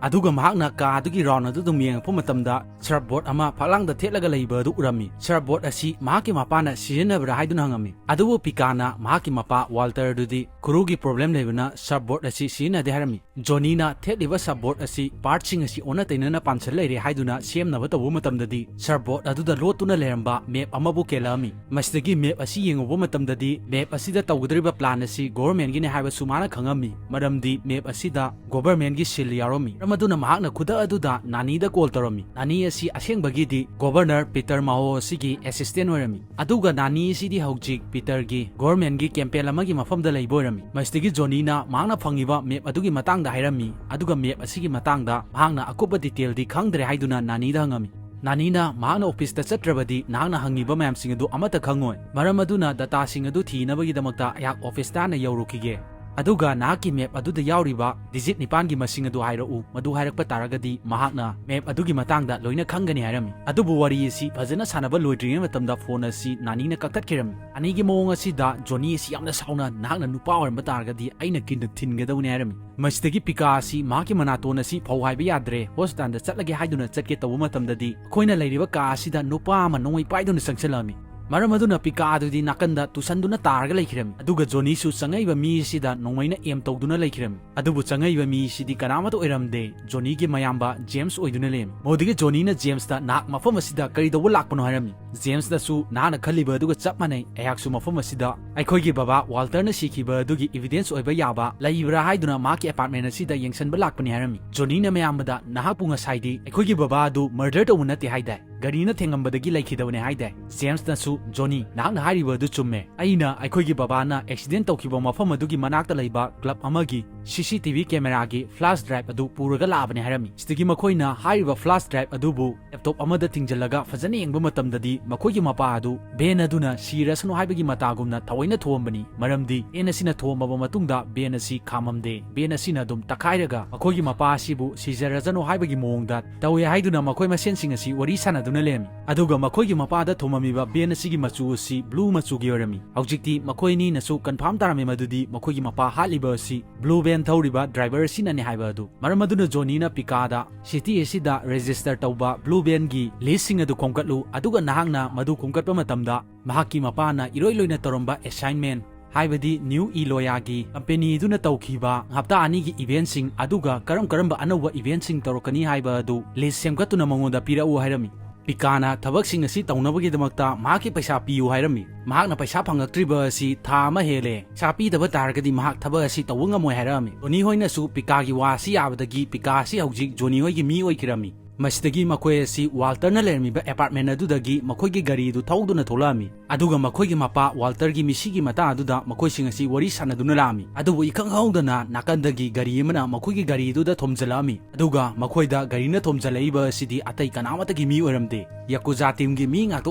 ꯑꯗꯨꯒ ꯃꯍꯥꯛꯅ ꯀꯥ ꯑꯗꯨꯒꯤ ꯔꯥꯎꯟ ꯑꯗꯨ ꯑꯗꯨꯝ ꯌꯦꯡꯉꯛꯄ ꯃꯇꯝꯗ ꯁꯔꯞꯕꯣꯔꯗ ꯑꯃ ꯐꯛꯂꯥꯡꯗ ꯊꯦꯠꯂꯒ ꯂꯩꯕ ꯑꯗꯨ ꯎꯔꯝꯃꯤ꯫ ꯁꯔꯞꯕꯣꯔꯗ ꯑꯁꯤ ꯃꯍꯥꯛꯀꯤ ꯃꯄꯥꯅ ꯁꯤꯖꯤꯟꯅꯕ꯭ꯔꯥ ꯍꯥꯏꯗꯨꯅ ꯍꯪꯉꯝꯃꯤ꯫ ꯑꯗꯨꯕꯨ ꯄꯤꯀꯥꯅ ꯃꯍꯥꯛꯀꯤ ꯃꯄꯥ ꯋꯥꯜꯇꯔ ꯑꯗꯨꯗꯤ ꯈꯨꯔꯨꯒꯤ ꯄ꯭ꯔꯣꯕ꯭ꯂꯦꯝ ꯂꯩꯕꯅ ꯁꯔꯞꯕꯣꯔꯗ ꯑꯁꯤ ꯁꯤꯖꯤꯟꯅꯗꯦ ꯍꯥꯏꯔꯝꯃꯤ꯫ ꯖꯣꯅꯤꯅ ꯊꯦꯠꯂꯤꯕ ꯁꯔꯞꯕꯣꯔꯗ ꯑꯁꯤ ꯄꯥꯔꯠꯁꯤꯡ ꯑꯁꯤ ꯑꯣꯟꯅ ꯇꯩꯅꯅ ꯄꯥꯟꯁꯤꯜ ꯂꯩꯔꯦ ꯍꯥꯏꯗꯨꯅ ꯁꯦꯝꯅꯕ ꯇꯧꯕ ꯃꯇꯝꯗꯗꯤ ꯁꯔꯞꯕꯣꯔꯗ ꯑꯗꯨꯗ ꯂꯣꯠꯇꯨꯅ ꯂꯩꯔꯝꯕ ꯃꯦꯞ ꯑꯃꯕꯨ ꯀꯦꯜꯂꯛꯑꯝꯃꯤ꯫ ꯃꯁꯤꯗꯒꯤ ꯃꯦꯞ ꯑꯁꯤ ꯌꯦꯡꯉꯨꯕ ꯃꯇꯝꯗꯗꯤ ꯃꯦꯞ ꯑꯁꯤꯗ ꯇꯧꯒꯗꯧꯔꯤꯕ ꯄ꯭ꯂꯥꯟ ꯑꯁꯤ ꯒꯣꯚꯔꯟꯃꯦꯟꯠꯀꯤꯅꯤ ꯍꯥꯏꯕꯁꯨ ꯃꯥꯅ ꯈꯪꯉꯝꯃꯤ, ꯃꯔꯝꯗꯤ ꯃꯦꯞ ꯑꯁꯤꯗ ꯒꯣꯚꯔꯟꯃꯦꯟꯠꯀꯤ ꯁꯤꯜ ꯌꯥꯎꯔꯝꯃꯤ꯫ ꯃꯗꯨꯅ ꯃꯍꯥꯛꯅ ꯈꯨꯗꯛ ꯑꯗꯨꯗ ꯅꯥꯅꯤꯗ ꯀꯣꯜ ꯇꯧꯔꯝꯃꯤ꯫ ꯅꯥꯅꯤ ꯑꯁꯤ ꯑꯁꯦꯡꯕꯒꯤꯗꯤ ꯒꯣꯚꯔꯅꯔ ꯄꯤꯇꯔ ꯃꯥꯍꯣ ꯑꯁꯤꯒꯤ ꯑꯦꯁꯤꯁꯇꯦꯟ ꯑꯣꯏꯔꯝꯃꯤ꯫ ꯑꯗꯨꯒ ꯅꯥꯅꯤ ꯑꯁꯤꯗꯤ ꯍꯧꯖꯤꯛ ꯄꯤꯇꯔꯒꯤ ꯒꯣꯚꯔꯟꯃꯦꯟꯠꯀꯤ ꯀꯦꯝꯄꯦꯟ ꯑꯃꯒꯤ ꯃꯐꯝꯗ ꯂꯩꯕ ꯑꯣꯏꯔꯝꯃꯤ꯫ ꯃꯁꯤꯗꯒꯤ ꯖꯣꯅꯤꯅ ꯃꯍꯥꯛꯅ ꯐꯪꯉꯤꯕ ꯃꯦꯞ ꯑꯗꯨꯒꯤ ꯃꯇꯥꯡꯗ ꯍꯥꯏꯔꯝꯃꯤ, ꯑꯗꯨꯒ ꯃꯦꯞ ꯑꯁꯤꯒꯤ ꯃꯇꯥꯡꯗ ꯃꯍꯥꯛꯅ ꯑꯀꯨꯞꯄ ꯗꯤꯇꯦꯜꯗꯤ ꯈꯪꯗ꯭ꯔꯦ ꯍꯥꯏꯗꯨꯅ ꯅꯥꯅꯤꯗ ꯍꯪꯉꯝꯃꯤ꯫ ꯅꯥꯅꯤꯅ ꯃꯍꯥꯛꯅ ꯑꯣꯐꯤꯁꯇ ꯆꯠꯇ꯭ꯔꯕꯗꯤ ꯅꯍꯥꯛꯅ ꯍꯪꯉꯤꯕ ꯃꯌꯥꯝꯁꯤꯡ ꯑꯗꯨ ꯑꯃꯠꯇ ꯈꯪꯉꯣꯏ꯫ ꯃꯔꯝ ꯑꯗꯨꯅ ꯗꯇꯥꯁꯤꯡ ꯑꯗꯨ ꯊꯤꯅꯕꯒꯤꯗꯃꯛꯇ ꯑꯩꯍꯥꯛ ꯑꯣꯐꯤꯁꯇ ꯍꯥꯟꯅ ꯌꯧꯔꯨꯈꯤꯒꯦ꯫ ꯑꯗꯨꯒ ꯅꯍꯥꯛꯀꯤ ꯃꯦꯞ ꯑꯗꯨꯗ ꯌꯥꯎꯔꯤꯕ ꯗꯤꯖꯤꯠ ꯅꯤꯄꯥꯟꯒꯤ ꯃꯁꯤꯡ ꯑꯗꯨ ꯍꯥꯏꯔꯛꯎ꯫ ꯃꯗꯨ ꯍꯥꯏꯔꯛꯄ ꯇꯥꯔꯒꯗꯤ ꯃꯍꯥꯛꯅ ꯃꯦꯞ ꯑꯗꯨꯒꯤ ꯃꯇꯥꯡꯗ ꯂꯣꯏꯅ ꯈꯪꯒꯅꯤ ꯍꯥꯏꯔꯝꯃꯤ꯫ ꯑꯗꯨꯕꯨ ꯋꯥꯔꯤ ꯑꯁꯤ ꯐꯖꯅ ꯁꯥꯟꯅꯕ ꯂꯣꯏꯗ꯭ꯔꯤꯉꯩ ꯃꯇꯝꯗ ꯐꯣꯟ ꯑꯁꯤ ꯅꯥꯅꯤꯅ ꯀꯛꯊꯠꯈꯤꯔꯝꯃꯤ꯫ ꯑꯅꯤꯒꯤ ꯃꯑꯣꯡ ꯑꯁꯤꯗ ꯖꯣꯅꯤ ꯑꯁꯤ ꯌꯥꯝꯅ ꯁꯥꯎꯅ, "ꯅꯍꯥꯛꯅ ꯅꯨꯄꯥ ꯑꯣꯏꯔꯝꯕ ꯇꯥꯔꯒꯗꯤ ꯑꯩꯅ ꯀꯤꯟꯗ ꯊꯤꯟꯒꯗꯧꯅꯤ" ꯍꯥꯏꯔꯝꯃꯤ꯫ ꯃꯁꯤꯗꯒꯤ ꯄꯤꯀꯥ ꯑꯁꯤ ꯃꯍꯥꯛꯀꯤ ꯃꯅꯥꯇꯣꯟ ꯑꯁꯤ ꯐꯧ ꯍꯥꯏꯕ ꯌꯥꯗ꯭ꯔꯦ, ꯍꯣꯁꯄꯤꯇꯥꯜꯗ ꯆꯠꯂꯒꯦ ꯍꯥꯏꯗꯨꯅ ꯆꯠꯀꯦ ꯇꯧꯕ ꯃꯇꯝꯗꯗꯤ ꯑꯩꯈꯣꯏꯅ ꯂꯩꯔꯤꯕ ꯀꯥ ꯑꯁꯤꯗ ꯅꯨꯄꯥ ꯑꯃ ꯅꯣꯡꯃꯩ ꯄꯥꯏꯗꯨꯅ ꯆꯪꯁꯤꯜꯂꯛꯑꯝꯃꯤ꯫ ꯃꯔꯝ ꯑꯗꯨꯅ ꯄꯤꯀꯥ ꯑꯗꯨꯗꯤ ꯅꯥꯀꯟꯗ ꯇꯨꯁꯟꯗꯨꯅ ꯇꯥꯔꯒ ꯂꯩꯈꯤꯔꯝꯃꯤ꯫ ꯑꯗꯨꯒ ꯖꯣꯅꯤꯁꯨ ꯆꯪꯉꯛꯏꯕ ꯃꯤ ꯑꯁꯤꯗ ꯅꯣꯡꯃꯩꯅ ꯑꯦꯝ ꯇꯧꯗꯨꯅ ꯂꯩꯈꯤꯔꯝꯃꯤ꯫ ꯑꯗꯨꯕꯨ ꯆꯪꯉꯛꯏꯕ ꯃꯤ ꯑꯁꯤꯗꯤ ꯀꯅꯥꯃꯠꯇ ꯑꯣꯏꯔꯝꯗꯦ, ꯖꯣꯅꯤꯒꯤ ꯃꯌꯥꯝꯕ ꯖꯦꯝꯁ ꯑꯣꯏꯗꯨꯅ ꯂꯩꯔꯝꯃꯤ꯫ ꯃꯗꯨꯗꯒꯤ ꯖꯣꯅꯤꯅ ꯖꯦꯝꯁꯇ, "ꯅꯍꯥꯛ ꯃꯐꯝ ꯑꯁꯤꯗ ꯀꯔꯤ ꯇꯧꯕ ꯂꯥꯛꯄꯅꯣ?" ꯍꯥꯏꯔꯝꯃꯤ꯫ ꯖꯦꯝꯁꯅꯁꯨ, "ꯅꯍꯥꯛꯅ ꯈꯜꯂꯤꯕ ꯑꯗꯨꯒ ꯆꯞ ꯃꯥꯟꯅꯩ, ꯑꯩꯍꯥꯛꯁꯨ ꯃꯐꯝ ꯑꯁꯤꯗ ꯑꯩꯈꯣꯏꯒꯤ ꯕꯕꯥ ꯋꯥꯜꯇꯔꯅ ꯁꯤꯈꯤꯕ ꯑꯗꯨꯒꯤ ꯏꯕꯤꯗꯦꯟꯁ ꯑꯣꯏꯕ ꯌꯥꯕ ꯂꯩꯕ꯭ꯔꯥ ꯍꯥꯏꯗꯨꯅ ꯃꯍꯥꯛꯀꯤ ꯑꯦꯄꯥꯔꯠꯃꯦꯟ ꯑꯁꯤꯗ ꯌꯦꯡꯁꯤꯟꯕ ꯂꯥꯛꯄꯅꯤ" ꯍꯥꯏꯔꯝꯃꯤ꯫ ꯖꯣꯅꯤꯅ ꯃꯌꯥꯝꯕꯗ, "ꯅꯍꯥꯛꯄꯨ ꯉꯁꯥꯏꯗꯤ ꯑꯩꯈꯣꯏꯒꯤ ꯕꯕꯥ ꯑꯗꯨ ꯃꯔꯗꯔ ꯇꯧꯕ ꯅꯠꯇꯦ ꯍꯥꯏꯗꯥꯏ? ꯒꯥꯔꯤꯅ ꯊꯦꯡꯉꯝꯕꯗꯒꯤ ꯂꯩꯈꯤꯗꯕꯅꯦ ꯍꯥꯏꯗꯥꯏ?" ꯖꯦꯝꯁꯅꯁꯨ, "ꯖꯣꯅꯤ, ꯅꯍꯥꯛꯅ ꯍꯥꯏꯔꯤꯕ ꯑꯗꯨ ꯆꯨꯝꯃꯦ꯫ ꯑꯩꯅ ꯑꯩꯈꯣꯏꯒꯤ ꯕꯕꯥꯅ ꯑꯦꯛꯁꯤꯗꯦꯟꯠ ꯇꯧꯈꯤꯕ ꯃꯐꯝ ꯑꯗꯨꯒꯤ ꯃꯅꯥꯛꯇ ꯂꯩꯕ ꯀ꯭ꯂꯕ ꯑꯃꯒꯤ ꯁꯤ ꯁꯤ ꯇꯤ ꯚꯤ ꯀꯦꯃꯦꯔꯥꯒꯤ ꯐ꯭ꯂꯥꯁ ꯗ꯭ꯔꯥꯏꯚ ꯑꯗꯨ ꯄꯨꯔꯒ ꯂꯥꯛꯑꯕꯅꯦ" ꯍꯥꯏꯔꯝꯃꯤ꯫ ꯁꯤꯗꯒꯤ ꯃꯈꯣꯏꯅ ꯍꯥꯏꯔꯤꯕ ꯐ꯭ꯂꯥꯁ ꯗ꯭ꯔꯥꯏꯚ ꯑꯗꯨꯕꯨ ꯂꯦꯞꯇꯣꯞ ꯑꯃꯗ ꯊꯤꯡꯖꯤꯜꯂꯒ ꯐꯖꯅ ꯌꯦꯡꯕ ꯃꯇꯝꯗꯗꯤ ꯃꯈꯣꯏꯒꯤ ꯃꯄꯥ ꯑꯗꯨ ꯕꯦꯟ ꯑꯗꯨꯅ ꯁꯤꯔꯁꯅꯨ ꯍꯥꯏꯕꯒꯤ ꯃꯇꯥꯒꯨꯝꯅ ꯊꯑꯣꯏꯅ ꯊꯣꯝꯕꯅꯤ, ꯃꯔꯝꯗꯤ ꯕꯦꯟ ꯑꯁꯤꯅ ꯊꯣꯝꯃꯕ ꯃꯇꯨꯡꯗ ꯕꯦꯟ ꯑꯁꯤ ꯈꯥꯝꯃꯝꯗꯦ꯫ ꯕꯦꯟ ꯑꯁꯤꯅ ꯑꯗꯨꯝ ꯇꯛꯈꯥꯏꯔꯒ ꯃꯈꯣꯏꯒꯤ ꯃꯄꯥ ꯑꯁꯤꯕꯨ ꯁꯤꯖꯔꯁꯅꯨ ꯍꯥꯏꯕꯒꯤ ꯃꯑꯣꯡꯗ ꯇꯧꯏ ꯍꯥꯏꯗꯨꯅ ꯃꯈꯣꯏ ꯃꯁꯦꯟꯁꯤꯡ ꯑꯁꯤ ꯋꯥꯔꯤ ꯁꯥꯟꯅꯗꯨꯅ ꯂꯩꯔꯝꯃꯤ꯫ ꯑꯗꯨꯒ ꯃꯈꯣꯏꯒꯤ ꯃꯄꯥꯗ ꯊꯣꯝꯃꯝꯃꯤꯕ ꯕꯦꯟ ꯑꯁꯤꯒꯤ ꯃꯆꯨ ꯑꯁꯤ ꯕ꯭ꯂꯨ ꯃꯆꯨꯒꯤ ꯑꯣꯏꯔꯝꯃꯤ꯫ ꯍꯧꯖꯤꯛꯇꯤ ꯃꯈꯣꯏ ꯑꯅꯤꯅꯁꯨ ꯀꯟꯐꯥꯔꯝ ꯇꯥꯔꯝꯃꯤ ꯃꯗꯨꯗꯤ ꯃꯈꯣꯏꯒꯤ ꯃꯄꯥ ꯍꯥꯠꯂꯤꯕ ꯑꯁꯤ ꯕ꯭ꯂꯨ ꯕꯦꯟ ꯊꯧꯔꯤꯕ ꯗ꯭ꯔꯥꯏꯚꯔ ꯑꯁꯤꯅꯅꯤ ꯍꯥꯏꯕ ꯑꯗꯨ꯫ ꯃꯔꯝ ꯑꯗꯨꯅ ꯖꯣꯅꯤꯅ ꯄꯤꯀꯥꯗ, "ꯁꯤꯇꯤ ꯑꯁꯤꯗ ꯔꯦꯖꯤꯁꯇꯔ ꯇꯧꯕ ꯕ꯭ꯂꯨ ꯕꯦꯟꯒꯤ ꯂꯤꯁꯁꯤꯡ ꯑꯗꯨ ꯈꯣꯝꯒꯠꯂꯨ, ꯑꯗꯨꯒ ꯅꯍꯥꯛꯅ ꯃꯗꯨ ꯈꯣꯝꯒꯠꯄ ꯃꯇꯝꯗ ꯃꯍꯥꯛꯀꯤ ꯃꯄꯥꯅ ꯏꯔꯣꯏ ꯂꯣꯏꯅ ꯇꯧꯔꯝꯕ ꯑꯦꯁꯥꯏꯟꯃꯦꯟ, ꯍꯥꯏꯕꯗꯤ ꯅ꯭ꯌꯨ ꯏꯂꯣꯌꯥꯒꯤ ꯀꯝꯄꯦꯅꯤꯗꯨꯅ ꯇꯧꯈꯤꯕ ꯍꯞꯇꯥ ꯑꯅꯤꯒꯤ ꯏꯚꯦꯟꯠꯁꯤꯡ, ꯑꯗꯨꯒ ꯀꯔꯝ ꯀꯔꯝꯕ ꯑꯅꯧꯕ ꯏꯚꯦꯟꯠꯁꯤꯡ ꯇꯧꯔꯛꯀꯅꯤ ꯍꯥꯏꯕ ꯑꯗꯨ ꯂꯤꯁ ꯁꯦꯝꯒꯠꯇꯨꯅ ꯃꯉꯣꯟꯗ ꯄꯤꯔꯛꯎ" ꯍꯥꯏꯔꯝꯃꯤ꯫ ꯄꯤꯀꯥꯅ ꯊꯕꯛꯁꯤꯡ ꯑꯁꯤ ꯇꯧꯅꯕꯒꯤꯗꯃꯛꯇ ꯃꯍꯥꯛꯀꯤ ꯄꯩꯁꯥ ꯄꯤꯌꯨ ꯍꯥꯏꯔꯝꯃꯤ꯫ ꯃꯍꯥꯛꯅ ꯄꯩꯁꯥ ꯐꯪꯂꯛꯇ꯭ꯔꯤꯕ ꯑꯁꯤ ꯊꯥ ꯑꯃ ꯍꯦꯜꯂꯦ꯫ ꯄꯩꯁꯥ ꯄꯤꯗꯕ ꯇꯥꯔꯒꯗꯤ ꯃꯍꯥꯛ ꯊꯕꯛ ꯑꯁꯤ ꯇꯧꯕ ꯉꯝꯃꯣꯏ ꯍꯥꯏꯔꯛꯑꯝꯃꯤ꯫ ꯖꯣꯅꯤ ꯍꯣꯏꯅꯁꯨ ꯄꯤꯀꯥꯒꯤ ꯋꯥ ꯑꯁꯤ ꯌꯥꯕꯗꯒꯤ ꯄꯤꯀꯥ ꯑꯁꯤ ꯍꯧꯖꯤꯛ ꯖꯣꯅꯤ ꯍꯣꯏꯒꯤ ꯃꯤ ꯑꯣꯏꯈꯤꯔꯝꯃꯤ꯫ ꯃꯁꯤꯗꯒꯤ ꯃꯈꯣꯏ ꯑꯁꯤ ꯋꯥꯜꯇꯔꯅ ꯂꯩꯔꯝꯃꯤꯕ ꯑꯦꯄꯥꯔꯠꯃꯦꯟ ꯑꯗꯨꯗꯒꯤ ꯃꯈꯣꯏꯒꯤ ꯒꯥꯔꯤꯗꯨ ꯊꯧꯗꯨꯅ ꯊꯣꯛꯂꯛꯑꯝꯃꯤ꯫ ꯑꯗꯨꯒ ꯃꯈꯣꯏꯒꯤ ꯃꯄꯥ ꯋꯥꯜꯇꯔꯒꯤ ꯃꯤꯁꯤꯒꯤ ꯃꯇꯥꯡ ꯑꯗꯨꯗ ꯃꯈꯣꯏꯁꯤꯡ ꯑꯁꯤ ꯋꯥꯔꯤ ꯁꯥꯟꯅꯗꯨꯅ ꯂꯥꯛꯑꯝꯃꯤ꯫ ꯑꯗꯨꯕꯨ ꯏꯈꯪ ꯈꯪꯍꯧꯗꯅ ꯅꯥꯀꯟꯗꯒꯤ ꯒꯥꯔꯤ ꯑꯃꯅ ꯃꯈꯣꯏꯒꯤ ꯒꯥꯔꯤꯗꯨꯗ ꯊꯣꯝꯖꯤꯜꯂꯛꯑꯝꯃꯤ꯫ ꯑꯗꯨꯒ ꯃꯈꯣꯏꯗ ꯒꯥꯔꯤꯅ ꯊꯣꯝꯖꯤꯜꯂꯛꯏꯕ ꯑꯁꯤꯗꯤ ꯑꯇꯩ ꯀꯅꯥꯃꯠꯇꯒꯤ ꯃꯤ ꯑꯣꯏꯔꯝꯗꯦ꯫ ꯌꯥꯀꯨꯖꯥ ꯇꯤꯝꯒꯤ ꯃꯤ ꯉꯥꯛꯇ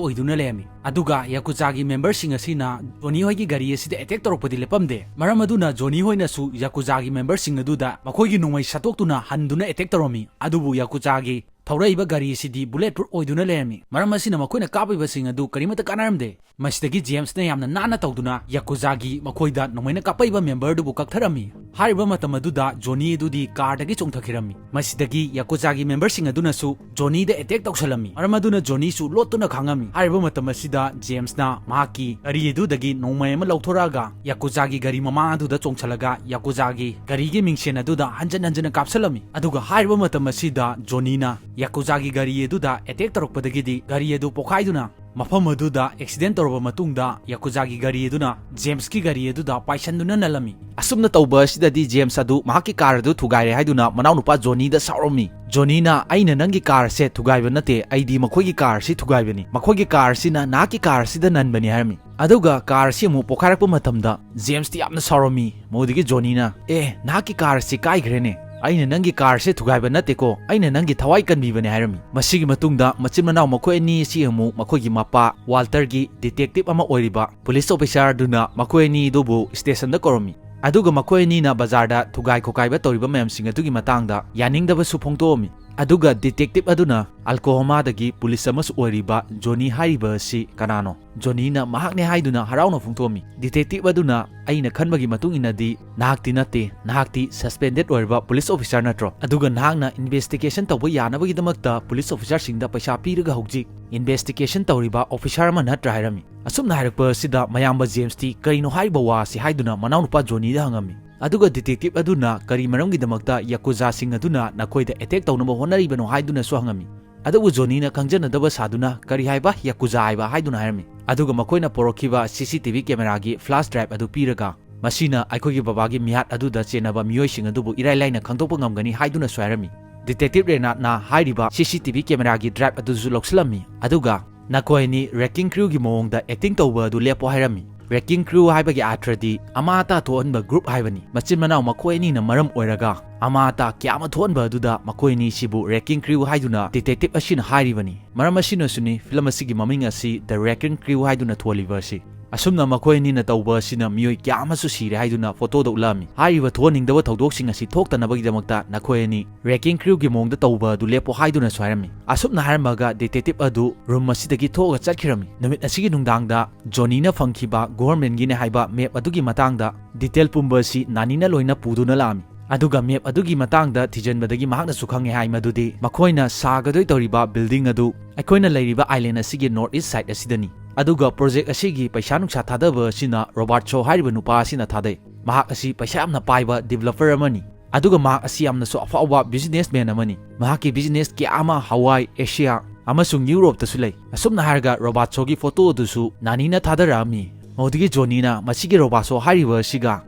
ꯑꯣꯏꯗꯨꯅ ꯂꯩꯔꯝꯃꯤ꯫ ꯑꯗꯨꯒ ꯌꯥꯀꯨꯖꯥꯒꯤ ꯃꯦꯝꯕꯔꯁꯤꯡ ꯑꯁꯤꯅ ꯖꯣꯅꯤ ꯍꯣꯏꯒꯤ ꯒꯥꯔꯤ ꯑꯁꯤꯗ ꯑꯦꯇꯦꯛ ꯇꯧꯔꯛꯄꯗꯤ ꯂꯦꯞꯄꯝꯗꯦ꯫ ꯃꯔꯝ ꯑꯗꯨꯅ ꯖꯣꯅꯤ ꯍꯣꯏꯅꯁꯨ ꯌꯥꯀꯨꯖꯥꯒꯤ ꯃꯦꯝꯕꯔꯁꯤꯡ ꯑꯗꯨꯗ ꯃꯈꯣꯏꯒꯤ ꯅꯣꯡꯃꯩ ꯁꯠꯇꯣꯛꯇꯨꯅ ꯍꯟꯗꯨꯅ ꯑꯦꯇꯦꯛ ꯇꯧꯔꯝꯃꯤ꯫ ꯑꯗꯨꯕꯨ ꯌꯥꯀꯨꯖꯥꯒꯤ ꯊꯧꯔꯛꯏꯕ ꯒꯥꯔꯤ ꯑꯁꯤꯗꯤ ꯕꯨꯂꯦꯠ ꯄ꯭ꯔꯨꯐ ꯑꯣꯏꯗꯨꯅ ꯂꯩꯔꯝꯃꯤ꯫ ꯃꯔꯝ ꯑꯁꯤꯅ ꯃꯈꯣꯏꯅ ꯀꯥꯞꯂꯤꯕꯁꯤꯡ ꯑꯗꯨ ꯀꯔꯤꯃꯠꯇ ꯀꯥꯟꯅꯔꯝꯗꯦ꯫ ꯃꯁꯤꯗꯒꯤ ꯖꯦꯝꯁꯅ ꯌꯥꯝꯅ ꯅꯥꯟꯅ ꯇꯧꯗꯨꯅ ꯌꯥꯀꯨꯖꯥꯒꯤ ꯃꯈꯣꯏꯗ ꯅꯣꯡꯃꯩꯅ ꯀꯥꯞꯄꯛꯏꯕ ꯃꯦꯝꯕꯔꯗꯨꯕꯨ ꯀꯛꯊꯔꯝꯃꯤ꯫ ꯍꯥꯏꯔꯤꯕ ꯃꯇꯝ ꯑꯗꯨꯗ ꯖꯣꯅꯤ ꯑꯗꯨꯗꯤ ꯀꯥꯔꯗꯒꯤ ꯆꯣꯡꯊꯈꯤꯔꯝꯃꯤ꯫ ꯃꯁꯤꯗꯒꯤ ꯌꯥꯀꯨꯖꯥꯒꯤ ꯃꯦꯝꯕꯔꯁꯤꯡ ꯑꯗꯨꯅꯁꯨ ꯖꯣꯅꯤꯗ ꯑꯦꯇꯦꯛ ꯇꯧꯁꯜꯂꯝꯃꯤ꯫ ꯃꯔꯝ ꯑꯗꯨꯅ ꯖꯣꯅꯤꯁꯨ ꯂꯣꯠꯇꯨꯅ ꯈꯥꯡꯉꯝꯃꯤ꯫ ꯍꯥꯏꯔꯤꯕ ꯃꯇꯝ ꯑꯁꯤꯗ ꯖꯦꯝꯁꯅ ꯃꯍꯥꯛꯀꯤ ꯒꯥꯔꯤ ꯑꯗꯨꯗꯒꯤ ꯅꯣꯡꯃꯩ ꯑꯃ ꯂꯧꯊꯣꯔꯛꯑꯒ ꯌꯥꯀꯨꯖꯥꯒꯤ ꯒꯥꯔꯤ ꯃꯃꯥꯡ ꯑꯗꯨꯗ ꯆꯣꯡꯁꯜꯂꯒ ꯌꯥꯀꯨꯖꯥꯒꯤ ꯒꯥꯔꯤꯒꯤ ꯃꯤꯡꯁꯦꯟ ꯑꯗꯨꯗ ꯍꯟꯖꯟ ꯍꯟꯖꯟꯅ ꯀꯥꯞꯁꯜꯂꯝꯃꯤ꯫ ꯑꯗꯨꯒ ꯍꯥꯏꯔꯤꯕ ꯃꯇꯝ ꯑꯁꯤꯗ ꯖꯣꯅꯤꯅ ꯌꯥꯀꯨꯖꯥꯒꯤ ꯒꯥꯔꯤ ꯑꯗꯨꯗ ꯑꯦꯇꯦꯛ ꯇꯧꯔꯛꯄꯗꯒꯤꯗꯤ ꯒꯥꯔꯤ ꯑꯗꯨ ꯄꯣꯈꯥꯏꯗꯨꯅ ꯃꯐꯝ ꯑꯗꯨꯗ ꯑꯦꯛꯁꯤꯗꯦꯟ ꯇꯧꯔꯕ ꯃꯇꯨꯡꯗ ꯌꯥꯀꯨꯖꯥꯒꯤ ꯒꯥꯔꯤ ꯑꯗꯨꯅ ꯖꯦꯝꯁꯀꯤ ꯒꯥꯔꯤ ꯑꯗꯨꯗ ꯄꯥꯏꯁꯟꯗꯨꯅ ꯅꯜꯂꯝꯃꯤ꯫ ꯑꯁꯨꯝꯅ ꯇꯧꯕ ꯑꯁꯤꯗꯗꯤ ꯖꯦꯝꯁ ꯑꯗꯨ ꯃꯍꯥꯛꯀꯤ ꯀꯥꯔ ꯑꯗꯨ ꯊꯨꯒꯥꯏꯔꯦ ꯍꯥꯏꯗꯨꯅ ꯃꯅꯥꯎꯅꯨꯄꯥ ꯖꯣꯅꯤꯗ ꯁꯥꯎꯔꯝꯃꯤ꯫ ꯖꯣꯅꯤꯅ, "ꯑꯩꯅ ꯅꯪꯒꯤ ꯀꯥꯔ ꯑꯁꯦ ꯊꯨꯒꯥꯏꯕ ꯅꯠꯇꯦ, ꯑꯩꯗꯤ ꯃꯈꯣꯏꯒꯤ ꯀꯥꯔ ꯑꯁꯤ ꯊꯨꯒꯥꯏꯕꯅꯤ꯫ ꯃꯈꯣꯏꯒꯤ ꯀꯥꯔ ꯑꯁꯤꯅ ꯅꯍꯥꯛꯀꯤ ꯀꯥꯔ ꯑꯁꯤꯗ ꯅꯟꯕꯅꯤ" ꯍꯥꯏꯔꯝꯃꯤ꯫ ꯑꯗꯨꯒ ꯀꯥꯔ ꯑꯁꯤ ꯑꯃꯨꯛ ꯄꯣꯈꯥꯏꯔꯛꯄ ꯃꯇꯝꯗ ꯖꯦꯝꯁꯇꯤ ꯌꯥꯝꯅ ꯁꯥꯎꯔꯝꯃꯤ꯫ ꯃꯗꯨꯗꯒꯤ ꯖꯣꯅꯤꯅ, "ꯑꯦ, ꯅꯍꯥꯛꯀꯤ ꯀꯥꯔ ꯑꯁꯤ ꯀꯥꯏꯈ꯭ꯔꯦꯅꯦ꯫ ꯑꯩꯅ ꯅꯪꯒꯤ ꯀꯥꯔ ꯑꯁꯤ ꯊꯨꯒꯥꯏꯕ ꯅꯠꯇꯦꯀꯣ, ꯑꯩꯅ ꯅꯪꯒꯤ ꯊꯋꯥꯏ ꯀꯟꯕꯤꯕꯅꯦ" ꯍꯥꯏꯔꯝꯃꯤ꯫ ꯃꯁꯤꯒꯤ ꯃꯇꯨꯡꯗ ꯃꯆꯤꯟ ꯃꯅꯥꯎ ꯃꯈꯣꯏ ꯑꯅꯤ ꯑꯁꯤ ꯑꯃꯨꯛ ꯃꯈꯣꯏꯒꯤ ꯃꯄꯥ ꯋꯥꯜꯇꯔꯒꯤ ꯗꯤꯇꯦꯛꯇꯤꯚ ꯑꯃ ꯑꯣꯏꯔꯤꯕ ꯄꯨꯂꯤꯁ ꯑꯣꯐꯤꯁꯥꯔ ꯑꯗꯨꯅ ꯃꯈꯣꯏ ꯑꯅꯤ ꯑꯗꯨꯕꯨ ꯁ꯭ꯇꯦꯁꯟꯗ ꯀꯧꯔꯝꯃꯤ꯫ ꯑꯗꯨꯒ ꯃꯈꯣꯏ ꯑꯅꯤꯅ ꯕꯖꯥꯔꯗ ꯊꯨꯒꯥꯏ ꯈꯣꯀꯥꯏꯕ ꯇꯧꯔꯤꯕ ꯃꯌꯥꯝꯁꯤꯡ ꯑꯗꯨꯒꯤ ꯃꯇꯥꯡꯗ ꯌꯥꯅꯤꯡꯗꯕꯁꯨ ꯐꯣꯡꯗꯣꯛꯑꯝꯃꯤ꯫ ꯑꯗꯨꯒ ꯗꯤꯇꯦꯛꯇꯤꯚ ꯑꯗꯨꯅ ꯑꯜꯀꯣꯍꯣꯃꯥꯗꯒꯤ ꯄꯨꯂꯤꯁ ꯑꯃꯁꯨ ꯑꯣꯏꯔꯤꯕ ꯖꯣꯅꯤ ꯍꯥꯏꯔꯤꯕ ꯑꯁꯤ ꯀꯅꯥꯅꯣ? ꯖꯣꯅꯤꯅ ꯃꯍꯥꯛꯅꯦ ꯍꯥꯏꯗꯨꯅ ꯍꯔꯥꯎꯅ ꯐꯣꯡꯗꯣꯛꯑꯝꯃꯤ꯫ ꯗꯤꯇꯦꯛꯇꯤꯚ ꯑꯗꯨꯅ, "ꯑꯩꯅ ꯈꯟꯕꯒꯤ ꯃꯇꯨꯡ ꯏꯟꯅꯗꯤ ꯅꯍꯥꯛꯇꯤ ꯅꯠꯇꯦ, ꯅꯍꯥꯛꯇꯤ ꯁꯁꯄꯦꯟꯗꯦꯗ ꯑꯣꯏꯔꯕ ꯄꯨꯂꯤꯁ ꯑꯣꯐꯤꯁꯥꯔ ꯅꯠꯇ꯭ꯔꯣ? ꯑꯗꯨꯒ ꯅꯍꯥꯛꯅ ꯏꯟꯚꯦꯁꯇꯤꯒꯦꯁꯟ ꯇꯧꯕ ꯌꯥꯅꯕꯒꯤꯗꯃꯛꯇ ꯄꯨꯂꯤꯁ ꯑꯣꯐꯤꯁꯥꯔꯁꯤꯡꯗ ꯄꯩꯁꯥ ꯄꯤꯔꯒ ꯍꯧꯖꯤꯛ ꯏꯟꯚꯦꯁꯇꯤꯒꯦꯁꯟ ꯇꯧꯔꯤꯕ ꯑꯣꯐꯤꯁꯥꯔ ꯑꯃ ꯅꯠꯇ꯭ꯔꯥ?" ꯍꯥꯏꯔꯝꯃꯤ꯫ ꯑꯁꯨꯝꯅ ꯍꯥꯏꯔꯛꯄ ꯑꯁꯤꯗ ꯃꯌꯥꯝꯕ ꯖꯦꯝꯁꯇꯤ ꯀꯔꯤꯅꯣ ꯍꯥꯏꯔꯤꯕ ꯋꯥ ꯑꯁꯤ ꯍꯥꯏꯗꯨꯅ ꯃꯅꯥꯎꯅꯨꯄꯥ ꯖꯣꯅꯤꯗ ꯍꯪꯉꯝꯃꯤ꯫ ꯑꯗꯨꯒ ꯗꯤꯇꯦꯛꯇꯤꯚ ꯑꯗꯨꯅ ꯀꯔꯤ ꯃꯔꯝꯒꯤꯗꯃꯛꯇ ꯌꯥꯀꯨꯖꯥꯁꯤꯡ ꯑꯗꯨꯅ ꯅꯈꯣꯏꯗ ꯑꯦꯇꯦꯛ ꯇꯧꯅꯕ ꯍꯣꯠꯅꯔꯤꯕꯅꯣ ꯍꯥꯏꯗꯨꯅꯁꯨ ꯍꯪꯉꯝꯃꯤ꯫ ꯑꯗꯨꯕꯨ ꯖꯣꯅꯤꯅ ꯈꯪꯖꯅꯗꯕ ꯁꯥꯗꯨꯅ, "ꯀꯔꯤ ꯍꯥꯏꯕ? ꯌꯥꯀꯨꯖꯥ ꯍꯥꯏꯕ?" ꯍꯥꯏꯗꯨꯅ ꯍꯥꯏꯔꯝꯃꯤ꯫ ꯑꯗꯨꯒ ꯃꯈꯣꯏꯅ ꯄꯣꯔꯛꯈꯤꯕ C C T V cameraꯒꯤ flash drive ꯑꯗꯨ ꯄꯤꯔꯒ, "ꯃꯁꯤꯅ ꯑꯩꯈꯣꯏꯒꯤ ꯕꯕꯥꯒꯤ ꯃꯤꯍꯥꯠ ꯑꯗꯨꯗ ꯆꯦꯟꯅꯕ ꯃꯤꯑꯣꯏꯁꯤꯡ ꯑꯗꯨꯕꯨ ꯏꯔꯥꯏ ꯂꯥꯏꯅ ꯈꯪꯗꯣꯛꯄ ꯉꯝꯒꯅꯤ" ꯍꯥꯏꯗꯨꯅꯁꯨ ꯍꯥꯏꯔꯝꯃꯤ꯫ Detective ꯔꯦꯅꯥꯠꯅ ꯍꯥꯏꯔꯤꯕ C C T V cameraꯒꯤ drive ꯑꯗꯨꯁꯨ ꯂꯧꯁꯤꯜꯂꯝꯃꯤ, ꯑꯗꯨꯒ "ꯅꯈꯣꯏ ꯑꯅꯤ Wrecking Crewꯒꯤ ꯃꯑꯣꯡꯗ acting ꯇꯧꯕ ꯑꯗꯨ ꯂꯦꯞꯄꯣ" ꯍꯥꯏꯔꯝꯃꯤ꯫ Wrecking Crew ꯍꯥꯏꯕꯒꯤ ꯑꯥꯔꯊ꯭ꯔꯗꯤ ꯑꯃꯥ ꯑꯇꯥ ꯊꯣꯛꯍꯟꯕ group ꯍꯥꯏꯕꯅꯤ꯫ ꯃꯆꯤꯟ ꯃꯅꯥꯎ ꯃꯈꯣꯏ ꯑꯅꯤꯅ ꯃꯔꯝ ꯑꯣꯏꯔꯒ ꯑꯃꯥ ꯑꯇꯥ ꯀꯌꯥ ꯑꯃ ꯊꯣꯛꯍꯟꯕ ꯑꯗꯨꯗ ꯃꯈꯣꯏ ꯑꯅꯤꯁꯤꯕꯨ Wrecking Crew ꯍꯥꯏꯗꯨꯅ detective ꯑꯁꯤꯅ ꯍꯥꯏꯔꯤꯕꯅꯤ꯫ ꯃꯔꯝ ꯑꯁꯤꯅꯁꯨꯅꯤ film ꯑꯁꯤꯒꯤ ꯃꯃꯤꯡ ꯑꯁꯤ The Wrecking Crew ꯍꯥꯏꯗꯨꯅ ꯊꯣꯜꯂꯤꯕ ꯑꯁꯤ꯫ ꯑꯁꯨꯝꯅ ꯃꯈꯣꯏ ꯑꯅꯤꯅ ꯇꯧꯕ ꯑꯁꯤꯅ ꯃꯤꯑꯣꯏ ꯀꯌꯥ ꯑꯃꯁꯨ ꯁꯤꯔꯦ ꯍꯥꯏꯗꯨꯅ photoꯗ ꯎꯠꯂꯛꯑꯝꯃꯤ꯫ ꯍꯥꯏꯔꯤꯕ ꯊꯣꯛꯍꯟꯅꯤꯡꯗꯕ ꯊꯧꯗꯣꯛꯁꯤꯡ ꯑꯁꯤ ꯊꯣꯛꯇꯅꯕꯒꯤꯗꯃꯛꯇ ꯅꯈꯣꯏ ꯑꯅꯤ Wrecking Crewꯒꯤ ꯃꯑꯣꯡꯗ ꯇꯧꯕ ꯑꯗꯨ ꯂꯦꯞꯄꯣ ꯍꯥꯏꯗꯨꯅꯁꯨ ꯍꯥꯏꯔꯝꯃꯤ꯫ ꯑꯁꯨꯝꯅ ꯍꯥꯏꯔꯝꯃꯒ detective ꯑꯗꯨ room ꯑꯁꯤꯗꯒꯤ ꯊꯣꯛꯑꯒ ꯆꯠꯈꯤꯔꯝꯃꯤ꯫ ꯅꯨꯃꯤꯠ ꯑꯁꯤꯒꯤ ꯅꯨꯡꯗꯥꯡꯗ ꯖꯣꯅꯤꯅ ꯐꯪꯈꯤꯕ governmentꯒꯤꯅꯦ ꯍꯥꯏꯕ map ꯑꯗꯨꯒꯤ ꯃꯇꯥꯡꯗ detail ꯄꯨꯝꯕ ꯑꯁꯤ ꯅꯥꯅꯤꯅ ꯂꯣꯏꯅ ꯄꯨꯗꯨꯅ ꯂꯥꯛꯑꯝꯃꯤ꯫ ꯑꯗꯨꯒ map ꯑꯗꯨꯒꯤ ꯃꯇꯥꯡꯗ ꯊꯤꯖꯤꯟꯕꯗꯒꯤ ꯃꯍꯥꯛꯅꯁꯨ ꯈꯪꯉꯦ ꯍꯥꯏ ꯃꯗꯨꯗꯤ ꯃꯈꯣꯏꯅ ꯁꯥꯒꯗꯣꯏ ꯇꯧꯔꯤꯕ building ꯑꯗꯨ ꯑꯩꯈꯣꯏꯅ ꯂꯩꯔꯤꯕ island ꯑꯁꯤꯒꯤ north east side ꯑꯁꯤꯗꯅꯤ꯫ ꯑꯗꯨꯒ project ꯑꯁꯤꯒꯤ ꯄꯩꯁꯥ ꯅꯨꯡꯁꯥ ꯊꯥꯗꯕ ꯑꯁꯤꯅ ꯔꯣꯕꯥꯔꯠ ꯁꯣ ꯍꯥꯏꯔꯤꯕ ꯅꯨꯄꯥ ꯑꯁꯤꯅ ꯊꯥꯗꯩ꯫ ꯃꯍꯥꯛ ꯑꯁꯤ ꯄꯩꯁꯥ ꯌꯥꯝꯅ ꯄꯥꯏꯕ developer ꯑꯃꯅꯤ꯫ ꯑꯗꯨꯒ ꯃꯍꯥꯛ ꯑꯁꯤ ꯌꯥꯝꯅꯁꯨ ꯑꯐꯥꯎꯕ businessman ꯑꯃꯅꯤ꯫ ꯃꯍꯥꯛꯀꯤ business ꯀꯌꯥ ꯑꯃ ꯍꯋꯥꯏ, ꯑꯦꯁꯤꯌꯥ ꯑꯃꯁꯨꯡ ꯌꯨꯔꯣꯞꯇꯁꯨ ꯂꯩ꯫ ꯑꯁꯨꯝꯅ ꯍꯥꯏꯔꯒ ꯔꯣꯕꯥꯔꯠ ꯁꯣꯒꯤ photo ꯑꯗꯨꯁꯨ ꯅꯥꯅꯤꯅ ꯊꯥꯗꯔꯛꯑꯝꯃꯤ꯫ ꯃꯗꯨꯗꯒꯤ ꯖꯣꯅꯤꯅ, "ꯃꯁꯤꯒꯤ ꯔꯣꯕꯥꯔꯠ ꯁꯣ ꯍꯥꯏꯔꯤꯕ ꯑꯁꯤꯒ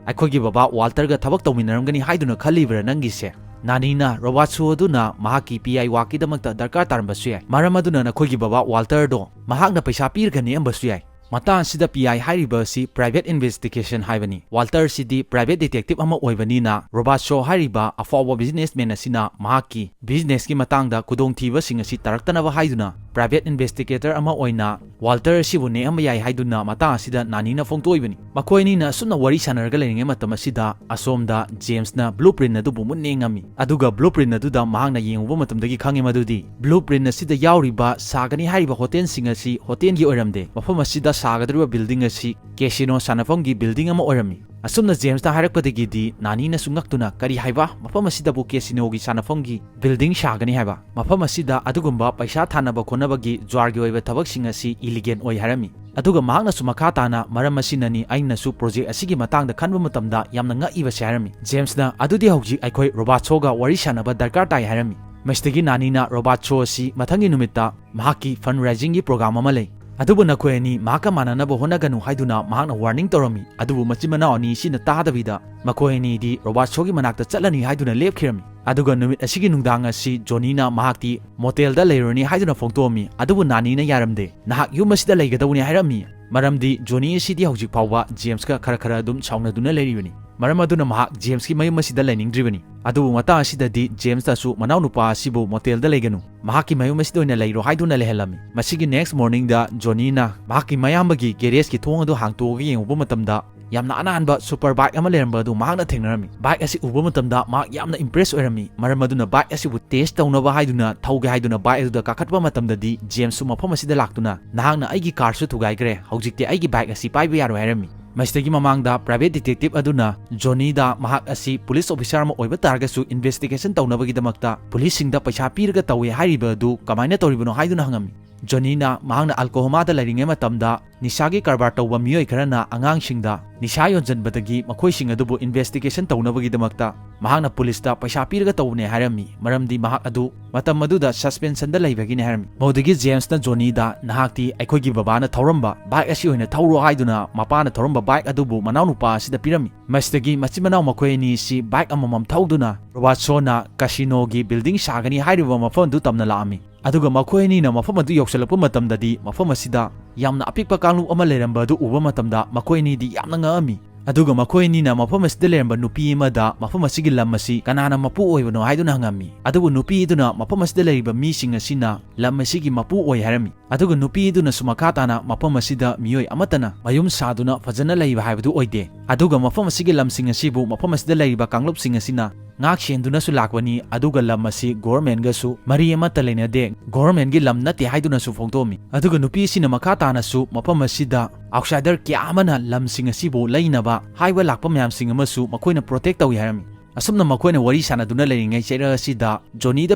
ꯑꯩꯈꯣꯏꯒꯤ ꯕꯕꯥ ꯋꯥꯜꯇꯔꯒ ꯊꯕꯛ ꯇꯧꯃꯤꯟꯅꯔꯝꯒꯅꯤ ꯍꯥꯏꯗꯨꯅ ꯈꯜꯂꯤꯕ꯭ꯔꯥ ꯅꯪꯒꯤꯁꯦ?" ꯅꯥꯅꯤꯅ, "ꯔꯣꯕꯥꯔꯠ ꯁꯣ ꯑꯗꯨꯅ ꯃꯍꯥꯛꯀꯤ P I workꯀꯤꯗꯃꯛꯇ ꯗꯔꯀꯥꯔ ꯇꯥꯔꯝꯕꯁꯨ ꯌꯥꯏ, ꯃꯔꯝ ꯑꯗꯨꯅ ꯅꯈꯣꯏꯒꯤ ꯕꯕꯥ ꯋꯥꯜꯇꯔꯗꯣ ꯃꯍꯥꯛꯅ ꯄꯩꯁꯥ ꯄꯤꯔꯒ ꯅꯦꯛꯑꯝꯕꯁꯨ ꯌꯥꯏ꯫ ꯃꯇꯥꯡ ꯑꯁꯤꯗ P I ꯍꯥꯏꯔꯤꯕ ꯑꯁꯤ private investigation ꯍꯥꯏꯕꯅꯤ꯫ ꯋꯥꯜꯇꯔ ꯑꯁꯤꯗꯤ private detective ꯑꯃ ꯑꯣꯏꯕꯅꯤꯅ, ꯔꯣꯕꯥꯔꯠ ꯁꯣ ꯍꯥꯏꯔꯤꯕ ꯑꯐꯥꯎꯕ businessman ꯑꯁꯤꯅ ꯃꯍꯥꯛꯀꯤ businessꯀꯤ ꯃꯇꯥꯡꯗ ꯈꯨꯗꯣꯡꯊꯤꯕꯁꯤꯡ ꯑꯁꯤ ꯇꯥꯔꯛꯇꯅꯕ ꯍꯥꯏꯗꯨꯅ private investigator ꯑꯃ ꯑꯣꯏꯅ ꯋꯥꯜꯇꯔ ꯑꯁꯤꯕꯨ ꯅꯦꯛꯑꯝꯕ ꯌꯥꯏ ꯍꯥꯏꯗꯨꯅ ꯃꯇꯥꯡ ꯑꯁꯤꯗ ꯅꯥꯅꯤꯅ ꯐꯣꯡꯗꯣꯛꯏꯕꯅꯤ꯫ ꯃꯈꯣꯏ ꯑꯅꯤꯅ ꯑꯁꯨꯝꯅ ꯋꯥꯔꯤ ꯁꯥꯟꯅꯔꯒ ꯂꯩꯔꯤꯉꯩ ꯃꯇꯝ ꯑꯁꯤꯗ ꯑꯁꯣꯝꯗ ꯖꯦꯝꯁꯅ blueprint ꯑꯗꯨꯕꯨ ꯃꯨꯟꯅ ꯌꯦꯡꯉꯝꯃꯤ꯫ ꯑꯗꯨꯒ blueprint ꯑꯗꯨꯗ ꯃꯍꯥꯛꯅ ꯌꯦꯡꯉꯨꯕ ꯃꯇꯝꯗꯒꯤ ꯈꯪꯉꯦ ꯃꯗꯨꯗꯤ blueprint ꯑꯁꯤꯗ ꯌꯥꯎꯔꯤꯕ ꯁꯥꯒꯅꯤ ꯍꯥꯏꯔꯤꯕ hotelꯁꯤꯡ ꯑꯁꯤ hotelꯒꯤ ꯑꯣꯏꯔꯝꯗꯦ꯫ ꯃꯐꯝ ꯑꯁꯤꯗ ꯁꯥꯒꯗꯧꯔꯤꯕ building ꯑꯁꯤ casino ꯁꯥꯟꯅꯐꯝꯒꯤ building ꯑꯃ ꯑꯣꯏꯔꯝꯃꯤ꯫ ꯑꯁꯨꯝꯅ ꯖꯦꯝꯁꯅ ꯍꯥꯏꯔꯛꯄꯗꯒꯤꯗꯤ ꯅꯥꯅꯤꯅꯁꯨ ꯉꯛꯇꯨꯅ, "ꯀꯔꯤ ꯍꯥꯏꯕ? ꯃꯐꯝ ꯑꯁꯤꯗꯕꯨ casinoꯒꯤ ꯁꯥꯟꯅꯐꯝꯒꯤ building ꯁꯥꯒꯅꯤ ꯍꯥꯏꯕ? ꯃꯐꯝ ꯑꯁꯤꯗ ꯑꯗꯨꯒꯨꯝꯕ ꯄꯩꯁꯥ ꯊꯥꯅꯕ ꯈꯣꯠꯅꯕꯒꯤ ꯖ꯭ꯋꯥꯔꯒꯤ ꯑꯣꯏꯕ ꯊꯕꯛꯁꯤꯡ ꯑꯁꯤ illegal ꯑꯣꯏ" ꯍꯥꯏꯔꯝꯃꯤ꯫ ꯑꯗꯨꯒ ꯃꯍꯥꯛꯅꯁꯨ ꯃꯈꯥ ꯇꯥꯅ, "ꯃꯔꯝ ꯑꯁꯤꯅꯅꯤ ꯑꯩꯅꯁꯨ project ꯑꯁꯤꯒꯤ ꯃꯇꯥꯡꯗ ꯈꯟꯕ ꯃꯇꯝꯗ ꯌꯥꯝꯅ ꯉꯛꯏꯕꯁꯦ" ꯍꯥꯏꯔꯝꯃꯤ꯫ ꯖꯦꯝꯁꯅ, "ꯑꯗꯨꯗꯤ ꯍꯧꯖꯤꯛ ꯑꯩꯈꯣꯏ ꯔꯣꯕꯥꯔꯠ ꯁꯣꯒ ꯋꯥꯔꯤ ꯁꯥꯟꯅꯕ ꯗꯔꯀꯥꯔ ꯇꯥꯏ" ꯍꯥꯏꯔꯝꯃꯤ꯫ ꯃꯁꯤꯗꯒꯤ ꯅꯥꯅꯤꯅ ꯔꯣꯕꯥꯔꯠ ꯁꯣ ꯑꯁꯤ ꯃꯊꯪꯒꯤ ꯅꯨꯃꯤꯠꯇ ꯃꯍꯥꯛꯀꯤ ꯐꯟ ꯔꯦꯖꯤꯡꯒꯤ ꯄ꯭ꯔꯣꯒ꯭ꯔꯥꯝ ꯑꯃ ꯂꯩ, ꯑꯗꯨꯕꯨ ꯅꯈꯣꯏ ꯑꯅꯤ ꯃꯍꯥꯛꯀ ꯃꯥꯟꯅꯅꯕ ꯍꯣꯠꯅꯒꯅꯨ ꯍꯥꯏꯗꯨꯅ ꯃꯍꯥꯛꯅ ꯋꯥꯔꯅꯤꯡ ꯇꯧꯔꯝꯃꯤ꯫ ꯑꯗꯨꯕꯨ ꯃꯆꯤꯟ ꯃꯅꯥꯎ ꯑꯅꯤ ꯑꯁꯤꯅ ꯇꯥꯗꯕꯤꯗ ꯃꯈꯣꯏ ꯑꯅꯤꯗꯤ ꯔꯣꯕꯥꯔꯠ ꯁꯣꯒꯤ ꯃꯅꯥꯛꯇ ꯆꯠꯂꯅꯤ ꯍꯥꯏꯗꯨꯅ ꯂꯦꯞꯈꯤꯔꯝꯃꯤ꯫ ꯑꯗꯨꯒ ꯅꯨꯃꯤꯠ ꯑꯁꯤꯒꯤ ꯅꯨꯡꯗꯥꯡ ꯑꯁꯤ ꯖꯣꯅꯤꯅ ꯃꯍꯥꯛꯇꯤ ꯃꯣꯇꯦꯜꯗ ꯂꯩꯔꯨꯔꯅꯤ ꯍꯥꯏꯗꯨꯅ ꯐꯣꯡꯗꯣꯛꯑꯝꯃꯤ꯫ ꯑꯗꯨꯕꯨ ꯅꯥꯅꯤꯅ ꯌꯥꯔꯝꯗꯦ꯫ "ꯅꯍꯥꯛ ꯌꯨꯝ ꯑꯁꯤꯗ ꯂꯩꯒꯗꯧꯅꯤ" ꯍꯥꯏꯔꯝꯃꯤ꯫ ꯃꯔꯝꯗꯤ ꯖꯣꯅꯤ ꯑꯁꯤꯗꯤ ꯍꯧꯖꯤꯛ ꯐꯥꯎꯕ ꯖꯦꯝꯁꯀ ꯈꯔ ꯈꯔ ꯑꯗꯨꯝ ꯁꯥꯎꯅꯗꯨꯅ ꯂꯩꯔꯤꯕꯅꯤ꯫ ꯃꯔꯝ ꯑꯗꯨꯅ ꯃꯍꯥꯛ ꯖꯦꯝꯁꯀꯤ ꯃꯌꯨꯝ ꯑꯁꯤꯗ ꯂꯩꯅꯤꯡꯗ꯭ꯔꯤꯕꯅꯤ꯫ ꯑꯗꯨꯕꯨ ꯃꯇꯥꯡ ꯑꯁꯤꯗꯗꯤ ꯖꯦꯝꯁꯅꯁꯨ ꯃꯅꯥꯎꯅꯨꯄꯥ ꯑꯁꯤꯕꯨ ꯃꯣꯇꯦꯜꯗ ꯂꯩꯒꯅꯨ, ꯃꯍꯥꯛꯀꯤ ꯃꯌꯨꯝ ꯑꯁꯤꯗ ꯑꯣꯏꯅ ꯂꯩꯔꯣ ꯍꯥꯏꯗꯨꯅ ꯂꯩꯍꯜꯂꯝꯃꯤ꯫ ꯃꯁꯤꯒꯤ ꯅꯦꯛꯁ ꯃꯣꯔꯅꯤꯡꯗ ꯖꯣꯅꯤꯅ ꯃꯍꯥꯛꯀꯤ ꯃꯌꯥꯝꯕꯒꯤ ꯒꯦꯔꯦꯖꯀꯤ ꯊꯣꯡ ꯑꯗꯨ ꯍꯥꯡꯇꯣꯛꯑꯒ ꯌꯦꯡꯉꯨꯕ ꯃꯇꯝꯗ ꯌꯥꯝꯅ ꯑꯅꯥꯟꯕ ꯁꯨꯄꯔ ꯕꯥꯏꯛ ꯑꯃ ꯂꯩꯔꯝꯕ ꯑꯗꯨ ꯃꯍꯥꯛꯅ ꯊꯦꯡꯅꯔꯝꯃꯤ꯫ ꯕꯥꯏꯛ ꯑꯁꯤ ꯎꯕ ꯃꯇꯝꯗ ꯃꯍꯥꯛ ꯌꯥꯝꯅ ꯏꯝꯄ꯭ꯔꯦꯁ ꯑꯣꯏꯔꯝꯃꯤ꯫ ꯃꯔꯝ ꯑꯗꯨꯅ ꯕꯥꯏꯛ ꯑꯁꯤꯕꯨ ꯇꯦꯁ ꯇꯧꯅꯕ ꯍꯥꯏꯗꯨꯅ ꯊꯧꯒꯦ ꯍꯥꯏꯗꯨꯅ ꯕꯥꯏꯛ ꯑꯗꯨꯗ ꯀꯥꯈꯠꯄ ꯃꯇꯝꯗꯗꯤ ꯖꯦꯝꯁꯁꯨ ꯃꯐꯝ ꯑꯁꯤꯗ ꯂꯥꯛꯇꯨꯅ, "ꯅꯍꯥꯛꯅ ꯑꯩꯒꯤ ꯀꯥꯔꯁꯨ ꯊꯨꯒꯥꯏꯈ꯭ꯔꯦ, ꯍꯧꯖꯤꯛꯇꯤ ꯑꯩꯒꯤ ꯕꯥꯏꯛ ꯑꯁꯤ ꯄꯥꯏꯕ ꯌꯥꯔꯣꯏ" ꯍꯥꯏꯔꯝꯃꯤ꯫ ꯃꯁꯤꯗꯒꯤ ꯃꯃꯥꯡꯗ ꯄ꯭ꯔꯥꯏꯚꯦꯠ ꯗꯤꯇꯦꯛꯇꯤꯚ ꯑꯗꯨꯅ ꯖꯣꯅꯤꯗ ꯃꯍꯥꯛ ꯑꯁꯤ ꯄꯨꯂꯤꯁ ꯑꯣꯐꯤꯁꯥꯔ ꯑꯃ ꯑꯣꯏꯕ ꯇꯥꯔꯒꯁꯨ ꯏꯟꯚꯦꯁꯇꯤꯒꯦꯁꯟ ꯇꯧꯅꯕꯒꯤꯗꯃꯛꯇ ꯄꯨꯂꯤꯁꯁꯤꯡꯗ ꯄꯩꯁꯥ ꯄꯤꯔꯒ ꯇꯧꯋꯦ ꯍꯥꯏꯔꯤꯕ ꯑꯗꯨ ꯀꯃꯥꯏꯅ ꯇꯧꯔꯤꯕꯅꯣ ꯍꯥꯏꯗꯨꯅ ꯍꯪꯉꯝꯃꯤ꯫ ꯖꯣꯅꯤꯅ ꯃꯍꯥꯛꯅ ꯑꯜꯀꯣꯍꯣꯃꯥꯗ ꯂꯩꯔꯤꯉꯩ ꯃꯇꯝꯗ ꯅꯤꯁꯥꯒꯤ ꯀꯔꯕꯥꯔ ꯇꯧꯕ ꯃꯤꯑꯣꯏ ꯈꯔꯅ ꯑꯉꯥꯡꯁꯤꯡꯗ ꯅꯤꯁꯥ ꯌꯣꯟꯁꯤꯟꯕꯗꯒꯤ ꯃꯈꯣꯏꯁꯤꯡ ꯑꯗꯨꯕꯨ ꯏꯟꯚꯦꯁꯇꯤꯒꯦꯁꯟ ꯇꯧꯅꯕꯒꯤꯗꯃꯛꯇ ꯃꯍꯥꯛꯅ ꯄꯨꯂꯤꯁꯇ ꯄꯩꯁꯥ ꯄꯤꯔꯒ ꯇꯧꯕꯅꯦ ꯍꯥꯏꯔꯝꯃꯤ, ꯃꯔꯝꯗꯤ ꯃꯍꯥꯛ ꯑꯗꯨ ꯃꯇꯝ ꯑꯗꯨꯗ ꯁꯁꯄꯦꯟꯁꯟꯗ ꯂꯩꯕꯒꯤꯅꯦ ꯍꯥꯏꯔꯝꯃꯤ꯫ ꯃꯗꯨꯗꯒꯤ ꯖꯦꯝꯁꯅ ꯖꯣꯅꯤꯗ, "ꯅꯍꯥꯛꯇꯤ ꯑꯩꯈꯣꯏꯒꯤ ꯕꯕꯥꯅ ꯊꯧꯔꯝꯕ ꯕꯥꯏꯛ ꯑꯁꯤ ꯑꯣꯏꯅ ꯊꯧꯔꯣ" ꯍꯥꯏꯗꯨꯅ ꯃꯄꯥꯅ ꯊꯧꯔꯝꯕ ꯕꯥꯏꯛ ꯑꯗꯨꯕꯨ ꯃꯅꯥꯎꯅꯨꯄꯥ ꯑꯁꯤꯗ ꯄꯤꯔꯝꯃꯤ꯫ ꯃꯁꯤꯗꯒꯤ ꯃꯆꯤꯟ ꯃꯅꯥꯎ ꯃꯈꯣꯏ ꯑꯅꯤ ꯑꯁꯤ ꯕꯥꯏꯛ ꯑꯃꯃꯝ ꯊꯧꯗꯨꯅ ꯔꯣꯕꯥꯔꯠ ꯁꯣꯅ ꯀꯥꯁꯤꯅꯣꯒꯤ ꯕꯤꯜꯗꯤꯡ ꯁꯥꯒꯅꯤ ꯍꯥꯏꯔꯤꯕ ꯃꯐꯝ ꯑꯗꯨ ꯇꯝꯅ ꯂꯥꯛꯑꯝꯃꯤ꯫ ꯑꯗꯨꯒ ꯃꯈꯣꯏ ꯑꯅꯤꯅ ꯃꯐꯝ ꯑꯗꯨ ꯌꯧꯁꯤꯜꯂꯛꯄ ꯃꯇꯝꯗꯗꯤ ꯃꯐꯝ ꯑꯁꯤꯗ ꯌꯥꯝꯅ ꯑꯄꯤꯛꯄ ꯀꯥꯡꯂꯨꯞ ꯑꯃ ꯂꯩꯔꯝꯕ ꯑꯗꯨ ꯎꯕ ꯃꯇꯝꯗ ꯃꯈꯣꯏ ꯑꯅꯤꯗꯤ ꯌꯥꯝꯅ ꯉꯛꯑꯝꯃꯤ꯫ ꯑꯗꯨꯒ ꯃꯈꯣꯏ ꯑꯅꯤꯅ ꯃꯐꯝ ꯑꯁꯤꯗ ꯂꯩꯔꯝꯕ ꯅꯨꯄꯤ ꯑꯃꯗ ꯃꯐꯝ ꯑꯁꯤꯒꯤ ꯂꯝ ꯑꯁꯤ ꯀꯅꯥꯅ ꯃꯄꯨ ꯑꯣꯏꯕꯅꯣ ꯍꯥꯏꯗꯨꯅ ꯍꯪꯉꯝꯃꯤ꯫ ꯑꯗꯨꯕꯨ ꯅꯨꯄꯤ ꯑꯗꯨꯅ ꯃꯐꯝ ꯑꯁꯤꯗ ꯂꯩꯔꯤꯕ ꯃꯤꯁꯤꯡ ꯑꯁꯤꯅ ꯂꯝ ꯑꯁꯤꯒꯤ ꯃꯄꯨ ꯑꯣꯏ ꯍꯥꯏꯔꯝꯃꯤ꯫ ꯑꯗꯨꯒ ꯅꯨꯄꯤ ꯑꯗꯨꯅꯁꯨ ꯃꯈꯥ ꯇꯥꯅ ꯃꯐꯝ ꯑꯁꯤꯗ ꯃꯤꯑꯣꯏ ꯑꯃꯠꯇꯅ ꯃꯌꯨꯝ ꯁꯥꯗꯨꯅ ꯐꯖꯅ ꯂꯩꯕ ꯍꯥꯏꯕꯗꯨ ꯑꯣꯏꯗꯦ꯫ ꯑꯗꯨꯒ ꯃꯐꯝ ꯑꯁꯤꯒꯤ ꯂꯝꯁꯤꯡ ꯑꯁꯤꯕꯨ ꯃꯐꯝ ꯑꯁꯤꯗ ꯂꯩꯔꯤꯕ ꯀꯥꯡꯂꯨꯞꯁꯤꯡ ꯑꯁꯤꯅ ꯉꯥꯛ ꯁꯦꯟꯗꯨꯅꯁꯨ ꯂꯥꯛꯄꯅꯤ, ꯑꯗꯨꯒ ꯂꯝ ꯑꯁꯤ ꯒꯣꯚꯔꯟꯃꯦꯟꯒꯁꯨ ꯃꯔꯤ ꯑꯃꯠꯇ ꯂꯩꯅꯗꯦ, ꯒꯣꯚꯔꯟꯃꯦꯟꯒꯤ ꯂꯝ ꯅꯠꯇꯦ ꯍꯥꯏꯗꯨꯅꯁꯨ ꯐꯣꯡꯗꯣꯛꯑꯝꯃꯤ꯫ ꯑꯗꯨꯒ ꯅꯨꯄꯤ ꯑꯁꯤꯅ ꯃꯈꯥ ꯇꯥꯅꯁꯨ ꯃꯐꯝ ꯑꯁꯤꯗ ꯑꯥꯎꯠꯁꯥꯏꯗꯔ ꯀꯌꯥ ꯑꯃꯅ ꯂꯝꯁꯤꯡ ꯑꯁꯤꯕꯨ ꯂꯩꯅꯕ ꯍꯥꯏꯕ ꯂꯥꯛꯄ ꯃꯌꯥꯝꯁꯤꯡ ꯑꯃꯁꯨ ꯃꯈꯣꯏꯅ ꯄ꯭ꯔꯣꯇꯦꯛ ꯇꯧꯏ ꯍꯥꯏꯔꯝꯃꯤ꯫ ꯑꯁꯨꯝꯅ ꯃꯈꯣꯏꯅ ꯋꯥꯔꯤ ꯁꯥꯟꯅꯗꯨꯅ ꯂꯩꯔꯤꯉꯩ ꯆꯩꯔꯛ ꯑꯁꯤꯗ ꯖꯣꯅꯤꯗ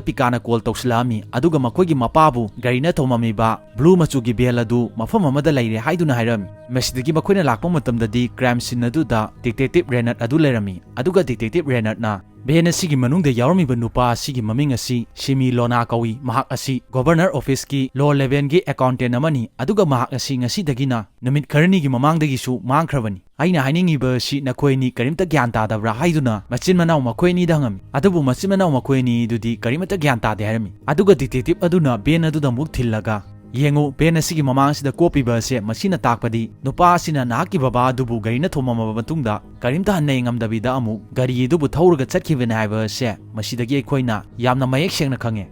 ꯄꯤꯀꯥꯅ ꯀꯣꯜ ꯇꯧꯁꯤꯜꯂꯛꯑꯝꯃꯤ, ꯑꯗꯨꯒ ꯃꯈꯣꯏꯒꯤ ꯃꯄꯥꯕꯨ ꯒꯥꯔꯤꯅ ꯊꯣꯝꯃꯝꯃꯤꯕ ꯕ꯭ꯂꯨ ꯃꯆꯨꯒꯤ ꯚꯦꯟ ꯑꯗꯨ ꯃꯐꯝ ꯑꯃꯗ ꯂꯩꯔꯦ ꯍꯥꯏꯗꯨꯅ ꯍꯥꯏꯔꯝꯃꯤ꯫ ꯃꯁꯤꯗꯒꯤ ꯃꯈꯣꯏꯅ ꯂꯥꯛꯄ ꯃꯇꯝꯗꯗꯤ ꯀ꯭ꯔꯥꯏꯝ ꯁꯤꯟ ꯑꯗꯨꯗ ꯗꯤꯇꯦꯛꯇꯤꯚ ꯔꯦꯅꯠ ꯑꯗꯨ ꯂꯩꯔꯝꯃꯤ, ꯑꯗꯨꯒ ꯗꯤꯇꯦꯛꯇꯤꯚ ꯔꯦꯅꯠꯅ Van ꯑꯁꯤꯒꯤ ꯃꯅꯨꯡꯗ ꯌꯥꯎꯔꯝꯃꯤꯕ ꯅꯨꯄꯥ ꯑꯁꯤꯒꯤ ꯃꯃꯤꯡ ꯑꯁꯤ ꯁꯤꯃꯤ ꯂꯣꯅꯥ ꯀꯧꯏ꯫ ꯃꯍꯥꯛ ꯑꯁꯤ Governor Officeꯀꯤ low levelꯒꯤ accountant ꯑꯃꯅꯤ, ꯑꯗꯨꯒ ꯃꯍꯥꯛ ꯑꯁꯤ ꯉꯁꯤꯗꯒꯤꯅ ꯅꯨꯃꯤꯠ ꯈꯔꯅꯤꯒꯤ ꯃꯃꯥꯡꯗꯒꯤꯁꯨ ꯃꯥꯡꯈ꯭ꯔꯕꯅꯤ꯫ ꯑꯩꯅ ꯍꯥꯏꯅꯤꯡꯉꯤꯕ ꯑꯁꯤ ꯅꯈꯣꯏ ꯑꯅꯤ ꯀꯔꯤꯝꯇ ꯒ꯭ꯌꯥꯟ ꯇꯥꯗꯕ꯭ꯔꯥ ꯍꯥꯏꯗꯨꯅ ꯃꯆꯤꯟ ꯃꯅꯥꯎ ꯃꯈꯣꯏ ꯑꯅꯤꯗ ꯍꯪꯉꯝꯃꯤ꯫ ꯑꯗꯨꯕꯨ ꯃꯆꯤꯟ ꯃꯅꯥꯎ ꯃꯈꯣꯏ ꯑꯅꯤꯗꯨꯗꯤ ꯀꯔꯤꯃꯠꯇ ꯒ꯭ꯌꯥꯟ ꯇꯥꯗꯦ ꯍꯥꯏꯔꯝꯃꯤ꯫ ꯑꯗꯨꯒ detective ꯑꯗꯨꯅ Van ꯑꯗꯨꯗ ꯑꯃꯨꯛ ꯊꯤꯜꯂꯒ, "ꯌꯦꯡꯉꯨ, Van ꯑꯁꯤꯒꯤ ꯃꯃꯥꯡ ꯑꯁꯤꯗ ꯀꯣꯞꯄꯤꯕ ꯑꯁꯦ, ꯃꯁꯤꯅ ꯇꯥꯛꯄꯗꯤ ꯅꯨꯄꯥ ꯑꯁꯤꯅ ꯅꯍꯥꯛꯀꯤ ꯕꯕꯥ ꯑꯗꯨꯕꯨ ꯒꯥꯔꯤꯅ ꯊꯣꯝꯃꯝꯃꯕ ꯃꯇꯨꯡꯗ ꯀꯔꯤꯝꯇ ꯍꯟꯅ ꯌꯦꯡꯉꯝꯗꯕꯤꯗ ꯑꯃꯨꯛ ꯒꯥꯔꯤ ꯑꯗꯨꯕꯨ ꯊꯧꯔꯒ ꯆꯠꯈꯤꯕꯅꯤ ꯍꯥꯏꯕ ꯑꯁꯦ ꯃꯁꯤꯗꯒꯤ ꯑꯩꯈꯣꯏꯅ ꯌꯥꯝꯅ ꯃꯌꯦꯛ ꯁꯦꯡꯅ ꯈꯪꯉꯦ"꯫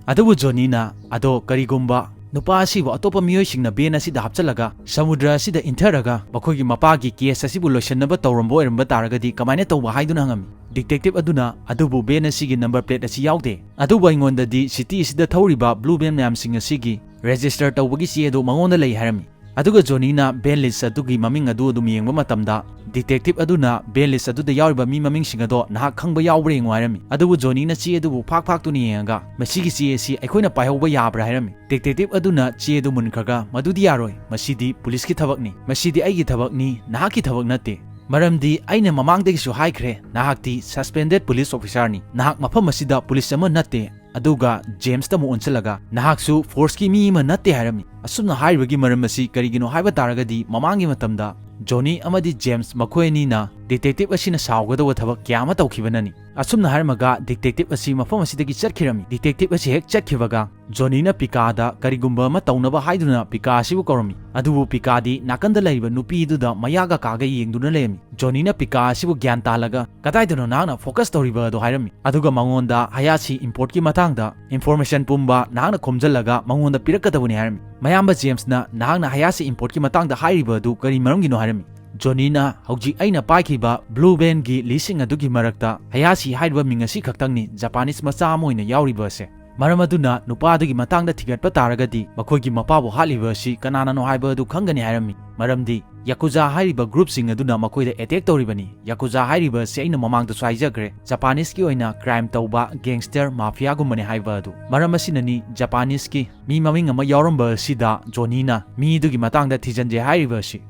ꯑꯗꯨꯕꯨ ꯖꯣꯅꯤꯅ, "ꯑꯗꯣ ꯀꯔꯤꯒꯨꯝꯕ ꯅꯨꯄꯥ ꯑꯁꯤꯕꯨ ꯑꯇꯣꯞꯄ ꯃꯤꯑꯣꯏꯁꯤꯡꯅ Van ꯑꯁꯤꯗ ꯍꯥꯞꯆꯤꯜꯂꯒ ꯁꯃꯨꯗ꯭ꯔ ꯑꯁꯤꯗ ꯏꯟꯊꯔꯒ ꯃꯈꯣꯏꯒꯤ ꯃꯄꯥꯒꯤ case ꯑꯁꯤꯕꯨ ꯂꯣꯏꯁꯤꯟꯅꯕ ꯇꯧꯔꯝꯕ ꯑꯣꯏꯔꯝꯕ ꯇꯥꯔꯒꯗꯤ ꯀꯃꯥꯏꯅ ꯇꯧꯕ?" ꯍꯥꯏꯗꯨꯅ ꯍꯪꯉꯝꯃꯤ꯫ Detective ꯑꯗꯨꯅ, "ꯑꯗꯨꯕꯨ Van ꯑꯁꯤꯒꯤ number plate ꯑꯁꯤ ꯌꯥꯎꯗꯦ, ꯑꯗꯨꯕꯨ ꯑꯩꯉꯣꯟꯗꯗꯤ city ꯑꯁꯤꯗ ꯊꯧꯔꯤꯕ blue van ꯃꯌꯥꯝꯁꯤꯡ ꯑꯁꯤꯒꯤ register ꯇꯧꯕꯒꯤ ꯆꯦ ꯑꯗꯨ ꯃꯉꯣꯟꯗ ꯂꯩ" ꯍꯥꯏꯔꯝꯃꯤ꯫ ꯑꯗꯨꯒ ꯖꯣꯅꯤꯅ van list ꯑꯗꯨꯒꯤ ꯃꯃꯤꯡ ꯑꯗꯨ ꯑꯗꯨꯝ ꯌꯦꯡꯕ ꯃꯇꯝꯗ, detective ꯑꯗꯨꯅ van list ꯑꯗꯨꯗ ꯌꯥꯎꯔꯤꯕ ꯃꯤ ꯃꯃꯤꯡꯁꯤꯡ ꯑꯗꯣ ꯅꯍꯥꯛ ꯈꯪꯕ ꯌꯥꯎꯕ꯭ꯔꯥ ꯌꯦꯡꯉꯨ ꯍꯥꯏꯔꯝꯃꯤ꯫ ꯑꯗꯨꯕꯨ ꯖꯣꯅꯤꯅ ꯆꯦ ꯑꯗꯨꯕꯨ ꯐꯥꯛ ꯐꯥꯛꯇꯨꯅ ꯌꯦꯡꯉꯒ, "ꯃꯁꯤꯒꯤ ꯆꯦ ꯑꯁꯤ ꯑꯩꯈꯣꯏꯅ ꯄꯥꯏꯍꯧꯕ ꯌꯥꯕ꯭ꯔꯥ?" ꯍꯥꯏꯔꯝꯃꯤ꯫ Detective ꯑꯗꯨꯅ ꯆꯦ ꯑꯗꯨ ꯃꯨꯟꯈ꯭ꯔꯒ, "ꯃꯗꯨꯗꯤ ꯌꯥꯔꯣꯏ, ꯃꯁꯤꯗꯤ ꯄꯨꯂꯤꯁꯀꯤ ꯊꯕꯛꯅꯤ, ꯃꯁꯤꯗꯤ ꯑꯩꯒꯤ ꯊꯕꯛꯅꯤ, ꯅꯍꯥꯛꯀꯤ ꯊꯕꯛ ꯅꯠꯇꯦ꯫ ꯃꯔꯝꯗꯤ ꯑꯩꯅ ꯃꯃꯥꯡꯗꯒꯤꯁꯨ ꯍꯥꯏꯈ꯭ꯔꯦ, ꯅꯍꯥꯛꯇꯤ suspended police officerꯅꯤ, ꯅꯍꯥꯛ ꯃꯐꯝ ꯑꯁꯤꯗ ꯄꯨꯂꯤꯁ ꯑꯃ ꯅꯠꯇꯦ"꯫ ꯑꯗꯨꯒ ꯖꯦꯝꯁꯇ ꯑꯃꯨꯛ ꯑꯣꯟꯁꯤꯜꯂꯒ, "ꯅꯍꯥꯛꯁꯨ forceꯀꯤ ꯃꯤ ꯑꯃ ꯅꯠꯇꯦ" ꯍꯥꯏꯔꯝꯃꯤ꯫ ꯑꯁꯨꯝꯅ ꯍꯥꯏꯔꯤꯕꯒꯤ ꯃꯔꯝ ꯑꯁꯤ ꯀꯔꯤꯒꯤꯅꯣ ꯍꯥꯏꯕ ꯇꯥꯔꯒꯗꯤ, ꯃꯃꯥꯡꯒꯤ ꯃꯇꯝꯗ ꯖꯣꯅꯤ ꯑꯃꯗꯤ ꯖꯦꯝꯁ ꯃꯈꯣꯏ ꯑꯅꯤꯅ detective ꯑꯁꯤꯅ ꯁꯥꯎꯒꯗꯧꯕ ꯊꯕꯛ ꯀꯌꯥ ꯑꯃ ꯇꯧꯈꯤꯕꯅꯅꯤ꯫ ꯑꯁꯨꯝꯅ ꯍꯥꯏꯔꯝꯃꯒ detective ꯑꯁꯤ ꯃꯐꯝ ꯑꯁꯤꯗꯒꯤ ꯆꯠꯈꯤꯔꯝꯃꯤ꯫ Detective ꯑꯁꯤ ꯍꯦꯛ ꯆꯠꯈꯤꯕꯒ ꯖꯣꯅꯤꯅ ꯄꯤꯀꯥꯗ ꯀꯔꯤꯒꯨꯝꯕ ꯑꯃ ꯇꯧꯅꯕ ꯍꯥꯏꯗꯨꯅ ꯄꯤꯀꯥ ꯑꯁꯤꯕꯨ ꯀꯧꯔꯝꯃꯤ꯫ ꯑꯗꯨꯕꯨ ꯄꯤꯀꯥꯗꯤ ꯅꯥꯀꯟꯗ ꯂꯩꯔꯤꯕ ꯅꯨꯄꯤꯗꯨꯗ ꯃꯌꯥꯒ ꯀꯥꯒ ꯌꯦꯡꯗꯨꯅ ꯂꯩꯔꯝꯃꯤ꯫ ꯖꯣꯅꯤꯅ ꯄꯤꯀꯥ ꯑꯁꯤꯕꯨ ꯒ꯭ꯌꯥꯟ ꯇꯥꯍꯜꯂꯒ, "ꯀꯗꯥꯏꯗꯅꯣ ꯅꯍꯥꯛꯅ focus ꯇꯧꯔꯤꯕ ꯑꯗꯣ?" ꯍꯥꯏꯔꯝꯃꯤ꯫ ꯑꯗꯨꯒ ꯃꯉꯣꯟꯗ ꯍꯌꯥꯁꯤ importꯀꯤ ꯃꯇꯥꯡꯗ information ꯄꯨꯝꯕ ꯅꯍꯥꯛꯅ ꯈꯣꯝꯖꯤꯜꯂꯒ ꯃꯉꯣꯟꯗ ꯄꯤꯔꯛꯀꯗꯕꯅꯤ ꯍꯥꯏꯔꯝꯃꯤ꯫ ꯃꯌꯥꯝꯕ ꯖꯦꯝꯁꯅ, "ꯅꯍꯥꯛꯅ ꯍꯌꯥꯁꯤ importꯀꯤ ꯃꯇꯥꯡꯗ ꯍꯥꯏꯔꯤꯕ ꯑꯗꯨ ꯀꯔꯤ ꯃꯔꯝꯒꯤꯅꯣ?" ꯍꯥꯏꯔꯝꯃꯤ꯫ ꯖꯣꯅꯤꯅ, "ꯍꯧꯖꯤꯛ ꯑꯩꯅ ꯄꯥꯏꯈꯤꯕ blue vanꯒꯤ listꯁꯤꯡ ꯑꯗꯨꯒꯤ ꯃꯔꯛꯇ ꯍꯌꯥꯁꯤ ꯍꯥꯏꯔꯤꯕ ꯃꯤꯡ ꯑꯁꯤ ꯈꯛꯇꯪꯅꯤ Japanese ꯃꯆꯥ ꯑꯃ ꯑꯣꯏꯅ ꯌꯥꯎꯔꯤꯕ ꯑꯁꯦ꯫ ꯃꯔꯝ ꯑꯗꯨꯅ ꯅꯨꯄꯥ ꯑꯗꯨꯒꯤ ꯃꯇꯥꯡꯗ ꯊꯤꯒꯠꯄ ꯇꯥꯔꯒꯗꯤ ꯃꯈꯣꯏꯒꯤ ꯃꯄꯥꯕꯨ ꯍꯥꯠꯂꯤꯕ ꯑꯁꯤ ꯀꯅꯥꯅꯅꯣ ꯍꯥꯏꯕ ꯑꯗꯨ ꯈꯪꯒꯅꯤ" ꯍꯥꯏꯔꯝꯃꯤ꯫ ꯃꯔꯝꯗꯤ Yakuza ꯍꯥꯏꯔꯤꯕ groupꯁꯤꯡ ꯑꯗꯨꯅ ꯃꯈꯣꯏꯗ attack ꯇꯧꯔꯤꯕꯅꯤ꯫ Yakuza ꯍꯥꯏꯔꯤꯕ ꯑꯁꯤ ꯑꯩꯅ ꯃꯃꯥꯡꯗꯁꯨ ꯍꯥꯏꯖꯈ꯭ꯔꯦ, Japaneseꯀꯤ ꯑꯣꯏꯅ crime ꯇꯧꯕ gangster mafiaꯒꯨꯝꯕꯅꯤ ꯍꯥꯏꯕ ꯑꯗꯨ꯫ ꯃꯔꯝ ꯑꯁꯤꯅꯅꯤ Japaneseꯀꯤ ꯃꯤ ꯃꯃꯤꯡ ꯑꯃ ꯌꯥꯎꯔꯝꯕ ꯑꯁꯤꯗ ꯖꯣꯅꯤꯅ ꯃꯤ ꯑꯗꯨꯒꯤ ꯃꯇꯥꯡꯗ ꯊꯤꯖꯤꯟꯖꯦ ꯍꯥꯏꯔꯤꯕ ꯑꯁꯤ꯫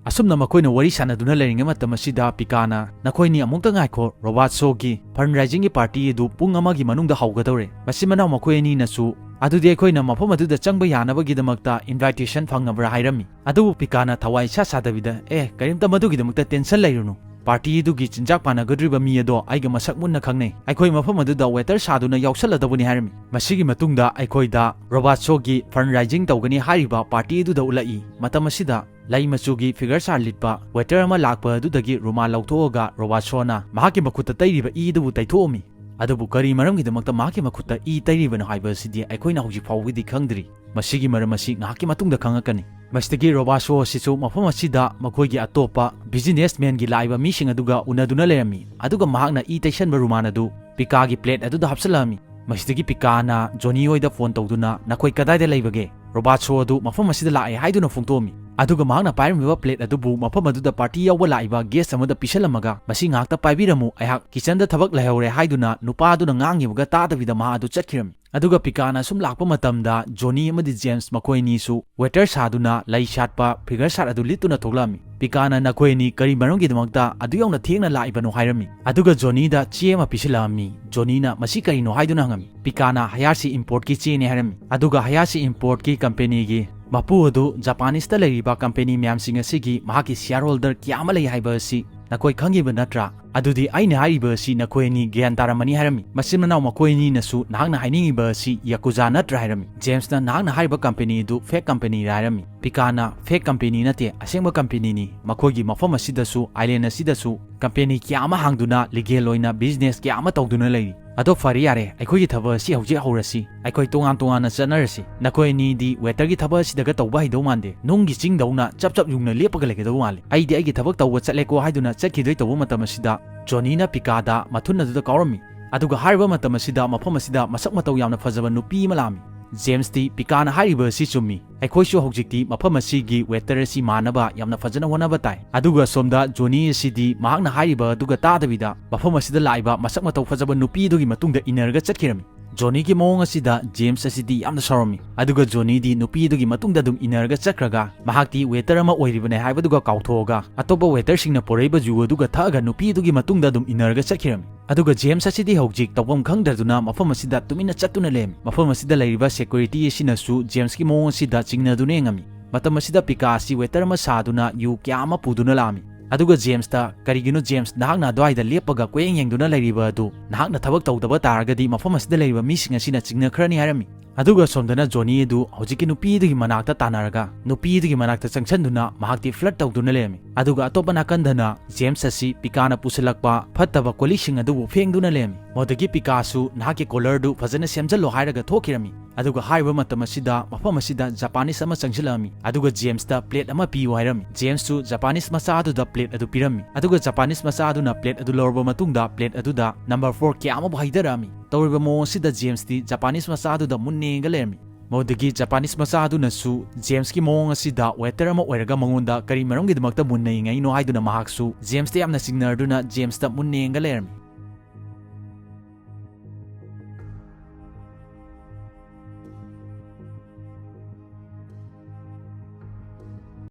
ꯑꯁꯨꯝꯅ ꯃꯈꯣꯏꯅ ꯋꯥꯔꯤ ꯁꯥꯟꯅꯗꯨꯅ ꯂꯩꯔꯤꯉꯩ ꯃꯇꯝ ꯑꯁꯤꯗ ꯄꯤꯀꯥꯅ, "ꯅꯈꯣꯏꯅꯤ ꯑꯃꯨꯛꯇ ꯉꯥꯏꯈꯣ, ꯔꯣꯕꯥꯠ ꯁꯣꯒꯤ fundraisingꯒꯤ party ꯑꯗꯨ ꯄꯨꯡ ꯑꯃꯒꯤ ꯃꯅꯨꯡꯗ ꯍꯧꯒꯗꯧꯔꯦ꯫" ꯃꯆꯤꯟ ꯃꯅꯥꯎ ꯃꯈꯣꯏ ꯑꯅꯤꯅꯁꯨ, "ꯑꯗꯨꯗꯤ ꯑꯩꯈꯣꯏꯅ ꯃꯐꯝ ꯑꯗꯨꯗ ꯆꯪꯕ ꯌꯥꯅꯕꯒꯤꯗꯃꯛꯇ invitation ꯐꯪꯉꯕ꯭ꯔꯥ?" ꯍꯥꯏꯔꯝꯃꯤ꯫ ꯑꯗꯨꯕꯨ ꯄꯤꯀꯥꯅ ꯊꯋꯥꯏ ꯏꯁꯥ ꯁꯥꯗꯕꯤꯗ, "ꯑꯦ, ꯀꯔꯤꯝꯇ ꯃꯗꯨꯒꯤꯗꯃꯛꯇ tension ꯂꯩꯔꯨꯅꯨ꯫ Party ꯑꯗꯨꯒꯤ ꯆꯤꯟꯖꯥꯛ ꯄꯥꯟꯅꯒꯗꯧꯔꯤꯕ ꯃꯤ ꯑꯗꯣ ꯑꯩꯒ ꯃꯁꯛ ꯃꯨꯟꯅ ꯈꯪꯅꯩ꯫ ꯑꯩꯈꯣꯏ ꯃꯐꯝ ꯑꯗꯨꯗ waiter ꯁꯥꯗꯨꯅ ꯌꯥꯎꯁꯜꯂꯗꯧꯕꯅꯤ" ꯍꯥꯏꯔꯝꯃꯤ꯫ ꯃꯁꯤꯒꯤ ꯃꯇꯨꯡꯗ ꯑꯩꯈꯣꯏꯗ ꯔꯣꯕꯥꯠ ꯁꯣꯒꯤ fundraising ꯇꯧꯒꯅꯤ ꯍꯥꯏꯔꯤꯕ party ꯑꯗꯨꯗ ꯎꯠꯂꯛꯏ꯫ ꯃꯇꯝ ꯑꯁꯤꯗ ꯂꯩ ꯃꯆꯨꯒꯤ figure ꯁꯥꯔ ꯂꯤꯠꯄ waiter ꯑꯃ ꯂꯥꯛꯄ ꯑꯗꯨꯗꯒꯤ ꯔꯨꯃꯥꯜ ꯂꯧꯊꯣꯛꯑꯒ ꯔꯣꯕꯥꯠ ꯁꯣꯅ ꯃꯍꯥꯛꯀꯤ ꯃꯈꯨꯠꯇ ꯇꯩꯔꯤꯕ ꯏ ꯑꯗꯨꯕꯨ ꯇꯩꯊꯣꯛꯑꯝꯃꯤ꯫ ꯑꯗꯨꯕꯨ ꯀꯔꯤ ꯃꯔꯝꯒꯤꯗꯃꯛꯇ ꯃꯍꯥꯛꯀꯤ ꯃꯈꯨꯠꯇ ꯏ ꯇꯩꯔꯤꯕꯅꯣ ꯍꯥꯏꯕ ꯑꯁꯤꯗꯤ ꯑꯩꯈꯣꯏꯅ ꯍꯧꯖꯤꯛ ꯐꯥꯎꯕꯒꯤꯗꯤ ꯈꯪꯗ꯭ꯔꯤ꯫ ꯃꯁꯤꯒꯤ ꯃꯔꯝ ꯑꯁꯤ ꯉꯥꯏꯍꯥꯛꯀꯤ ꯃꯇꯨꯡꯗ ꯈꯪꯉꯛꯀꯅꯤ꯫ ꯃꯁꯤꯗꯒꯤ ꯔꯣꯕꯥꯠ ꯁꯣ ꯑꯁꯤꯁꯨ ꯃꯐꯝ ꯑꯁꯤꯗ ꯃꯈꯣꯏꯒꯤ ꯑꯇꯣꯞꯄ businessmanꯒꯤ ꯂꯥꯛꯏꯕ ꯃꯤꯁꯤꯡ ꯑꯗꯨꯒ ꯎꯅꯗꯨꯅ ꯂꯩꯔꯝꯃꯤ, ꯑꯗꯨꯒ ꯃꯍꯥꯛꯅ ꯏ ꯇꯩꯁꯟꯕ ꯔꯨꯃꯥꯜ ꯑꯗꯨ ꯄꯤꯀꯥꯒꯤ plate ꯑꯗꯨꯗ ꯍꯥꯞꯆꯤꯜꯂꯛꯑꯝꯃꯤ꯫ ꯃꯁꯤꯗꯒꯤ ꯄꯤꯀꯥꯅ ꯖꯣꯅꯤ ꯍꯣꯏꯗ phone ꯇꯧꯗꯨꯅ, "ꯅꯈꯣꯏ ꯀꯗꯥꯏꯗ ꯂꯩꯕꯒꯦ? ꯔꯣꯕꯥꯠ ꯁꯣ ꯑꯗꯨ ꯃꯐꯝ ꯑꯁꯤꯗ ꯂꯥꯛꯑꯦ" ꯍꯥꯏꯗꯨꯅ ꯐꯣꯡꯗꯣꯛꯑꯝꯃꯤ꯫ ꯑꯗꯨꯒ ꯃꯍꯥꯛꯅ ꯄꯥꯏꯔꯝꯃꯤꯕ plate ꯑꯗꯨꯕꯨ ꯃꯐꯝ ꯑꯗꯨꯗ party ꯌꯥꯎꯕ ꯂꯥꯛꯏꯕ guest ꯑꯃꯗ ꯄꯤꯁꯜꯂꯝꯃꯒ, "ꯃꯁꯤ ꯉꯥꯏꯍꯥꯛꯇ ꯄꯥꯏꯕꯤꯔꯝꯃꯨ, ꯑꯩꯍꯥꯛ kitchenꯗ ꯊꯕꯛ ꯂꯩꯍꯧꯔꯦ" ꯍꯥꯏꯗꯨꯅ ꯅꯨꯄꯥ ꯑꯗꯨꯅ ꯉꯥꯡꯉꯤꯕꯒ ꯇꯥꯗꯕꯤꯗ ꯃꯍꯥꯛ ꯑꯗꯨ ꯆꯠꯈꯤꯔꯝꯃꯤ꯫ ꯑꯗꯨꯒ ꯄꯤꯀꯥꯅ ꯁꯨꯝ ꯂꯥꯛꯄ ꯃꯇꯝꯗ ꯖꯣꯅꯤ ꯑꯃꯗꯤ ꯖꯦꯝꯁ ꯃꯈꯣꯏ ꯑꯅꯤꯁꯨ waiter ꯁꯥꯗꯨꯅ ꯂꯩ ꯁꯥꯠꯄ figure ꯁꯥꯔ ꯑꯗꯨ ꯂꯤꯠꯇꯨꯅ ꯊꯣꯛꯂꯛꯑꯝꯃꯤ꯫ ꯄꯤꯀꯥꯅ, "ꯅꯈꯣꯏ ꯑꯅꯤ ꯀꯔꯤ ꯃꯔꯝꯒꯤꯗꯃꯛꯇ ꯑꯗꯨ ꯌꯧꯅ ꯊꯦꯡꯅ ꯂꯥꯛꯏꯕꯅꯣ?" ꯍꯥꯏꯔꯝꯃꯤ꯫ ꯑꯗꯨꯒ ꯖꯣꯅꯤꯗ ꯆꯦ ꯑꯃ ꯄꯤꯁꯤꯜꯂꯛꯑꯝꯃꯤ꯫ ꯖꯣꯅꯤꯅ, "ꯃꯁꯤ ꯀꯔꯤꯅꯣ?" ꯍꯥꯏꯗꯨꯅ ꯍꯪꯉꯝꯃꯤ꯫ ꯄꯤꯀꯥꯅ, "ꯍꯌꯥꯁꯤ importꯀꯤ ꯆꯦꯅꯤ" ꯍꯥꯏꯔꯝꯃꯤ꯫ ꯑꯗꯨꯒ ꯍꯌꯥꯁꯤ importꯀꯤ companyꯒꯤ ꯃꯄꯨ ꯑꯗꯨ Japaneseꯇ ꯂꯩꯔꯤꯕ company ꯃꯌꯥꯝꯁꯤꯡ ꯑꯁꯤꯒꯤ ꯃꯍꯥꯛꯀꯤ shareholder ꯀꯌꯥ ꯑꯃ ꯂꯩ ꯍꯥꯏꯕ ꯑꯁꯤ ꯅꯈꯣꯏ ꯈꯪꯉꯤꯕ ꯅꯠꯇ꯭ꯔꯥ? ꯑꯗꯨꯗꯤ ꯑꯩꯅ ꯍꯥꯏꯔꯤꯕ ꯑꯁꯤ ꯅꯈꯣꯏ ꯑꯅꯤ ꯒ꯭ꯌꯥꯟ ꯇꯥꯔꯝꯃꯅꯤ" ꯍꯥꯏꯔꯝꯃꯤ꯫ ꯃꯆꯤꯟ ꯃꯅꯥꯎ ꯃꯈꯣꯏ ꯑꯅꯤꯅꯁꯨ, "ꯅꯍꯥꯛꯅ ꯍꯥꯏꯅꯤꯡꯉꯤꯕ ꯑꯁꯤ Yakuza ꯅꯠꯇ꯭ꯔꯥ?" ꯍꯥꯏꯔꯝꯃꯤ꯫ ꯖꯦꯝꯁꯅ, "ꯅꯍꯥꯛꯅ ꯍꯥꯏꯔꯤꯕ companyꯗꯨ fake companyꯔꯥ?" ꯍꯥꯏꯔꯝꯃꯤ꯫ ꯄꯤꯀꯥꯅ, "Fake company ꯅꯠꯇꯦ, ꯑꯁꯦꯡꯕ companyꯅꯤ꯫ ꯃꯈꯣꯏꯒꯤ ꯃꯐꯝ ꯑꯁꯤꯗꯁꯨ, island ꯑꯁꯤꯗꯁꯨ company ꯀꯌꯥ ꯑꯃ ꯍꯥꯡꯗꯨꯅ legal ꯑꯣꯏꯅ business ꯀꯌꯥ ꯑꯃ ꯇꯧꯗꯨꯅ ꯂꯩꯔꯤ꯫ ꯑꯗꯣ ꯐꯔꯦ ꯌꯥꯔꯦ, ꯑꯩꯈꯣꯏꯒꯤ ꯊꯕꯛ ꯑꯁꯤ ꯍꯧꯖꯤꯛ ꯍꯧꯔꯁꯤ꯫ ꯑꯩꯈꯣꯏ ꯇꯣꯉꯥꯟ ꯇꯣꯉꯥꯟꯅ ꯆꯠꯅꯔꯁꯤ꯫ ꯅꯈꯣꯏ ꯑꯅꯤꯗꯤ waiterꯒꯤ ꯊꯕꯛ ꯑꯁꯤꯗꯒ ꯇꯧꯕ ꯍꯩꯗꯧ ꯃꯥꯟꯗꯦ꯫ ꯅꯨꯡꯒꯤ ꯆꯤꯡꯗꯧꯅ ꯆꯞ ꯆꯞ ꯌꯨꯡꯅ ꯂꯦꯞꯄꯒ ꯂꯩꯒꯗꯧ ꯃꯥꯜꯂꯤ꯫ ꯑꯩꯗꯤ ꯑꯩꯒꯤ ꯊꯕꯛ ꯇꯧꯕ ꯆꯠꯂꯦꯀꯣ" ꯍꯥꯏꯗꯨꯅ ꯆꯠꯈꯤꯗꯣꯏ ꯇꯧꯕ ꯃꯇꯝ ꯑꯁꯤꯗ ꯖꯣꯅꯤꯅ ꯄꯤꯀꯥꯗ ꯃꯊꯨꯟ ꯑꯗꯨꯗ ꯀꯥꯎꯔꯝꯃꯤ꯫ ꯑꯗꯨꯒ ꯍꯥꯏꯔꯤꯕ ꯃꯇꯝ ꯑꯁꯤꯗ ꯃꯐꯝ ꯑꯁꯤꯗ ꯃꯁꯛ ꯃꯇꯧ ꯌꯥꯝꯅ ꯐꯖꯕ ꯅꯨꯄꯤ ꯑꯃ ꯂꯥꯛꯑꯝꯃꯤ꯫ ꯖꯦꯝꯁꯇꯤ, "ꯄꯤꯀꯥꯅ ꯍꯥꯏꯔꯤꯕ ꯑꯁꯤ ꯆꯨꯝꯃꯤ꯫ ꯑꯩꯈꯣꯏꯁꯨ ꯍꯧꯖꯤꯛꯇꯤ ꯃꯐꯝ ꯑꯁꯤꯒꯤ waiter ꯑꯁꯤ ꯃꯥꯟꯅꯕ ꯌꯥꯝꯅ ꯐꯖꯅ ꯍꯣꯠꯅꯕ ꯇꯥꯏ꯫" ꯑꯗꯨꯒ ꯁꯣꯝꯗ ꯖꯣꯅꯤ ꯑꯁꯤꯗꯤ ꯃꯍꯥꯛꯅ ꯍꯥꯏꯔꯤꯕ ꯑꯗꯨꯒ ꯇꯥꯗꯕꯤꯗ ꯃꯐꯝ ꯑꯁꯤꯗ ꯂꯥꯛꯏꯕ ꯃꯁꯛ ꯃꯇꯧ ꯐꯖꯕ ꯅꯨꯄꯤ ꯑꯗꯨꯒꯤ ꯃꯇꯨꯡꯗ ꯏꯟꯅꯔꯒ ꯆꯠꯈꯤꯔꯝꯃꯤ꯫ ꯖꯣꯅꯤꯒꯤ ꯃꯑꯣꯡ ꯑꯁꯤꯗ ꯖꯦꯝꯁ ꯑꯁꯤꯗꯤ ꯌꯥꯝꯅ ꯁꯥꯎꯔꯝꯃꯤ꯫ ꯑꯗꯨꯒ ꯖꯣꯅꯤꯗꯤ ꯅꯨꯄꯤ ꯑꯗꯨꯒꯤ ꯃꯇꯨꯡꯗ ꯑꯗꯨꯝ ꯏꯟꯅꯔꯒ ꯆꯠꯈ꯭ꯔꯒ, ꯃꯍꯥꯛꯇꯤ ꯋꯦꯇꯔ ꯑꯃ ꯑꯣꯏꯔꯤꯕꯅꯦ ꯍꯥꯏꯕꯗꯨꯒ ꯀꯥꯎꯊꯣꯛꯑꯒ, ꯑꯇꯣꯞꯄ ꯋꯦꯇꯔꯁꯤꯡꯅ ꯄꯨꯔꯛꯏꯕ ꯖꯨ ꯑꯗꯨꯒ ꯊꯛꯑꯒ ꯅꯨꯄꯤ ꯑꯗꯨꯒꯤ ꯃꯇꯨꯡꯗ ꯑꯗꯨꯝ ꯏꯟꯅꯔꯒ ꯆꯠꯈꯤꯔꯝꯃꯤ꯫ ꯑꯗꯨꯒ ꯖꯦꯝꯁ ꯑꯁꯤꯗꯤ ꯍꯧꯖꯤꯛ ꯇꯧꯐꯝ ꯈꯪꯗꯗꯨꯅ ꯃꯐꯝ ꯑꯁꯤꯗ ꯇꯨꯃꯤꯟꯅ ꯆꯠꯇꯨꯅ ꯂꯩꯔꯝꯃꯤ꯫ ꯃꯐꯝ ꯑꯁꯤꯗ ꯂꯩꯔꯤꯕ ꯁꯦꯀ꯭ꯌꯨꯔꯤꯇꯤ ꯑꯁꯤꯅꯁꯨ ꯖꯦꯝꯁꯀꯤ ꯃꯑꯣꯡ ꯑꯁꯤꯗ ꯆꯤꯡꯅꯗꯨꯅ ꯌꯦꯡꯉꯝꯃꯤ꯫ ꯃꯇꯝ ꯑꯁꯤꯗ ꯄꯤꯀꯥ ꯑꯁꯤ ꯋꯦꯇꯔ ꯑꯃ ꯁꯥꯗꯨꯅ ꯌꯨ ꯀꯌꯥ ꯑꯃ ꯄꯨꯗꯨꯅ ꯂꯥꯛꯑꯝꯃꯤ꯫ ꯑꯗꯨꯒ ꯖꯦꯝꯁꯇ, "ꯀꯔꯤꯒꯤꯅꯣ ꯖꯦꯝꯁ, ꯅꯍꯥꯛꯅ ꯑꯗꯨꯋꯥꯏꯗ ꯂꯦꯞꯄꯒ ꯀꯣꯏꯌꯦꯡ ꯌꯦꯡꯗꯨꯅ ꯂꯩꯔꯤꯕ ꯑꯗꯨ? ꯅꯍꯥꯛꯅ ꯊꯕꯛ ꯇꯧꯗꯕ ꯇꯥꯔꯒꯗꯤ ꯃꯐꯝ ꯑꯁꯤꯗ ꯂꯩꯔꯤꯕ ꯃꯤꯁꯤꯡ ꯑꯁꯤꯅ ꯆꯤꯡꯅꯈ꯭ꯔꯅꯤ" ꯍꯥꯏꯔꯝꯃꯤ꯫ ꯑꯗꯨꯒ ꯁꯣꯝꯗꯅ ꯖꯣꯅꯤ ꯑꯗꯨ ꯍꯧꯖꯤꯛꯀꯤ ꯅꯨꯄꯤ ꯑꯗꯨꯒꯤ ꯃꯅꯥꯛꯇ ꯇꯥꯟꯅꯔꯒ, ꯅꯨꯄꯤ ꯑꯗꯨꯒꯤ ꯃꯅꯥꯛꯇ ꯆꯪꯁꯤꯟꯗꯨꯅ ꯃꯍꯥꯛꯇꯤ ꯐ꯭ꯂꯔꯠ ꯇꯧꯗꯨꯅ ꯂꯩꯔꯝꯃꯤ꯫ ꯑꯗꯨꯒ ꯑꯇꯣꯞꯄ ꯅꯥꯀꯟꯗꯅ ꯖꯦꯝꯁ ꯑꯁꯤ ꯄꯤꯀꯥꯅ ꯄꯨꯁꯤꯜꯂꯛꯄ ꯐꯠꯇꯕ ꯀꯣꯜꯂꯤꯛꯁꯤꯡ ꯑꯗꯨꯕꯨ ꯐꯦꯡꯗꯨꯅ ꯂꯩꯔꯝꯃꯤ꯫ ꯃꯗꯨꯗꯒꯤ ꯄꯤꯀꯥꯁꯨ ꯅꯍꯥꯛꯀꯤ ꯀꯣꯂꯔꯗꯨ ꯐꯖꯅ ꯁꯦꯝꯖꯤꯜꯂꯣ ꯍꯥꯏꯔꯒ ꯊꯣꯛꯈꯤꯔꯝꯃꯤ꯫ ꯑꯗꯨꯒ ꯍꯥꯏꯔꯤꯕ ꯃꯇꯝ ꯑꯁꯤꯗ ꯃꯐꯝ ꯑꯁꯤꯗ ꯖꯄꯥꯅꯤꯁ ꯑꯃ ꯆꯪꯁꯤꯜꯂꯛꯑꯝꯃꯤ꯫ ꯑꯗꯨꯒ ꯖꯦꯝꯁꯇ ꯄ꯭ꯂꯦꯠ ꯑꯃ ꯄꯤꯌꯨ ꯍꯥꯏꯔꯝꯃꯤ꯫ ꯖꯦꯝꯁꯁꯨ ꯖꯄꯥꯅꯤꯁ ꯃꯆꯥ ꯑꯗꯨꯗ ꯄ꯭ꯂꯦꯠ ꯑꯗꯨ ꯄꯤꯔꯝꯃꯤ꯫ ꯑꯗꯨꯒ ꯖꯄꯥꯅꯤꯁ ꯃꯆꯥ ꯑꯗꯨꯅ ꯄ꯭ꯂꯦꯠ ꯑꯗꯨ ꯂꯧꯔꯕ ꯃꯇꯨꯡꯗ ꯄ꯭ꯂꯦꯠ ꯑꯗꯨꯗ ꯅꯝꯕꯔ ꯐꯣꯔ ꯀꯌꯥ ꯑꯃꯕꯨ ꯍꯩꯊꯔꯛꯑꯝꯃꯤ꯫ ꯇꯧꯔꯤꯕ ꯃꯑꯣꯡ ꯑꯁꯤꯗ ꯖꯦꯝꯁꯇꯤ ꯖꯄꯥꯅꯤꯁ ꯃꯆꯥ ꯑꯗꯨꯗ ꯃꯨꯟꯅ ꯌꯦꯡꯉꯒ ꯂꯩꯔꯝꯃꯤ꯫ ꯃꯗꯨꯗꯒꯤ ꯖꯄꯥꯅꯤꯁ ꯃꯆꯥ ꯑꯗꯨꯅꯁꯨ ꯖꯦꯝꯁꯀꯤ ꯃꯑꯣꯡ ꯑꯁꯤꯗ ꯋꯦꯇꯔ ꯑꯃ ꯑꯣꯏꯔꯒ ꯃꯉꯣꯟꯗ ꯀꯔꯤ ꯃꯔꯝꯒꯤꯗꯃꯛꯇ ꯃꯨꯟꯅ ꯌꯦꯡꯉꯛꯏꯅꯣ ꯍꯥꯏꯗꯨꯅ ꯃꯍꯥꯛꯁꯨ ꯖꯦꯝꯁꯇ ꯌꯥꯝꯅ ꯆꯤꯡꯅꯔꯗꯨꯅ ꯖꯦꯝꯁꯇ ꯃꯨꯟꯅ ꯌꯦꯡꯉꯒ ꯂꯩꯔꯝꯃꯤ꯫